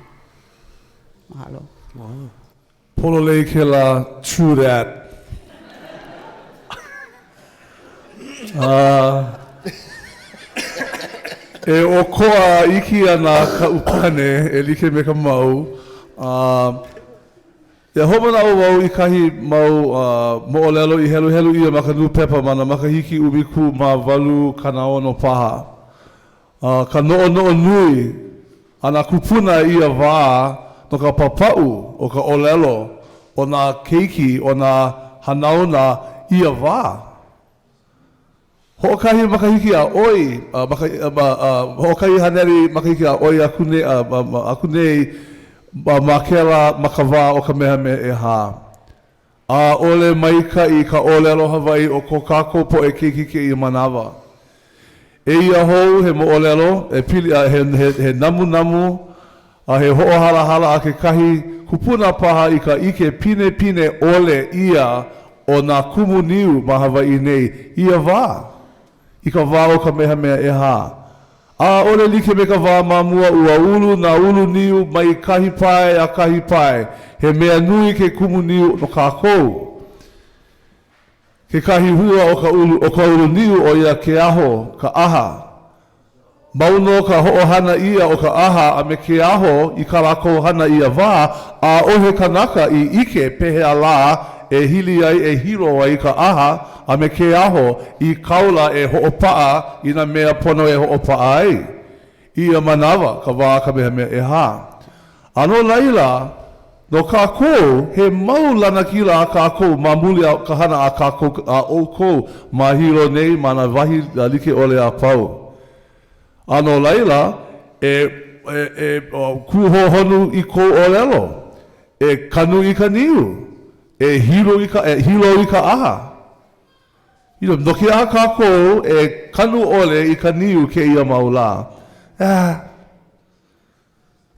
Mahalo. Mahalo. Pololei kēlā, true that. Uh, e ʻokoʻa iki ana kaʻu pane e like me ka mau. Uh, Ia hoʻomanaʻo wau i kahi mau moʻolelo i heluhelu ʻia ma ka nūpepa ma nā makahiki 1860 paha. Ka noʻonoʻo nui a nā kūpuna i ia wā no ka papaʻu o ka ʻōlelo o nā keiki o nā hanauna i ia wā. Hoʻokahi makahiki a ʻoi, hoʻokahi haneli makahiki a ʻoi aku nei, aku nei ma kēlā ma ka wā o Kamehameha ʻEhā. ʻAʻole maikaʻi ka ʻōlelo Hawaiʻi o ko kākou poʻe keiki kēia manawa. Eia hou he moʻolelo e pili a he, he, he namunamu a he hoʻohalahala a kekahi kupuna paha i ka ʻike pinepine ʻole ʻia o nā kumu niu ma Hawaiʻi nei i ia wā, i ka wā o Kamehameha ʻEhā. ʻAʻole like me ka wā ma mua ua ulu nā ulu niu mai kahi pae a kahi pae, he mea nui ke kumu niu no kākou. Kekahi hua o ka ulu, o ka ulu niu ʻo ia ke aho, ka ʻaha. Mau nō ka hoʻohana ʻia o ka ʻaha a me ke aho i kā lākou hana i ia wā, ʻaʻohe kanaka i ʻike pehea lā e hili ai e hilo ai ka ʻaha a me ke aho i kaula e hoʻopaʻa i nā mea pono e hoʻopaʻa ai. I ia manawa, ka wā a Kamehameha ʻEhā. A no laila, no kākou, he mau lanakila a kākou ma muli o ka hana a kākou a ʻoukou ma Hilo nei ma nā wahi like ʻole a pau. A no laila, e, e, e kū hohonu i kou ʻōlelo, e kanu i ka niu, e hilo i ka, e hilo i ka ʻaha. You know, no ke aha kākou e kanu ʻole i ka niu kēia mau lā? Ah.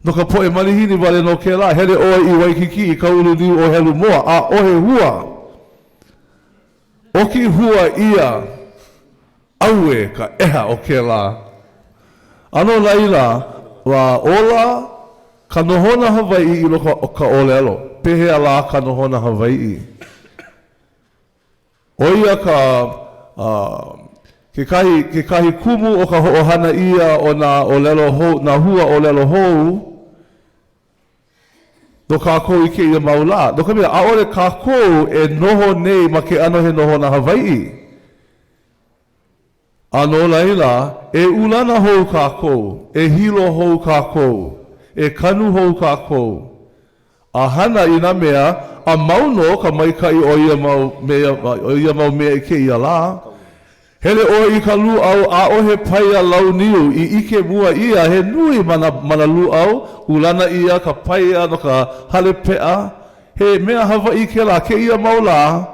No ka poʻe malihini wale nō kēlā, hele ʻoe i Waikīkī i ka ulu niu ʻo Helumoa, ʻaʻohe hua. ʻOki hua ʻia, auē ka ʻeha o kēlā. A no laila, ua ola ka nohona Hawaiʻi i loko o ka ʻōlelo. Pehea lā ka nohona Hawaiʻi? ʻO ia ka kekahi, kekahi kumu o ka hoʻohana ʻia o nā ʻōlelo hou, nā hua ʻōlelo hou no kākou i kēia mau lā. No ka mea, ʻaʻole kākou e noho nei ma ke ʻano he nohona Hawaiʻi. A no laila, e ulana hou kākou, e hilo hou kākou, e kanu hou kākou, a hana i nā mea a mau nō ka maikaʻi o ia mau mea, o ia mau mea i kēia lā. Hele ʻoe i ka lūʻau ʻaʻohe paia lau niu i ʻike mua ʻia he nui ma nā ma nā lūʻau, ulana ʻia ka paia no ka hale peʻa, he mea Hawaiʻi kēlā kēia mau lā,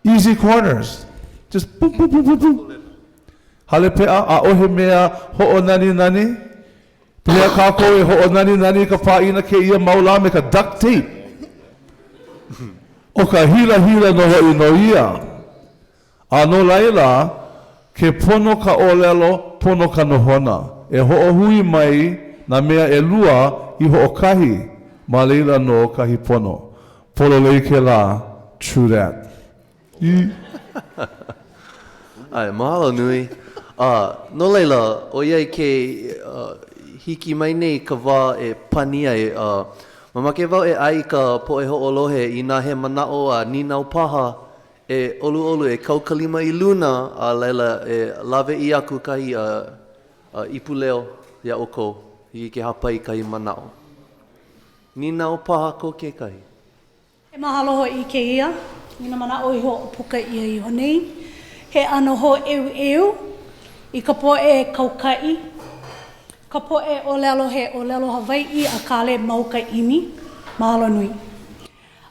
Easy corners. Just boop, boop, boop, boop, boop. Hale peʻa, ʻaʻohe mea hoʻonaninani. Pehea kākou e hoʻonaninani i ka pāʻina kēia mau lā me ka duct tape? ʻO ka hilahila nō hoʻi nō ia. A no laila, ke pono ka ʻōlelo, pono ka nohona. E hoʻohui mai nā mea ʻelua i hoʻokahi, ma laila nō kahi pono. Pololei kēlā, true that. I. ʻAe, mahalo nui. A, no laila, ʻoiai ke hiki mai nei ka wā e pani ai, mamake wau e ʻae i ka poʻe hoʻolohe inā he manaʻo a nīnau paha e ʻoluʻolu e kau ka lima i luna, a laila e lawe ʻia aku kahi ipuleo iā ʻoukou, hiki ke hāpai i kahi manaʻo. Nīnau paha ko kekahi. He mahalo hoʻi kēia i nā manaʻo i hoʻopuka ʻia iho nei. He ʻano hōʻeuʻeu. I ka poʻe kaukaʻi, ka poʻe ʻōlelo he ʻōlelo Hawaiʻi akā ʻaʻole mau ka ʻimi, mahalo nui.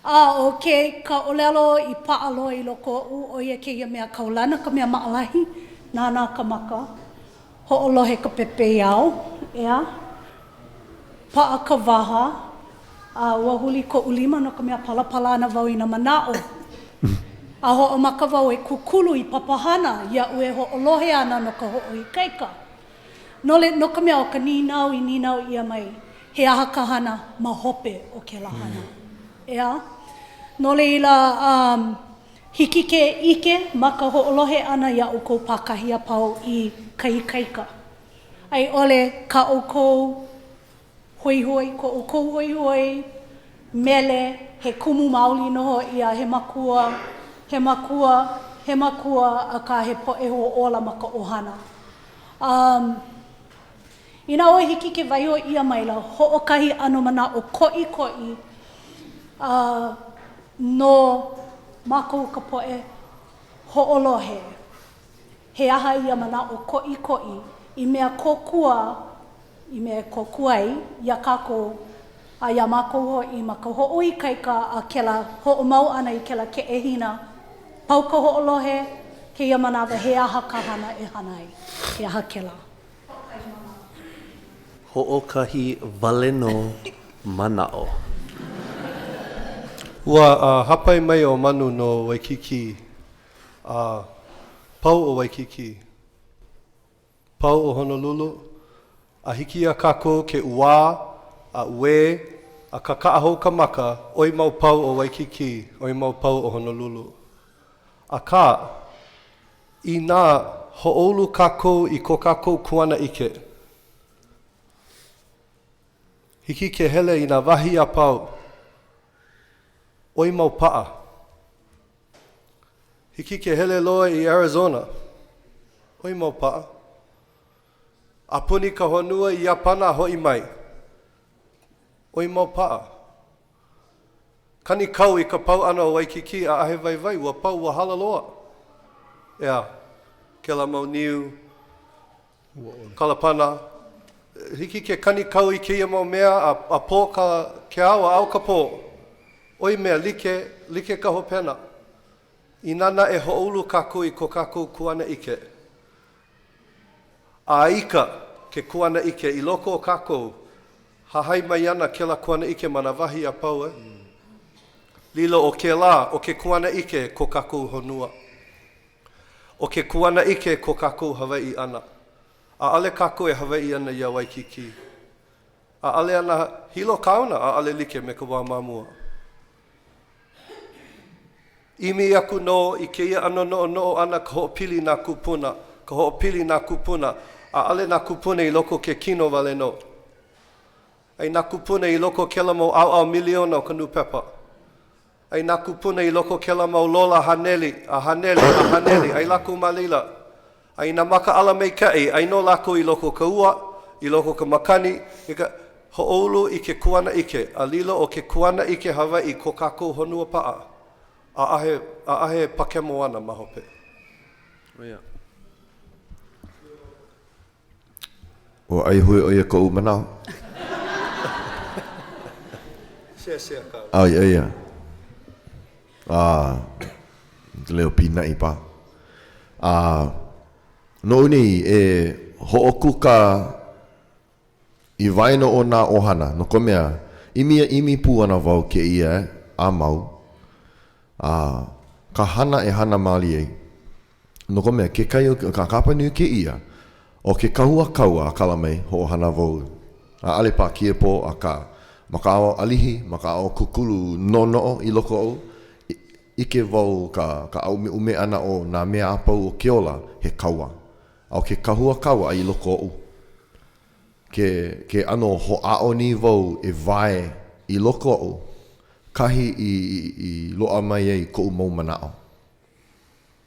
A ʻo ke ka ʻōlelo i paʻa loa i loko oʻu, ʻo ia kēia mea kaulana, ka mea maʻalahi, nānā ka maka, hoʻolohe ka pepeiao, ʻeā? Paʻa ka waha, a ua huli koʻu lima no ka mea palapala ana wau i nā manaʻo. A hoʻomaka wau e kūkulu i papahana iaʻu e hoʻolohe ana no ka hoʻoikaika. No le, no ka mea ʻo ka nīnau i nīnau ʻia mai, he aha ka hana ma hope o kēlā hana? ʻEā? No laila, um, hiki ke ʻike ma ka hoʻolohe ʻana iā ʻoukou pākahi a pau i ka ikaika. A i ʻole kā ʻoukou hoihoi, ko ʻoukou hoihoi, mele, he kumu maoli nō hoʻi a he makua, he makua, he makua, akā he poʻe hoʻōla ma ka ʻohana. Um, inā ʻoe hiki ke waiho ʻia maila hoʻokahi ʻano manaʻo koʻikoʻi uh, no mākou ka poʻe hoʻolohe, He aha ia manaʻo koʻikoʻi i mea kōkua, i mea e kōkua ai iā kākou a iā mākou hoʻi ma ka hoʻoikaika a kēlā hoʻomau ʻana i kēlā keʻehina, pau ka hoʻolohe, kēia manawa he aha ka hana e hana ai? He aha kēlā? Hoʻokahi wale nō manaʻo. Ua hāpai mai ʻo Manu no Waikīkī A pau ʻo Waikīkī, pau ʻo Honolulu, a hiki iā kākou ke ʻuā a uē a kakaʻa hou ka maka, ʻoi mau pau ʻo Waikīkī, ʻoi mau pau ʻo Honolulu. Akā, inā hoʻoulu kākou i ko kākou kuanaʻike, hiki ke hele i nā wahi a pau, ʻoi mau paʻa. Hiki ke hele loa i Arizona, ʻoi mau paʻa. A puni ka honua i Iāpana a hoʻi mai, ʻoi mau paʻa. Kanikau i ka pau ʻana o Waikīkī, ʻaʻahe waiwai, ua pau, ua hala loa. ʻEā, kēlā mau niu, Kalapana, hiki ke kanikau i kēia mau mea a, a pō ka, ke ao a ao ka pō. ʻOi mea like, like ka hopena. Inā naʻe hoʻoulu kākou i ko kākou kuanaʻike, a ika ke kuanaʻike i loko o kākou, hahai mai ana kēlā kuanaʻike ma nā wahi a pau e. Lilo ʻo kēlā, ʻo ke kuanaʻike ko kākou honua. ʻO ke kuanaʻike ko kākou Hawaiʻi ʻana. ʻAʻole kākou e Hawaiʻi ana iā Waikīkī. ʻAʻole ana Hilo kaona, ʻaʻole like me ka wā ma mua. ʻImi aku nō i kēia ʻano noʻonoʻo ʻana ka hoʻopili nā kūpuna, ka hoʻopili nā kūpuna. ʻAʻole nā kūpuna i loko o ke kino wale nō. Ai nā kūpuna i loko o kēlā mau ʻaoʻao miliona o ka nūpepa. Ai nā kūpuna i loko o kēlā mau lola haneli, a haneli, a haneli, ai lākou ma laila. A inā makaʻala maikaʻi, ai nō lākou i loko o ka ua, i loko o ka makani, i ka hoʻoulu i ke kuanaʻike, a lilo ʻo ke kuanaʻike Hawaiʻi ko kākou honua paʻa. ʻAʻahe, ʻaʻahe pakemo ana ma hope. Ua ʻaihue ʻo ia koʻu manaʻo. ʻAe, ʻae, a leo pīnaʻi paha. A noʻu nei e hoʻokūkā i waena o nā ʻohana, no ka mea, ʻimi a ʻimi pū ana wau kēia a mau, a ka hana e hana maoli ai. No ka mea, kekahi o ka kapa nui kēia, ʻo ke kahua kaua a kala mai, hoʻohana wau, ʻaʻole paha kēia pō, akā, ma ka ʻaoʻao ʻalihi, ma ka ʻaoʻao kūkulu noʻonoʻo i loko oʻu, ʻike wau ka ka ʻāʻumeʻume ʻana o nā mea a pau o ke ola, he kaua. A ʻo ke kahua kaua i loko oʻu, ke ke ʻano hoʻāʻo nei wau e wae i loko oʻu, kahi i i loaʻa mai ai koʻu mau manaʻo.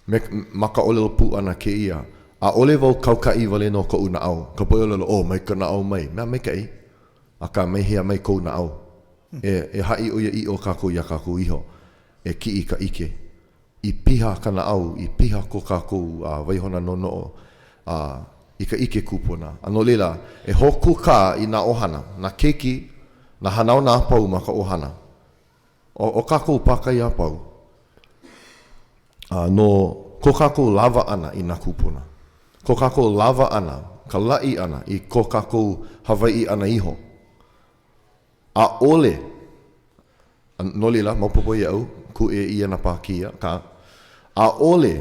Me, ma ka ʻōlelo pū ʻana kēia, ʻaʻole wau kaukaʻi wale nō koʻu naʻau, ka poʻe ʻōlelo, oh, mai ka naʻau mai, mea maikaʻi, akā mai hea mai kou naʻau. E, e haʻi ʻoiaʻiʻo kākou iā kākou iho, e kiʻi i ka ʻike. I piha ka naʻau, i piha ko kākou waihona noʻonoʻo. a i ka ʻike kūpuna. A no laila, e hoʻokūkā i nā ʻohana, nā keiki, nā hanauna a pau ma ka ʻohana. ʻO, ʻo kākou pākahi a pau, a no ko kākou lawa ʻana i nā kūpuna, ko kākou lawa ʻana, ka laʻi ʻana i ko kākou Hawaiʻi ʻana iho. ʻAʻole, a no laila, maopopo iaʻu, kūʻē ʻia nā pākī, akā, ʻaʻole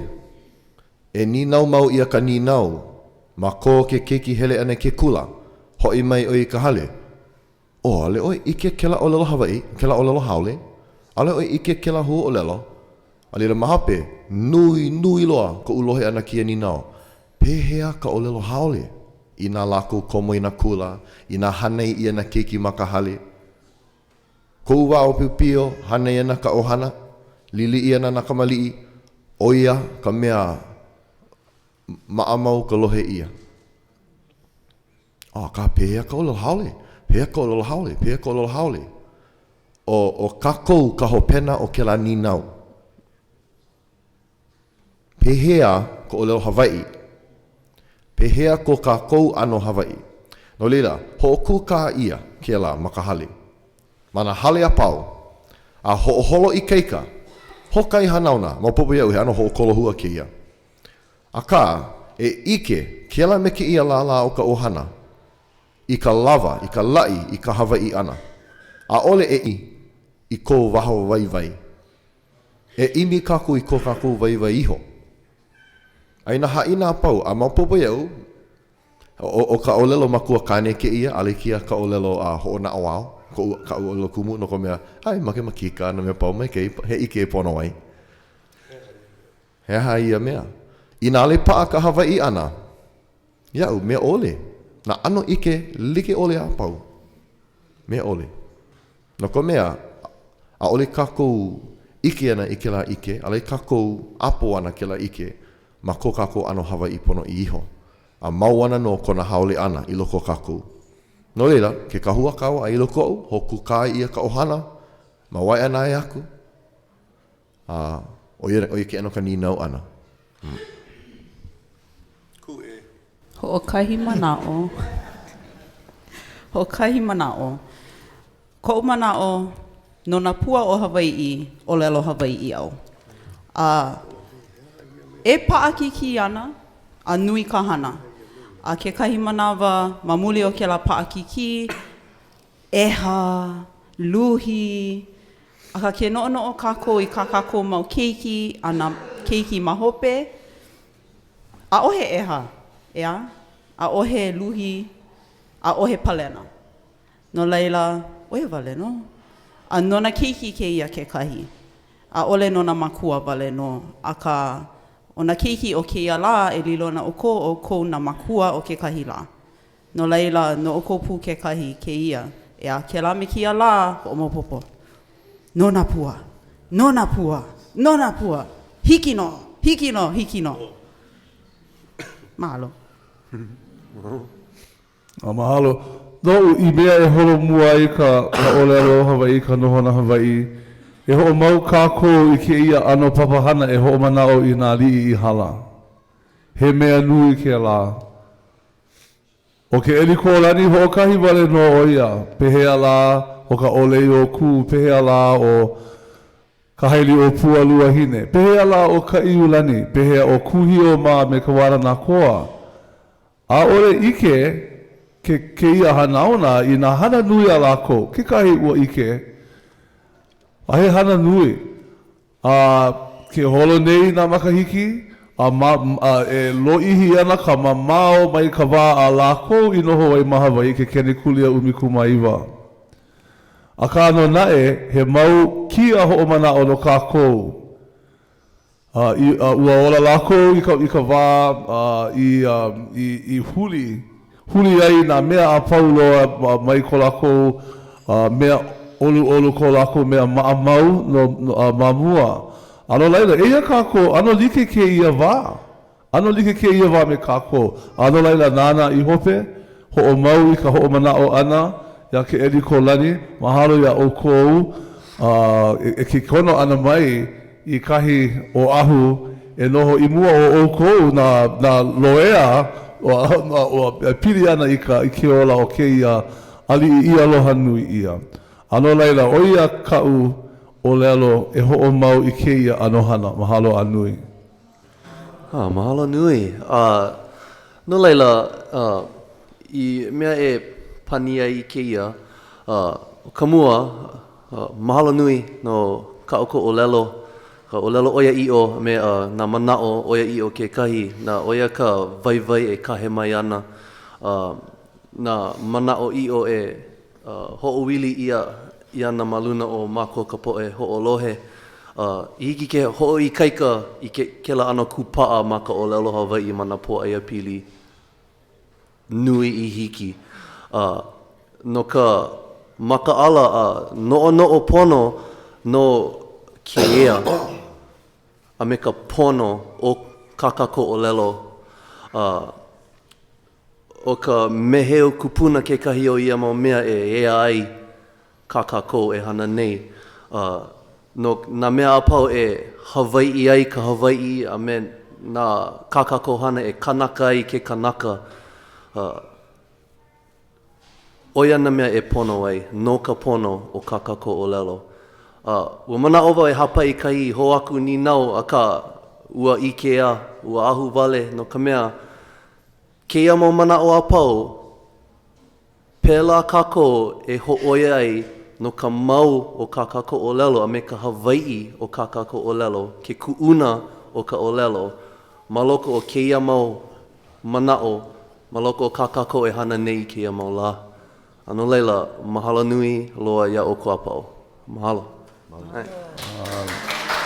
e nīnau mau ʻia ka nīnau ma ko ke keiki hele ʻana i ke kula, hoʻi mai ʻoe i ka hale, ʻO, ʻaʻole ʻoe ʻike kēlā ʻōlelo Hawaiʻi, kēlā ʻōlelo haole, ʻaʻole ʻoe ʻike kēlā huaʻōlelo, a laila ma hope, nui, nui loa koʻu lohe ʻana kēia nīnau, pehea ka ʻōlelo haole inā lākou komo i nā kula, inā hānai ʻia nā keiki ma ka hale? Koʻu wā ʻōpiopio, hānai ana ka ʻohana, liliʻi ana nā kamaliʻi, ʻo ia ka mea maʻamau ka lohe ʻia. Akā, pehea ka ʻōlelo haole? Pehea ka ʻōlelo haole? Pehea ka ʻōlelo haole? ʻO, ʻo kākou ka hopena o kēlā nīnau. Pehea ka ʻōlelo Hawaiʻi? Pehea ko kākou ʻano Hawaiʻi? No laila, hoʻokūkā ʻia kēlā ma ka hale. Ma nā hale a pau. A hoʻoholo ikaika. Hoʻokahi hanauna, maopopo iaʻu he ʻano hoʻokolohua kēia. Akā, e ʻike kēlā me kēia lālā o ka ʻohana i ka lawa, i ka laʻi i ka Hawaiʻi ʻana. ʻAʻole e ʻimi i ko waho waiwai. E ʻimi kākou i ko kākou waiwai iho. A i nā haʻina a pau, a maopopo iaʻu, ʻo ka ʻōlelo makua kāne kēia, ʻaʻole kēia ka ʻōlelo a hoʻonaʻauao, koʻu, kaʻu ʻōlelo kumu, no ka mea, ʻae, makemakika, nā mea pau maikaʻi, he ʻike e pono ai. He aha ia mea? Inā ʻaʻole paʻa ka Hawaiʻi ʻana iaʻu, mea ʻole. Nā ʻano ʻike like ʻole a pau. Mea ʻole. No ka mea, ʻaʻole kākou ʻike ana i kēlā ʻike, ʻaʻole kākou ʻapo ana kēlā ʻike ma ko kākou ʻano Hawaiʻi ponoʻī iho. A mau ana nō kona haole ʻana i loko o kākou. No laila, ke kahua kaua a i loko oʻu, hoʻokūkā ʻia ka ʻohana ma Waiʻanae aku. A ʻo ia, ʻo ia ke ʻano ka nīnau ʻana. Kūʻē. Hoʻokahi manaʻo. Hoʻokahi manaʻo. Koʻu manaʻo, no nā pua o Hawaiʻi, ʻōlelo Hawaiʻi au. A e paʻakikī ana a nui ka hana. A kekahi manawa, ma muli o kēlā paʻakikī, ʻeha, luhi, akā ke noʻonoʻo kākou i kā kākou mau keiki a nā keiki ma hope, ʻaʻohe ʻeha, ʻeā? ʻAʻohe luhi, ʻaʻohe palena. No laila, ʻo ia wale nō. A no nā keiki kēia kekahi. ʻAʻole no nā mākua wale nō, akā, ʻo nā keiki o kēia lā e lilo ana ʻoukou, ʻoukou nā mākua o kekahi lā. No laila, no ʻoukou pū kekahi kēia, ʻeā, kēlā me kēia lā, hoʻomaopopo. No nā pua, no nā pua, no nā pua, hiki nō, hiki nō, hiki nō. Mahalo. A mahalo. Noʻu, i mea e holo mua ai ka ka ʻōlelo Hawaiʻi, ka nohona Hawaiʻi, e hoʻomau kākou i kēia ʻano papahana e hoʻomanaʻo i nā aliʻi i hala. He mea nui kēlā. ʻO Keʻelikōlani hoʻokahi wale nō ʻo ia, pehea lā ʻo ka ʻŌleiokū, pehea lā ʻo Kahailiʻōpua Luahine, pehea lā ʻo Kaʻiulani, pehea ʻo Kūhiō mā me Kawānanakoa. ʻAʻole ʻike ke kēia hanauna i nā hana nui a lākou, kekahi ua ʻike, a he hana nui. A ke holo nei nā makahiki, a ma, a e lōʻihi ana ka mamao mai ka wā a lākou i noho ai ma Hawaiʻi ke kenekulia 19. Akā nō naʻe, he mau kia hoʻomanaʻo no kākou. A i, a ua ola lākou i ka, i ka wā a i, a, i, i huli, huli ai nā mea a pau loa mai ko lākou a, mea ʻoluʻolu, ko lākou mea maʻamau no, no, a, ma mua. A no laila, eia kākou, ʻano like kēia wā. ʻAno like kēia wā me kākou. A no laila, nānā i hope, hoʻomau i ka hoʻomanaʻo ʻana iā Keʻelikōlani, mahalo iā ʻoukou e ke kono ʻana mai i kahi Oʻahu. e noho i mua o ʻoukou nā, nā loea ua pili ana i ka, i ke ola o kēia aliʻi i aloha nui ʻia. A no laila, ʻo ia kaʻu ʻōlelo e hoʻomau i kēia ʻano hana. Mahalo a nui. Ah, mahalo nui. A no laila, i mea e pani ai i kēia, ʻo ka mua, mahalo nui no kā ʻoukou ʻōlelo, ka ʻōlelo ʻoiaʻiʻo a me nā manaʻo ʻoiaʻiʻo kekahi, na ʻo ia ka waiwai e kahe mai ana, nā manaʻoʻiʻo e hoʻowili ʻia ana ma luna o mākou ka poʻe hoʻolohe. I hiki ke hoʻoikaika i kēlā ʻano kūpaʻa ma ka ʻōlelo Hawaiʻi ma nā pōʻaiapili nui i hiki. No ka makaʻala a noʻonoʻo pono no ke ea a me ka pono o kā kākou ʻōlelo. ʻO ka meheu kupuna kekahi o ia mau mea e ea ai kā kākou e hana nei. A no nā mea a pau e Hawaiʻi ai ka Hawaiʻi a me nā kā kākou hana e kanaka ai ke kanaka, a ʻo ia nā mea e pono ai no ka pono o kā kākou ʻōlelo. A ua manaʻo wau e hāpai i kahi hou aku nīnau, akā, ua ʻikea, ua ahuwale, no ka mea, Kēia mau manaʻo a pau, pēlā kākou e hōʻoia ai no ka mau o kā kākou ʻōlelo a me ka Hawaiʻi o kā kākou ʻōlelo, ke kuʻuna o ka ʻōlelo, ma loko o kēia mau manaʻo, ma loko o kā kākou e hana nei i kēia mau lā. A no laila, mahalo nui loa iā ʻoukou a pau. Mahalo. Mahalo.